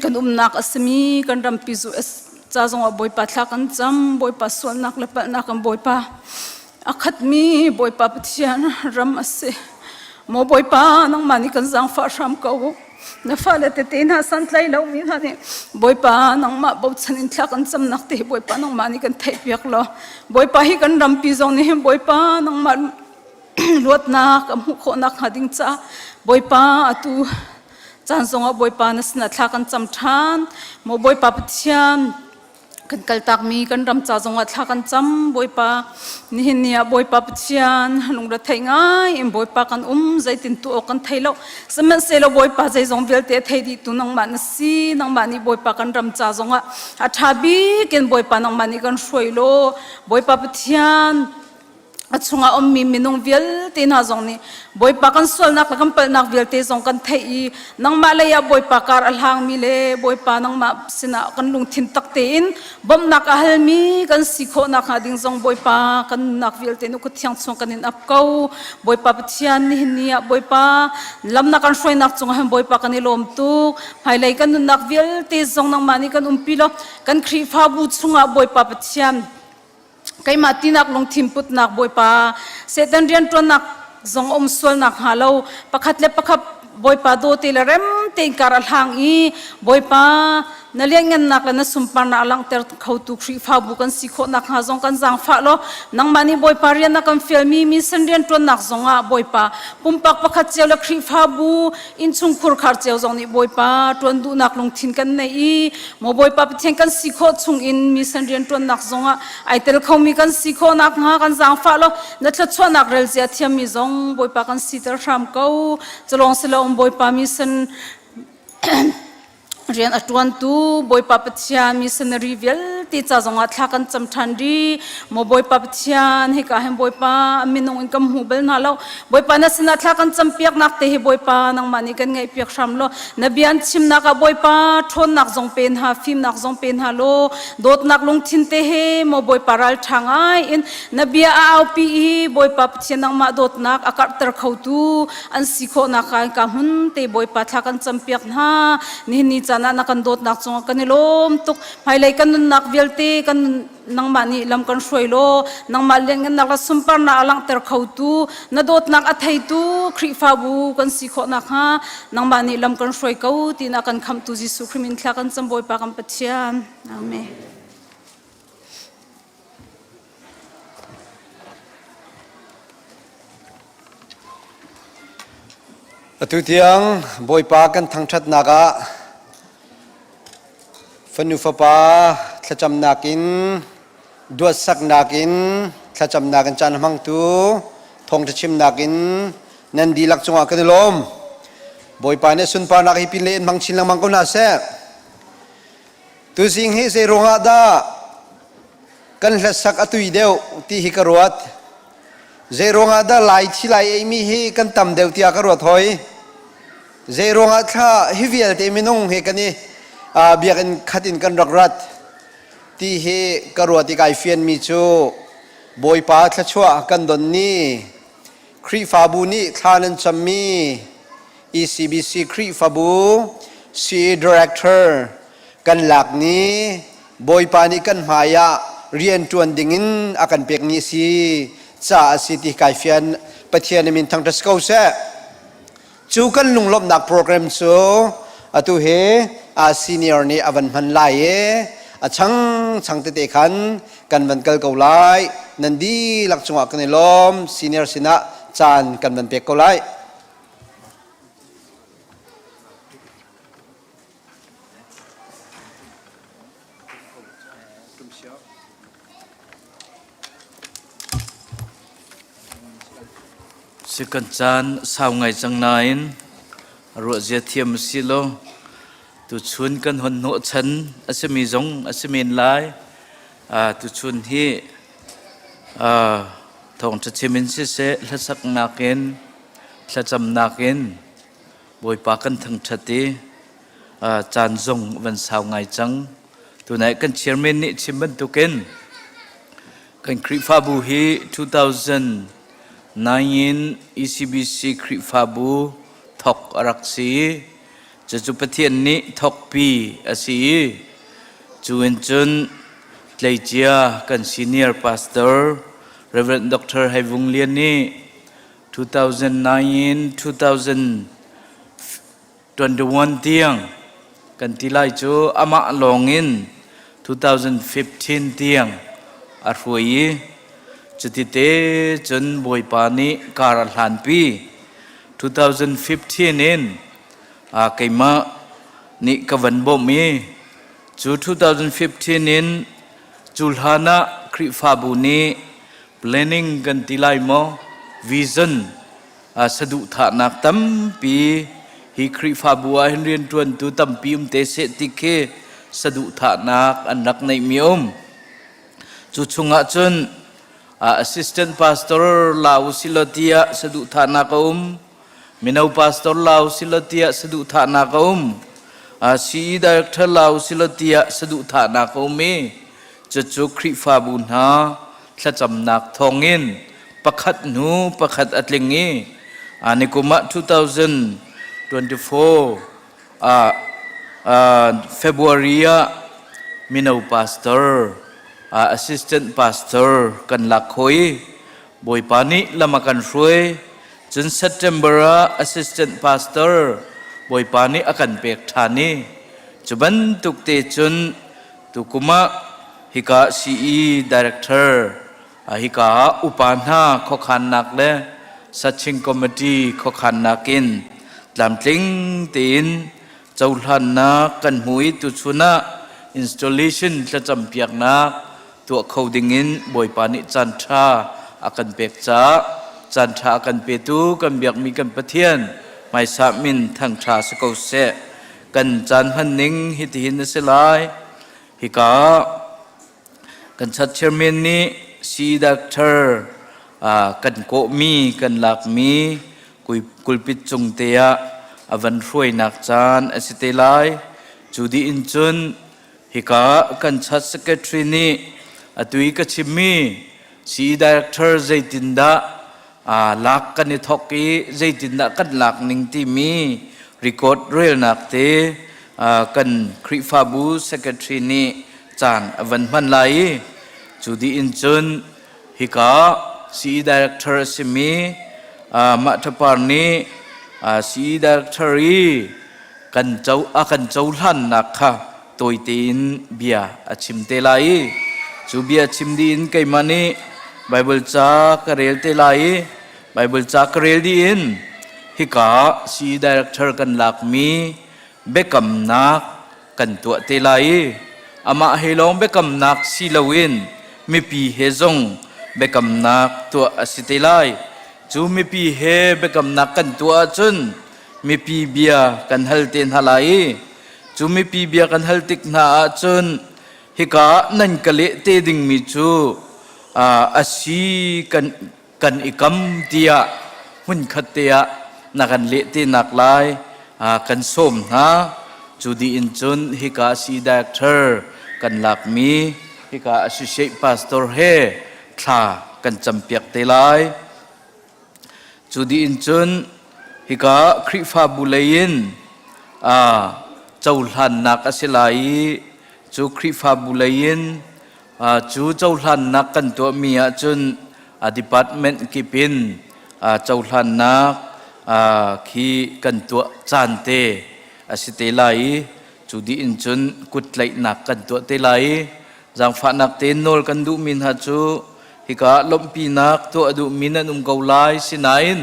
kan umnak a simi kan rampi US. Ca zongah Bawipa thla kan cam, Bawipa sualnak le palhnak kan Bawipa a khatmi Bawipa Pathian ram a si. Maw Bawipa, nangmah nih kan zaangfah hram ko. Na fale tete hna santlai lomi hna nih Bawipa nangmah bochan in thla kan camnak te hi Bawipa nangmah nih kan theihpiak law Bawipa hi kan rampi zong nih hin Bawipa nangmah luatnak a hmuh khawhnak hnga ding caah Bawipa atu caan zongah Bawipa na sinah thla kan cam ṭhan. Maw Bawipa Pathian, kan kaltakmi kan ram ca zongah thla kan cam Bawipa nihin ni ah Bawipa Pathian lungretheih ngai in Bawipa kan um zeitin tu awk kan thei lo sihmanhsehlaw Bawipa zeizong vialte a thei dih tu nangmah na si nangmah nih Bawipa kan ram ca zongah a ṭha bik in Bawipa nangmah nih kan hruai law Bawipa Pathian a chungah ummi minung vialte hna zong nih Bawipa kan sualnak le kan palhnak vialte zong kan theih i nangmah lei ah Bawipa kar a hlangmi le Bawipa nangmah sinah kan lungthin tak tein bawmhnak a halmi kan si khawh nakhnga ding zong Bawipa kan nunnak vialte nu thiang chung kan in ap ko Bawipa Pathian nihin ni ah Bawipa lamnak kan hruainak cungah hin Bawipa kan i lawm tuk hmailei kan nunnak vialte zong nangmah nih kan umpi law kan Khrihfabu chungah Bawipa Pathian keimah tinak lungthin putnak Bawipa Satan rianṭuannak zong um sualnak hnga lo pakhat le pakhat Bawipa dawte le rem tein kar a hlang i Bawipa na lianngannak le na sunparnak a langhter khotu Khrihfabu kan si khawh nakhnga zong kan zaangfah law nangmah nih Bawipa rian na kan fialmi mission rianṭuannak zongah Bawipa pumpak pakhat cio le Khrihfabu innchungkhur khar cio zong nih Bawipa ṭuan duhnak lungthin kan nei i Maw Bawipa Pathian kan si khawh chungin mission rianṭuannak zongah ai tel khomi kan si khawh nakhnga kan zaangfah law na thluachuahnak relzia thiammi zong Bawipa kan siter hram ko. Culawng siloin Bawipa mission rian a ṭuantu Bawipa Pathian missionary vialte ca zongah thla kan cam ṭhan rih. Maw Bawipa Pathian hika hin Bawipa minung in kan hmu bal hna lo. Bawipa na sinah thla kan campiaknak te hi Bawipa nangmah nih kan ngaihpiak hram law na bia an chimnak ah Bawipa ṭhawnnak zong pe hna fimnak zong pe hna law dawtnak lungthin te he maw Bawipa ralṭha ngai in na bia a aupi i Bawipa Pathian nangmah dawtnak a karhter khotu an si khawhnak ka ka hmun te Bawipa thla kan campiak hna nihin ni caan ah na kan dawtnak cungah kan i lawm tuk hmailei kan nunnak vialte kan nangmah nih lam kan hruai law nangmah lianngannak le sunparnak a langhter khotu na dawtnak a theitu Khrihfabu kan si khawh nakhnga nangmah nih lam kan hruai ko tiin a kan khamhtu Jesuh Khrih min thla kan cam Bawipa kan Pathian. Amen. Atu tiang Bawipa kan thangṭhatnak ah Fanu fapa thlacamnak in duatsaknak in thlacamnak in caan hmangtu thawngṭha chimnak in nan dihlak cungah kan i lawm. Bawipa nih sunparnak hi pin le in hmang chin lengmang ko hna seh. Tuzing hi zei ruangah dah kan hlasak a tui deuh ti hi ka ruat. Zei ruangah dah lai thi lai eimi hi kan tam deuh tiah ka ruat hoi. Zei ruangah thla hi vialte minung he kan i biakinn khat in kan rak rat ti hi ka ruat i kai fianmi cu Bawipa thluachuah kan don ni Khrihfabu nih thla nan cammi ECBC Khrihfabu CE Director kan lak ni Bawipa nih kan hmai ah rian ṭuan dingin a kan pek ni a si ca a si ti kai fian Pathian min thangṭhat si ko seh. Cu kan lunglawmhnak program cu atu hi a senior nih a van hman lai i a chang chang tete khan kan van kal ko lai. Nan dihlak cungah kan i lawm. Senior sinah caan kan van pek ko lai. Si kan caan sau ngai cang nain ruahzia thiam a si lo. Tuchun kan hon hnawhchan a simi zong a si men lai. Tuchun hi thawngṭha chim in siseh, hlasaknak in, thlacamnak in Bawipa kan thangṭhat i caan zong van sau ngai cang. Tunai kan chairman nih chim bantukin kan Khrihfabu hi 2009 in ECBC Khrihfabu thok a rak si. Cucu Pathian nih thokpi a si i. Cu in cun tleicia kan senior pastor Reverend Dr. Hai Vung Lian nih 2009 in 2021 tiang kan ti lai cu amah lawng in 2015 tiang a hruai i cutite cun Bawipa nih kar a hlanpi. 2015 in keimah nih ka van bawmh i cu 2015 in cu hlan ah Khrihfabu nih planning kan ti lai maw vision saduhthahnak tampi hi Khrihfabu ah hin rianṭuantu tampi um te seh ti khi saduhthahnak an rak neihmi um. Cu chungah cun assistant pastor la usilaw tiah saduhthahnak a um. Mino pastor la usilaw tiah saduhthahnak a um. CE director la usilaw tiah saduhthahnak a um i cucu Khrihfabu hna thlacamnak thawngin pakhat hnu pakhat a tling i nikum ah 2024 ah February ah mino pastor assistant pastor kan lak khawh i Bawipa nih lam a kan hruai. Cun September ah assistant pastor Bawipa nih a kan pek ṭhan i cu bantuk te cun tukum ah hika CE director hika ah upa hna khuakhannak le Sachin Committee khuakhannak in tlamtling tein cohlannak kan hmu i tuchun ah installation thlacampiaknak tuah kho dingin Bawipa nih caanṭha a kan pek caah caanṭha a kan petu kan biakmi kan Pathian hmaisa min thangṭha si ko seh. Kan caan hman ning hitihin a si lai. Hika kan chat chairman nih si doctor kan kawhmi kan lakmi kulpit cung te ah a van hruainak caan a si te lai. Cu dih in cun hika kan chat secretary nih atu i ka chimmi CE director zeitindah lak kan i thawk i zeitindah kan lak ning timi record relnak te kan Khrihfabu secretary nih caan a van hman lai i cu dih in cun hika CE director a simi Mah Thapar nih CE director i kan co a kan cohlannak kha tawi tein bia a chim te lai i cu bia chim dih in keimah nih Baibal ca ka rel te lai i Baibal ca ka rel dih in hika CE director kan lakmi biakamnak kan tuah te lai i amah he lawng biakamnak si loin mipi he zong biakamnak tuah a si te lai. Cu mipi he biakamnak kan tuah ahcun mipi bia kan hal te hna lai i cu mipi bia kan hal tik hna ahcun hika nan ka leh te dingmi cu a si kan kan i kam tiah hmunkhat te ah na kan leh te nak lai kan sawm hna. Cu dih in cun hika si director kan lakmi hika associate pastor he thla kan campiak te lai. Cu dih in cun hika Khrihfabu lei in cohlannak a si lai i cu Khrihfabu lei in cu cohlannak kan tuahmi ahcun department kip in cohlannak khi kan tuah caan te a si te lai i cu dih in cun kuttlaihnak kan tuah te lai i zaangfahnak tein nawl kan duhmi hna cu hika ah lawmhpinak tuah duhmi nan um ko lai sinain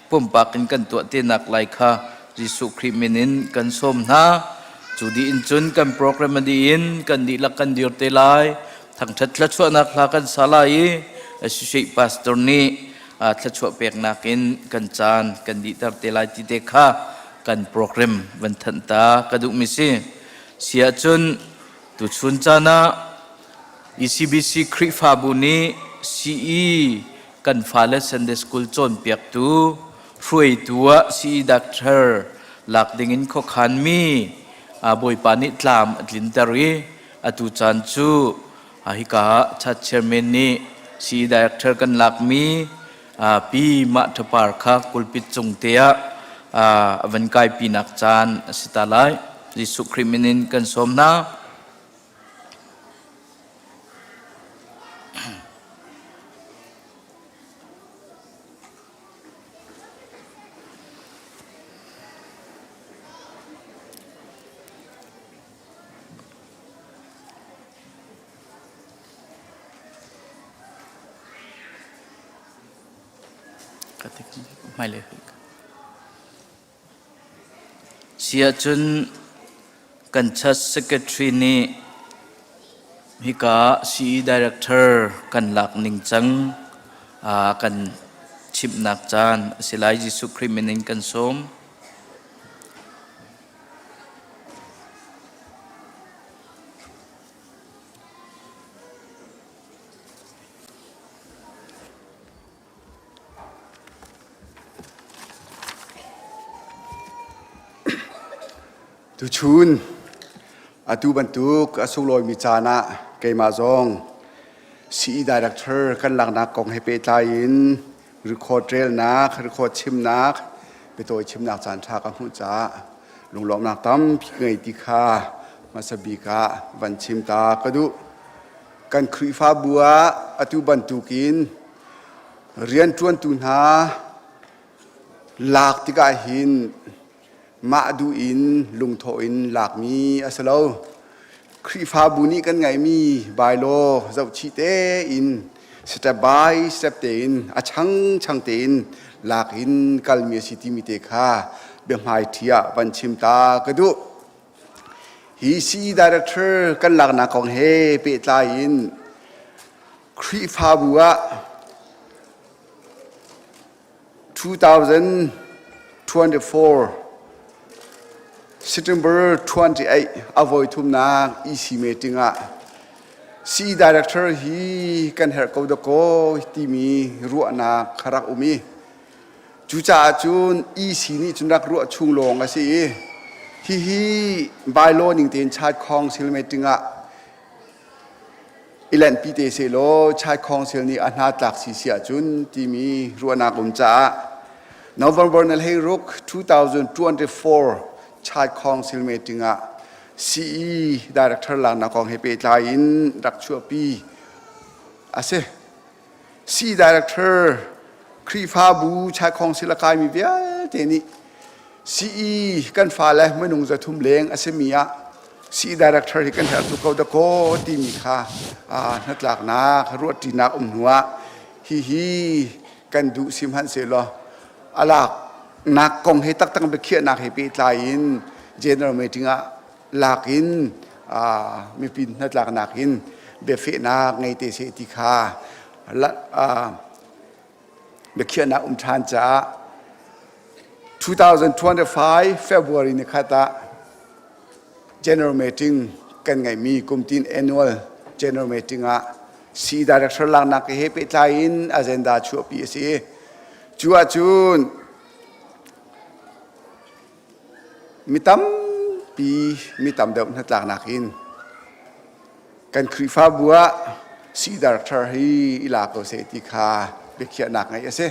pumpak in kan tuah tenak lai kha Jesuh Khrih min in kan sawm hna. Cu dih in cun kan program a dih in kan dihlak kan dir te lai. Thangṭhat thluachuahnak hla kan sa lai i Associate Pastor nih thluachuah peknak in kan caan kan dihter te lai ti te kha kan program van thanh ta ka duhmi si. Si ahcun tuchun caan ah ECBC Khrihfabu nih CE kan fale Sunday School cawnpiaktu hruaitu ah CE Doctor lak dingin khuakhanmi Bawipa nih tlam a tlinter i atu caan cu hika ah Church Chairman nih CE Director kan lakmi Pi Mah Thapar kha kulpit cung te ah a van kaipinak caan a si ta lai. Jesuh Khrih min in kan sawm hna. Hmailei Siahcun kan church secretary nih hika CE director kan lak ningcang kan chimhnak caan a si lai. Jesuh Khrih min in kan sawm. Tuchun atu bantuk a sunglawimi caan ah keimah zong CE Director kan laknak kong he pehtlai in record relnak, record chimnak, biatawi chimnak caan ṭha ka hmuh caah lunglawmhnak tampi ka ngei ti kha hmasa bik ah van chim ta ka duh. Kan Khrihfabu ah atu bantukin rianṭuantu hna lak tikah hin mah duh in lungthawh in lakmi a si lo. Khrihfabu nih kan ngeihmi bylaw zohchih tein step by step tein a changchang tein lak in kalmi a si timi te kha biahmaiṭhi ah van chim ta ka duh. Hi CE director kan laknak kong he pehtlai in Khrihfabu ah 2024 September 28 a voi thumnak EC meeting ah CE director hi kan herh ko dakaw timi ruahnak kha rak um i Cucaah cun EC nih cun rak ruah chung lawng a si i hihi bylaw ning tein Church Council meeting ah i lenhpi te sehlaw Church Council nih a hna tlak si si ahcun timi ruahnak um caah November na 16 2024 Church Council meeting ah CE Director laknak kong he pehtlai in rak chuahpi a si. CE Director Khrihfabu Church Council a kaimi vialte nih CE kan fale minung 300 leng a simi ah CE Director hi kan herh tuk ko dakaw timi kha hnatlaknak ruahṭinak um hnuah hihi kan duh si hmanhsehlaw a laknak kong he taktak biakhiahnak he pehtlai in general meeting ah lak in mipi hnatlaknak in biafehnak ngei te seh ti kha biakhiahnak um ṭhan caah 2025 February ni khat ah general meeting kan ngeihmi kumtin annual general meeting ah CE director laknak he pehtlai in agenda chuahpi a si. Cu ahcun Mi tampi, mi tam deuh hnatlaknak in kan Khrihfabu ah CE director hi i la ko seh ti kha biakhiahnak ngeih a si.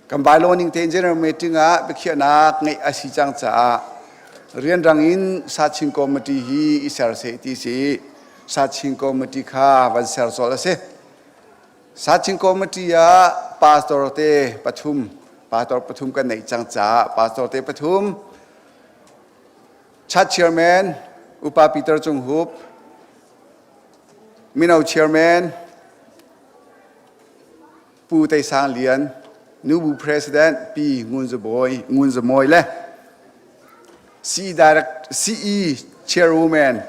Kan bylaw ning tein general meeting ah biakhiahnak ngeih a si cang caah rianrang in Sachin Committee hi i ser seh ti si. Sachin Committee kha van ser colh a si. Sachin Committee ah pastor te pathum, pastor pathum kan neih cang caah pastor te pathum, church chairman Upa Peter Cung Hup, mino chairman Pu Tei Sang Lian, nubu president Pi Ngun Za Bawi, Ngun Za Mawi le CE, direct, CE chairwoman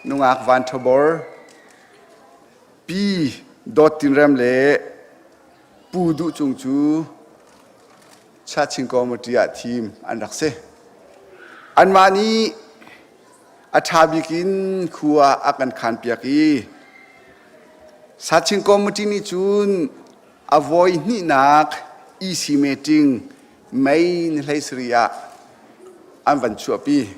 Nungak Van Thabor, Pi Dawt Tin Rem le Pu Duh Cung cu Chachin Committee ah thim an rak si. Anmah nih a ṭha bik in khua a kan khanpiak i Sachin Committee nih cun a voi hnihnak EC meeting May ni 17 ah an van chuahpi.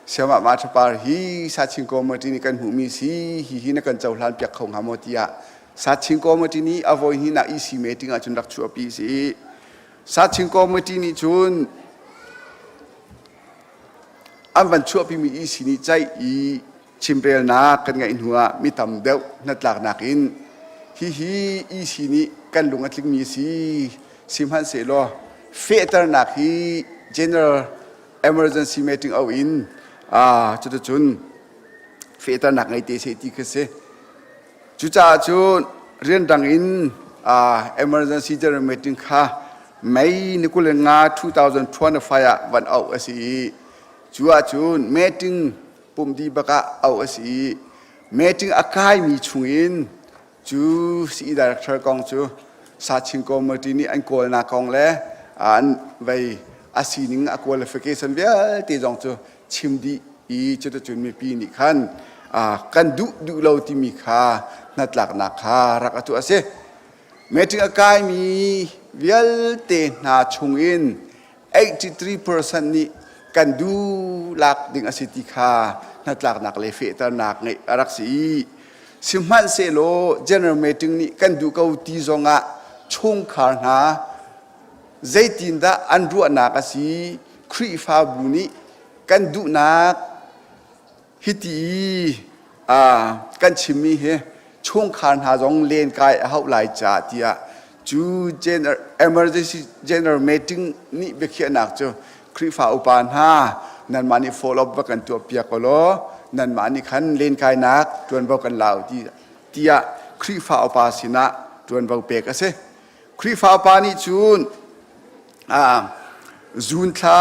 Siamah mah ṭhapar hi Sachin Committee nih kan hmuhmi si hihi na kan cohlan piak kho hnga maw tiah Sachin Committee nih a voi hnihnak EC meeting ahcun rak chuahpi a si i Sachin Committee nih cun an van chuahpimi EC nih ceih i chimrelnak kan ngeih hnuah mi tam deuh hnatlaknak in hihi EC nih kan lung a tlingmi a si sihmanhsehlaw fehternak hi general emergency meeting au in cuticun fehternak ngei te seh ti khi si. Cucaah cun rianrang in emergency general meeting kha May ni 25 2025 ah van auh a si i cu ahcun meeting pumh dih bak ah auh a si i meeting a kaimi chungin cu CE director kong cu Sachin Committee nih an kawlnak kong le an vei a sining a qualification vialte zong cu chim dih i cuticun mipi nih khan kan duh duh lo timi kha hnatlaknak kha rak a tuah a si. Meeting a kaimi vialte hna chungin 83% nih kan duh lak ding a si ti kha hnatlaknak le fehternak ngeih a rak si i sihmanhsehlaw general meeting nih kan duh ko ti zongah chungkhar hna zeitindah an ruahnak a si Khrihfabu nih kan duhnak hiti i kan chimmi hi chungkhar hna zong lenkai a hauh lai ca tiah cu emergency general meeting nih biakhiahnak cu Khrihfa upa hna nanmah nih follow up va kan tuah piak law nanmah nih khan lenkainak ṭuanvo kan la u tiah Khrihfa upa sinah ṭuanvo pek a si. Khrihfa upa nih cun June thla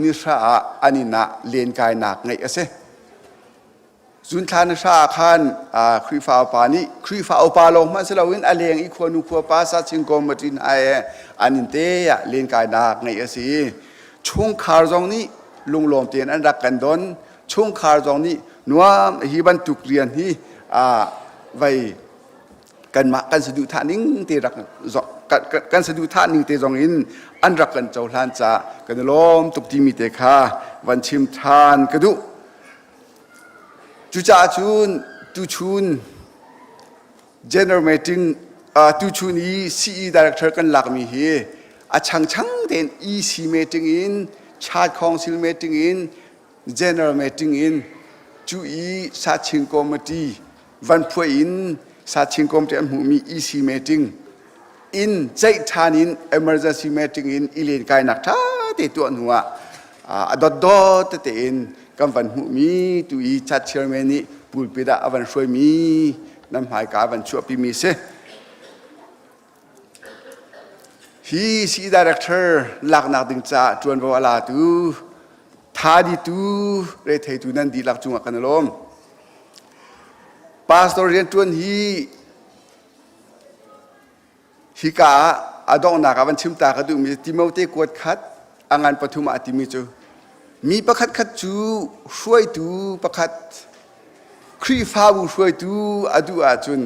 ni hra ah an inn ah lenkainak ngeih a si. June thla ni hra ah khan Khrihfa upa nih Khrihfa upa lawng hmanh si loin a leng i khuanu khuapa sachin committee hna he an inn te ah lenkainak ngeih a si. Chungkhar zong nih lunglawm tein an rak kan don. Chungkhar zong nih nuam hi bantuk rian hi vei kanmah kan saduhthah ning te rak kan saduhthah ning te zong in an rak kan cohlan ca kan i lawm tuk timi te kha van chim than ka duh. Cucaah cun tuchun general meeting tuchun i CE director kan lakmi hi a changchang tein EC meeting in Church Council meeting in general meeting in cu i Sachin committee van phuai in Sachin committee an hmuhmi EC meeting in ceih ṭhan in emergency meeting in i lenkainak ṭha te tuah hnu ah a dotdot tete in kan van hmuhmi tu i chat chairman nih pulpit ah a van hruaimi nan hmaika a van chuahpimi si. Hi CE director laknak ding caah ṭuanvo a latu thaditu retheitu nan dihlak cungah kan i lawm. Pastor rianṭuan hi hika ah a donghnak ah van chim ta ka duhmi Timote kuat khat a ngan pathum ah a timi cu mi pakhat khat cu hruaitu pakhat Khrihfabu hruaitu a duh ahcun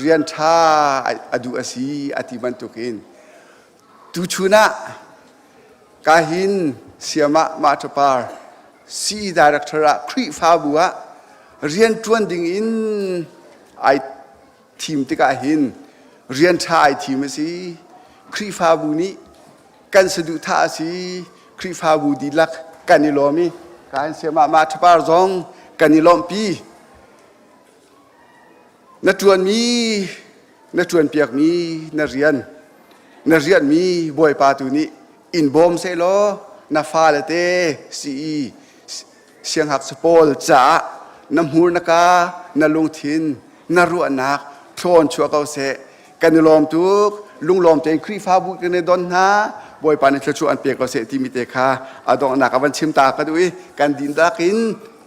rian ṭha a duh a si a ti bantukin tuchun ah kahin siamah mah ṭapar CE director ah Khrihfabu ah rian ṭuan ding in ai thim tikah hin rian ṭha ai thim a si. Khrihfabu nih kan saduhthah a si Khrihfabu dihlak kan i lawm i kan siamah mah ṭhapar zong kan i lawmhpi na ṭuanmi na ṭuanpiakmi na rian na rianmi Bawipa tu nih in bawm sehlaw na fale te CE siangngakchia pawl caah na hmur na ka na lungthin na ruahnak thlawn chuah ko seh kan i lawm tuk lunglawm tein Khrihfabu kan i don hna Bawipa nih thluachuah an pe ko seh timi te kha a donghnak a van chim ta ka duh i kan dindak in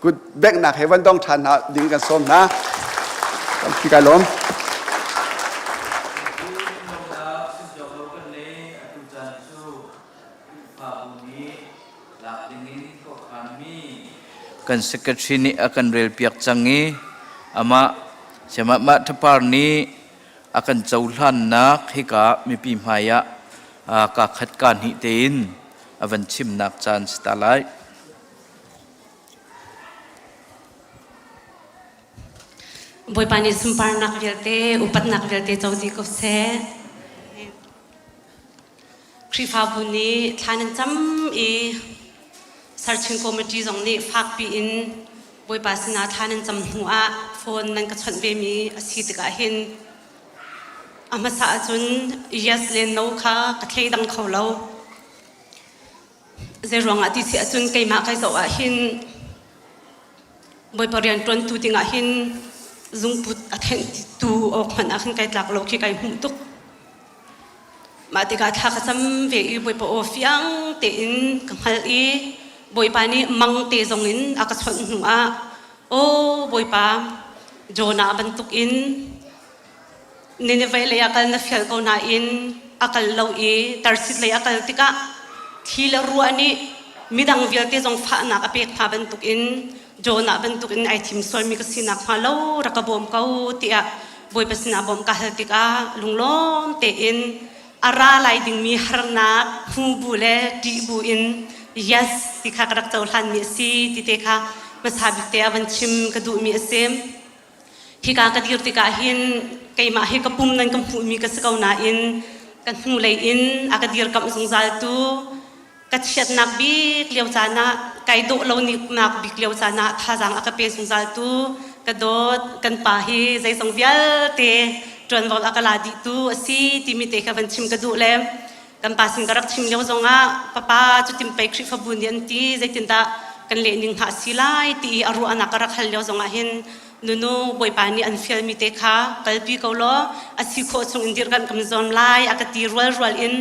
kut benghnak he van dong ṭhan hna ding kan sawm hna tampi kai lawm Kan secretary nih a kan relpiak cang i amah Siamah Mah Ṭhapar nih a kan cohlannak hika mipi hmai ah kaa khat kaa hnih tein a van chimnak caan si ta lai. Bawipa nih sunparnak vialte, upatnak vialte co dih ko seh. Khrihfabu nih thla nan cam i Searching Committee zong nih fakpi in Bawipa sinah thla nan cam hnu ah phone nan ka chawnh vemi a si tikah hin a hmasa ahcun yes le no kha ka thleidang kho lo. Zei ruangah ti si ahcun keimah kai zoh ah hin Bawipa rian ṭuantu dingah hin zungput a thenhtu awk hmanh ah khin kai tlak lo khi kai hmuh tuk. Mah tikah thla ka cam ve i Bawipa aw fiang tein ka hngalh i Bawipa nih mang te zong in a ka chawnh hnu ah aw Bawipa Jonah bantuk in Nineveh lei ah kal na fial ko nain a kal lo i Tarsis lei a kal tikah thli le ruah nih midang vialte zong fahnak a pek hna bantukin Jonah bantukin ai thim sualmi ka si nakhnga lo rak ka bawm ko tiah Bawipa sinah bawmh ka hal tikah lunglawm tein a ra lai dingmi harnak hmu bu le ṭih bu in yes ti kha ka rak cohlanmi a si ti te kha hmasa bik te ah van chim ka duhmi a si. Hika ka dir tikah hin keimah hi ka pum nan ka hmuhmi ka si ko nain ka hnulei in a ka dirkamh zungzaltu ka chiatnak bik lio caan ah kai dawh lo nak bik lio caan ah thazaang a ka pe zungzaltu ka dawt kan pa hi zeizong vialte ṭuanvo a ka la dihtu a si timi te kha van chim ka duh le kan pa sin ka rak chim lio zongah papa cutin pei Khrihfabu nih an ti zeitindah kan leh ning hna si lai ti i a ruahnak ka rak hal lio zongah hin nunu bawipa nih an fialmi te kha kalpi ko law a si khawh chung in dirhkanh kan zuam lai a ka ti rual rual in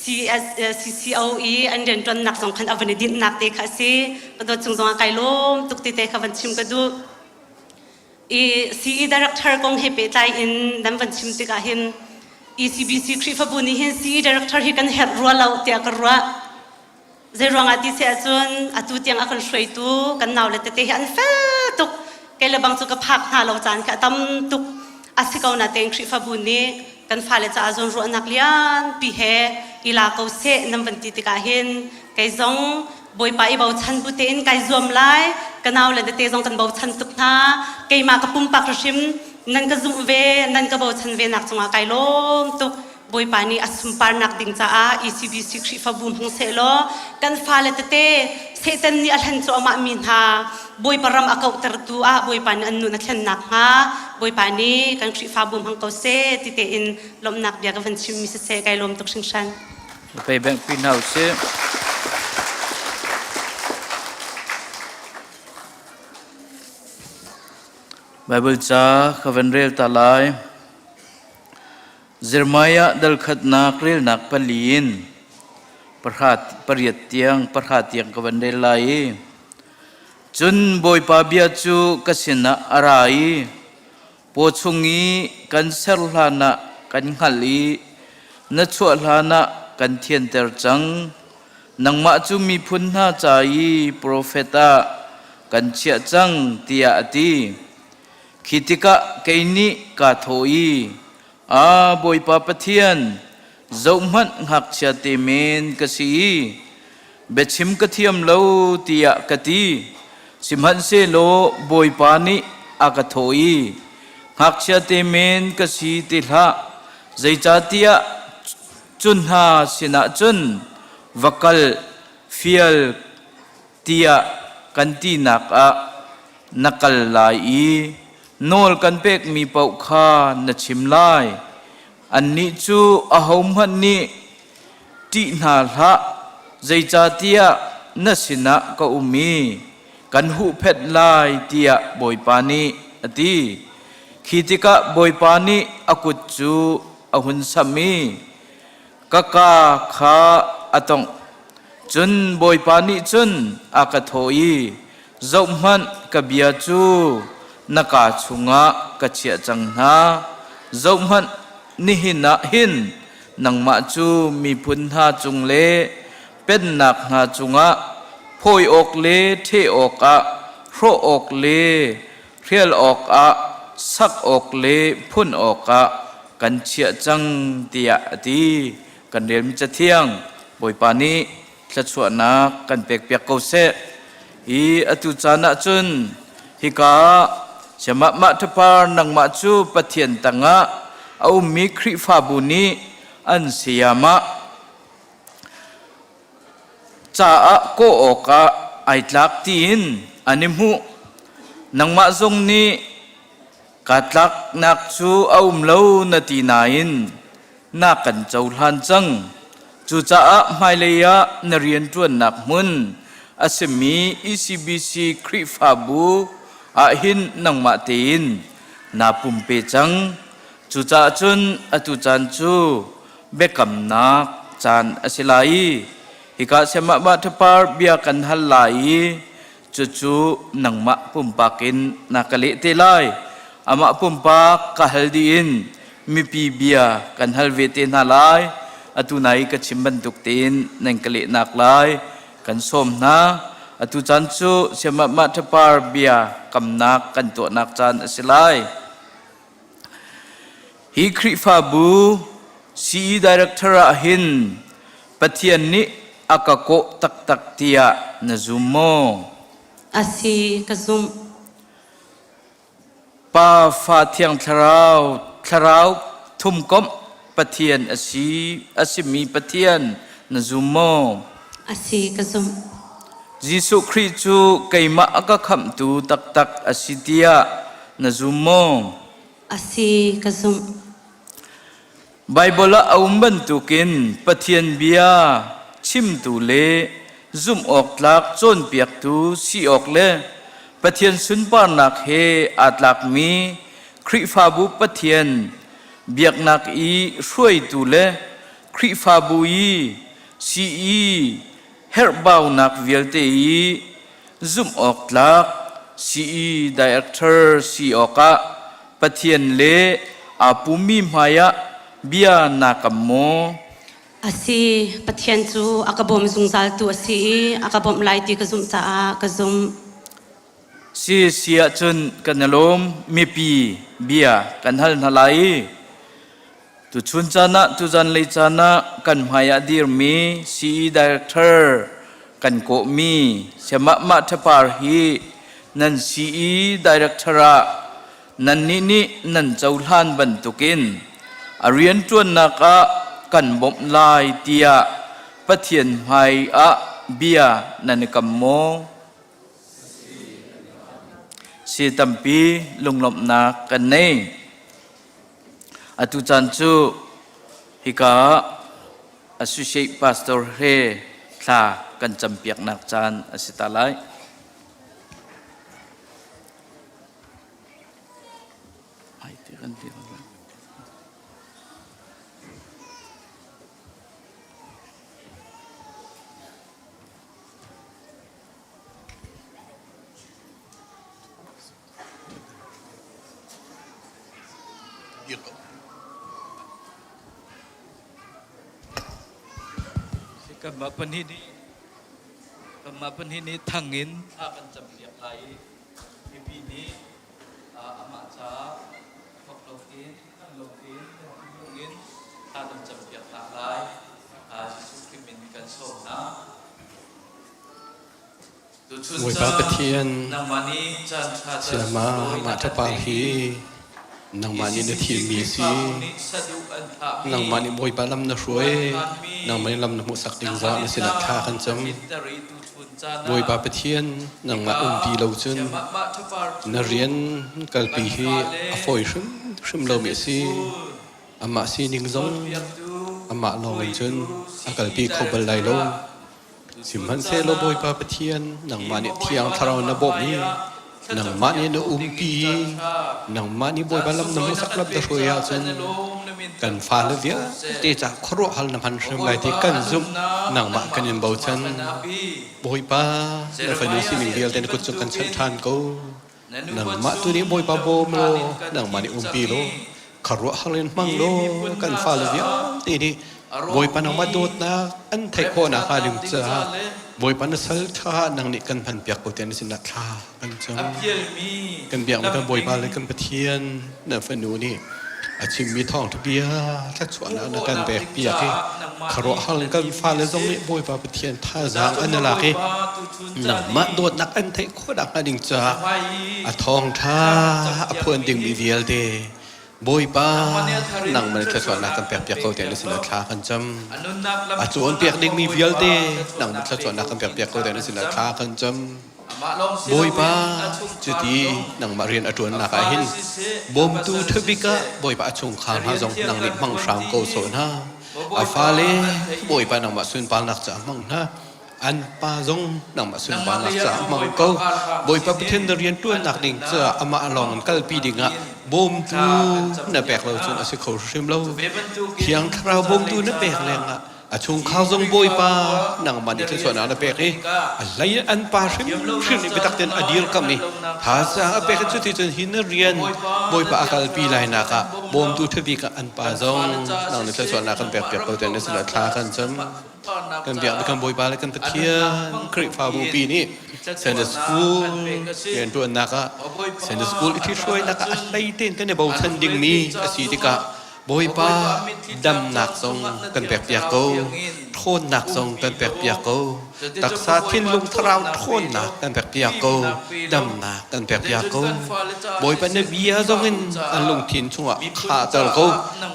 CS, CCO i an rianṭuannak zong khan a van i dinhnak te kha a si ka dawt chung zongah kai lawm tuk ti te kha van chim ka duh I CE director kong he pehtlai in nan van chim tikah hin ECBC Khrihfabu nih hin CE director hi kan herh rua lo tiah ka ruah. Zei ruangah ti si ahcun atu tiang a kan hruaitu kan naule tete hi an fel tuk. Kei le bang cu ka phak hna lo caan kha a tam tuk. A si ko natein Khrihfabu nih kan fale caah zawnruahnak lianpi he i la ko seh nan van ti tikah hin kei zong Bawipa i bochan bu tein kai zuam lai. Ka nau le tete zong kan bochan tuk hna. Keimah ka pumpak hrim nan ka zumh ve, nan ka bochan ve nak cungah kai lawm tuk. Bawipa nih a sunparnak ding caah ECBC Khrihfabu hmang sehlaw kan fale tete Satan nih a hlen cuahmah mi hna Bawipa ram a kauhtertu ah Bawipa nih an nun a thlen nakhnga Bawipa nih kan Khrihfabu hmang ko seh ti tein lawmhnak bia ka van chimmi siseh kai lawm tuk hringhran. Pei bank pi hna usih. Bible ca ka van rel ta lai. Jeremiah dal khatnak relnak pali in pahra pariat tiang pahra tiang ka van rel lai i cun Bawipa bia cu ka sinah a ra i Paw chung i kan ser hlanah kan hngalh i na chuah hlanah kan thianter cang. Nangmah cu miphun hna ca i profet ah kan chiah cang, tiah a ti. Khi tikah kei nih kaa thawh i, Aa Bawipa Pathian, zohhmanh ngakchia te men ka si i biachim ka thiam lo tiah ka ti. Sihmanhsehlaw Bawipa nih a ka thawh i, ngakchia te men ka si ti hlah, zeicahtiah cu hna sinah cun va kal fial tiah kan tinak ah na kal lai i nawl kan pekmi paoh kha na chim lai. Annih cu ahohmanh nih ṭih hna hlah, zeicahtiah na sinah ka um i kan huhphenh lai tiah Bawipa nih a ti. Khi tikah Bawipa nih a kut cu a hun samh i ka kaa kha a tongh. Cun Bawipa nih cun a ka thawh i, Zohhmanh, ka bia cu na kaa chungah ka chiah cang hna. Zohhmanh, nihin ah hin nangmah cu miphun hna cung le pennak hna cungah phawi awk le ṭheh awkah, hrawh awk le hrial awkah, sak awk le phun awkah kan chiah cang, tiah a ti. Kan relmi Cathiang Bawipa nih thluachuahnak kan pekpiak ko seh. Hi atu caan ah cun hika ah Siamah mah ṭhapar nangmah cu Pathian tangah a ummi Khrihfabu nih an sayamah caah kawh awkah ai tlak tiin an i hmuh. Nangmah zong nih kaa tlaknak cu a um lo na ti nain na kan cohlan cang. Cucaah hmailei ah na rianṭuannak hmun a simi ECBC Khrihfabu ah hin nangmah tein naa pumpe cang. Cucaah cun atu caan cu biakamnak caan a si lai i hika Sayamah Mah bia kan hal lai i cucu nangmah pumpak in na ka leh te lai. Amah pumpak ka hal dih in mipi bia kan hal ve te hna lai. Atu nai ka chim bantuk tein nan ka lehnak lai kan sawm hna. Atu caan cu Sayamah Mah bia kamnak kan tuahnak caan a si lai. Hi Khrihfabu CE Director ah hin Pathian nih a ka kawh taktak tiah na zum maw? A si, ka zumh. Pa, Fa, Thiang Thlarau, Thlarau thumkomh Pathian a si, a simi Pathian na zum maw? A si, ka zumh. Jesuh Khrih cu keimah a ka khamhtu taktak a si tiah na zum maw? A si, ka zumh. Baibal ah a um bantukin Pathian bia chimtu le zumh awk tlak cawnpiaktu si awk le Pathian sunparnak he aa tlakmi Khrihfabu Pathian biaknak i hruaitu le Khrihfabu i CE herhbaunak vialte i zumh awk tlak CE director si awkah Pathian le aa pummi hmaiah bia naa kam maw? A si, Pathian cu a ka bawm zungzaltu a si i a ka bawmh lai ti ka zumh caah ka zumh. Si si ahcun kan i lawm mipi bia kan hal hna lai i Tuchun caan ah tuzanlei caan ah kan hmai ah dirmi CE Director kan kawhmi Sayamah Mah Ṭhapar hi nan CE Director ah nannih nih nan cohlan bantukin a rianṭuannak ah kan bawmh lai tiah Pathian hmai ah bia nan i kam maw? Si tampi lunglawmhnak kan nei. Atu caan cu hika ah Associate Pastor he thla kan campiaknak caan a si ta lai. Kanmah pahnih nih kanmah pahnih nih thang in thla kan campiak lai i mipi nih amah caah thawk lo tein thang lo tein kan thinlung in thla kan campiak hna lai. Jesuh Khrih min kan sawm hna. Bawipa Pathian, sayama mah ṭhapa hi nangmah nih na thimmi a si. Nangmah nih Bawipa lam na hruai, nangmah nih lam na hmuhsak ding zah na sinah thla kan cam. Bawipa Pathian, nangmah umpi lo cun na rian kalpi hi a fawi hrimhrim lomi a si. Amah sining zong amah lawng in cun a kalpi kho bal lai lo. Sihmanhsehlaw Bawipa Pathian, nangmah nih Thiang Thlarau na bawmh i nangmah nih na umpi i nangmah nih Bawipa lam na hmuhsak lam na hruai ahcun kan fale vialte ca khuaruahhal na hman hrim lai ti kan zumh nangmah kan in bochan. Bawipa, na fanu sining vialte na kut cung kan chanh ṭhan ko. Nangmah tu nih Bawipa bawm law nangmah nih umpi law khuaruahhar in hmang law kan fale vialte nih Bawipa nangmah dawtnak an theih khawh nakhnga ding caah Bawipa na sal ṭha nang nih kan hmanpiak ko tiah na sinah thla kan cam. Kan biakmi kan Bawipa le kan Pathian na fanu nih a chimmi thawngṭha bia thluachuahnak na kan pek piak i khuaruahhar in kan fale zong nih Bawipa Pathian thazaang an i lak i nangmah dawtnak an theih khawh nakhnga ding caah a thawngṭha a phuan dingmi vialte Bawipa nangmah nih thluachuahnak kan pek piak ko tiah na sinah thla kan cam. A cawnpiak dingmi vialte nangmah thluachuahnak kan pek piak ko tiah na sinah thla kan cam. Bawipa cuti nangmah rian a ṭuannak ah hin bawmtu ṭhabik ah Bawipa a chungkhar hna zong nang nih hmang hram ko sawh hna. A fale Bawipa nangmah sunparnak caah hmang hna. An pa zong nangmah sunparnak caah hmang ko. Bawipa Pathian na rian ṭuannak ding caah amah lawng in kalpi dingah Bawmtu na pek lo cun a si kho hrim lo. Thiang Thlarau bawmtu na pek lengah a chungkhar zong Bawipa nangmah nih thluachuahnak na pek i a hlei an pa hrimhrim nih biatak tein a dirkamh i thazaang a pek i cuti cun hi na rian Bawipa a kalpi lainak ah bawmtu ṭhabik ah an pa zong nang nih thluachuahnak kan pek piak ko tiah na sinah thla kan cam. Kan biak kan Bawipa le kan Pathian Khrihfabu pi nih Sunday School rianṭuannak ah Sunday School i ṭhithruainak ah a hlei tein kan i bochan dingmi a si tikah Bawipa damnak zong kan pekpiak ko, ṭhawnnak zong kan pekpiak ko, taksa thinlung thlarau ṭhawnnak kan pekpiak ko, damnak kan pekpiak ko. Bawipa na bia zong in an lungthin chungah khahter ko,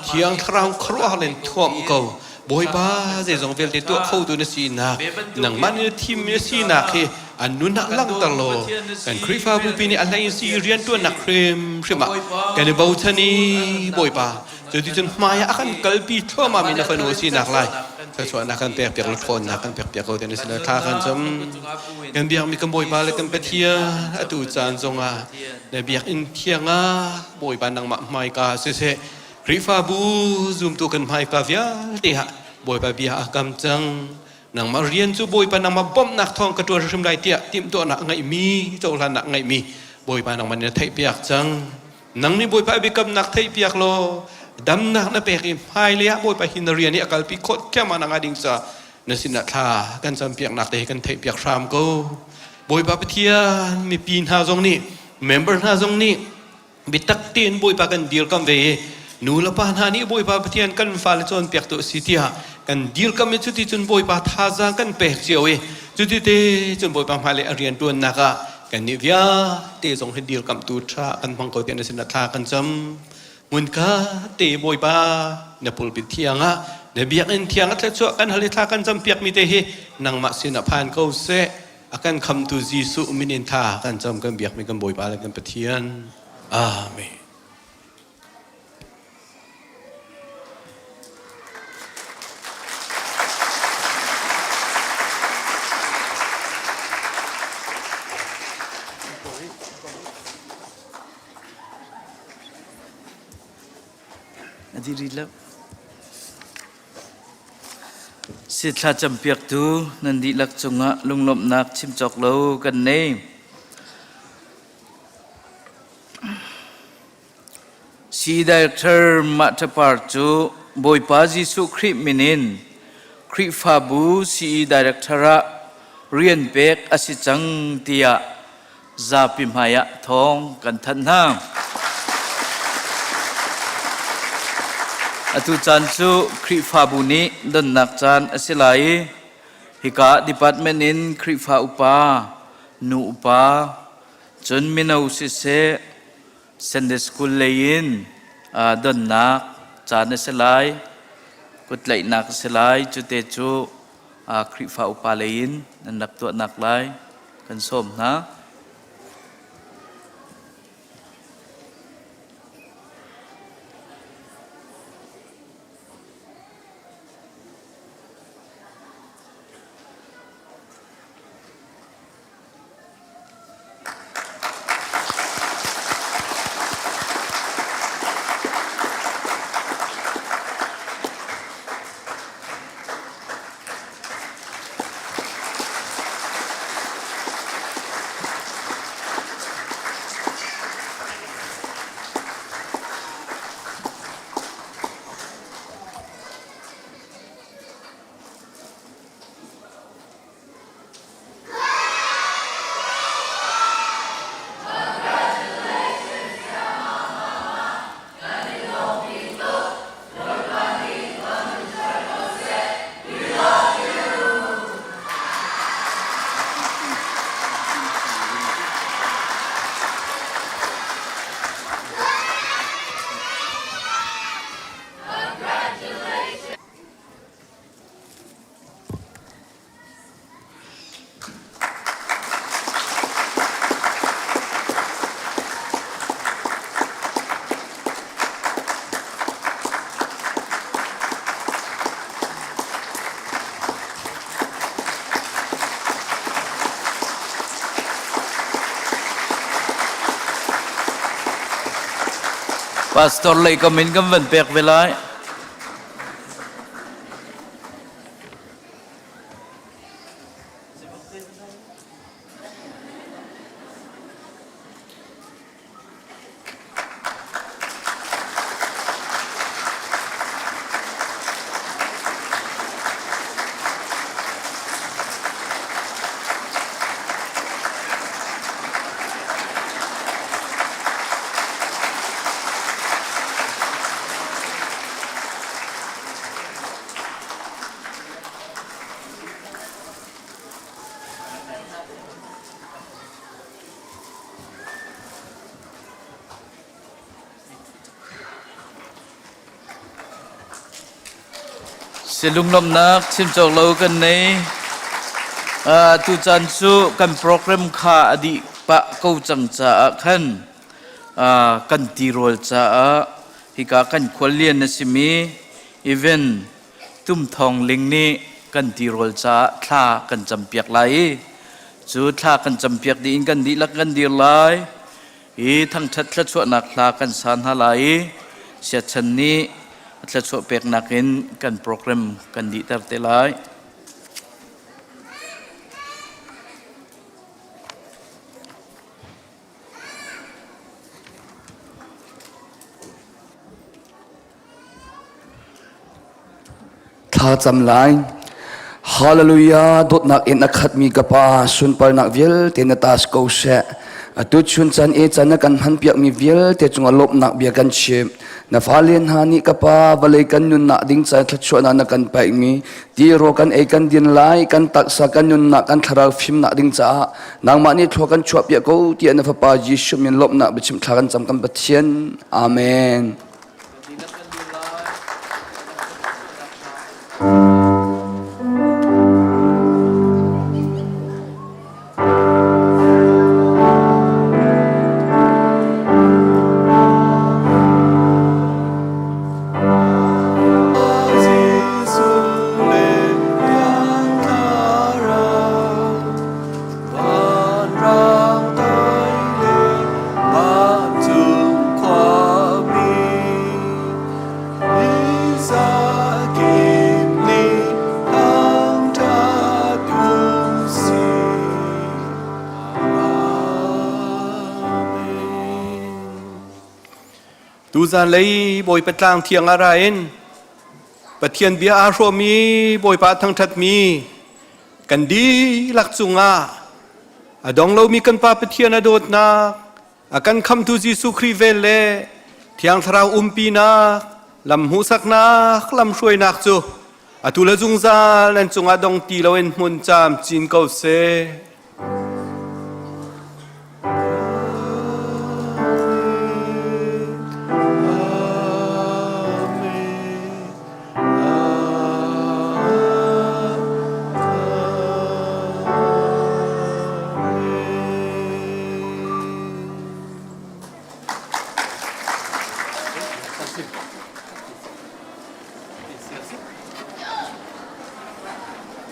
Thiang Thlarau khuaruahhar in thuamh ko. Bawipa zeizong vialte tuah khotu na sinak, nangmah nih na thimmi na sinak hi an nun ah langhter law kan Khrihfabu pi nih a hlei si rianṭuannak hrimhrim ah kan i bochan i Bawipa cuticun hmai ah a kan kalpi thluahmah mi na fanu a sinak lai thluachuahnak kan pek piak la ṭhawnnak kan pek piak ko te na sin thla kan cam kan biakmi kan Bawipa le kan Pathian atu caan zongah na biakinn thiang ah Bawipa nangmah hmaika siseh Khrihfabu zumtu kan hmaika vialte ah Bawipa bia a kam cang nangmah rian cu Bawipa nangmah bawmhnak thawng ka ṭuan hrim lai tiah timhtuahnak a ngeihmi cohlannak a ngeihmi Bawipa nangmah nih na theihpiak cang nang nih Bawipa biakamnak theihpiak law damnak na pek i hmailei ah Bawipa hi na rian hi a kalpi khawh thiamah na ngai ding ca na sinah thla kan campiaknak te hi kan theihpiak hram ko Bawipa Pathian mipi hna zong nih member hna zong nih biatak tein Bawipa kan dirkamh ve i nu le pa hna nih Bawipa Pathian kan fale cawnpiak tu a si tiah kan dirkamh i cuti cun Bawipa thazaang kan pek cio i cuti te cun Bawipa hmailei a rianṭuannak ah kannih vialte zong hi dirkamhtu ṭha kan hmang ko tiah na sinah thla kan cam hmunka te Bawipa na pulpit thiang ah na biakinn thiang ah thluachuah kan hal i thla kan campiakmi te hi nangmah sinah phan ko seh A kan khamtu Jesuh min in tha kan cam kan biakmi kan Bawipa le kan Pathian. Amen. A diri lo. Sithla campiaktu nan dihlak cungah lunglawmhnak chim cawk lo kan nei. Si Director Mah Ṭhapar cu Bawipa Jesuh Khrih min in Khrihfabu CE Director ah rian pek a si cang tiah zapi hmaiah thawng kan thanh hna. Atu caan cu Khrihfabu nih donnak caan a si lai i hika department in Khrihfa upa, nu upa, cun mino siseh Sunday school lei in donnak caan a si lai, kutlaihnak a si lai, cute cu Khrihfa upa lei in nan rak tuahnak lai kan sawm hna. Pastor lei kam in kan van pek ve lai. Silunglawmhnak chim cawk lo kan nei. Uh, tucaan cu kan program kha a dih pah ko cang caah khan uh, kan tirawl caah hika kan khuallian a simi event Tum Thawng Ling nih kan tirawl caah thla kan campiak lai i cu thla kan campiak dih in kan dihlak kan dir lai i thangṭhat thluachuahnak hla kan sa hna lai i siachan nih a thluachuah peknak in kan program kan dihter te lai. Thlacam lai. Hallelujah dawtnak in a khatmi ka pa sunparnak vialte na tas ko seh. Atu chun chan e chan na kan hman piakmi vialte cungah lawmhnak bia kan chim. Na fale hna nih ka pa vawlei kan nunnak ding ca thluachuahnak na kan paihmi tiraw kan ei kan din lai kan taksa kan nunnak kan thlarau fimnak ding caah nangmah nih thlua kan chuah piak ko tiah na fapa Jesuh min lawmhnak biachim thla kan cam kan Pathian. Amen. Tuzan lei Bawipa tlang thiang ah ra in Pathian bia aa hrawmi Bawipa thangṭhatmi kan dihlak cungah a dong lomi kan Pa Pathian a dawtnak a kan khamtu Jesuh Khrih vel le Thiang Thlarau umpinak lam hmuhsaknak lam hruainak cu atu le zungzal nan cungah dong ti loin hmun caam cin ko seh.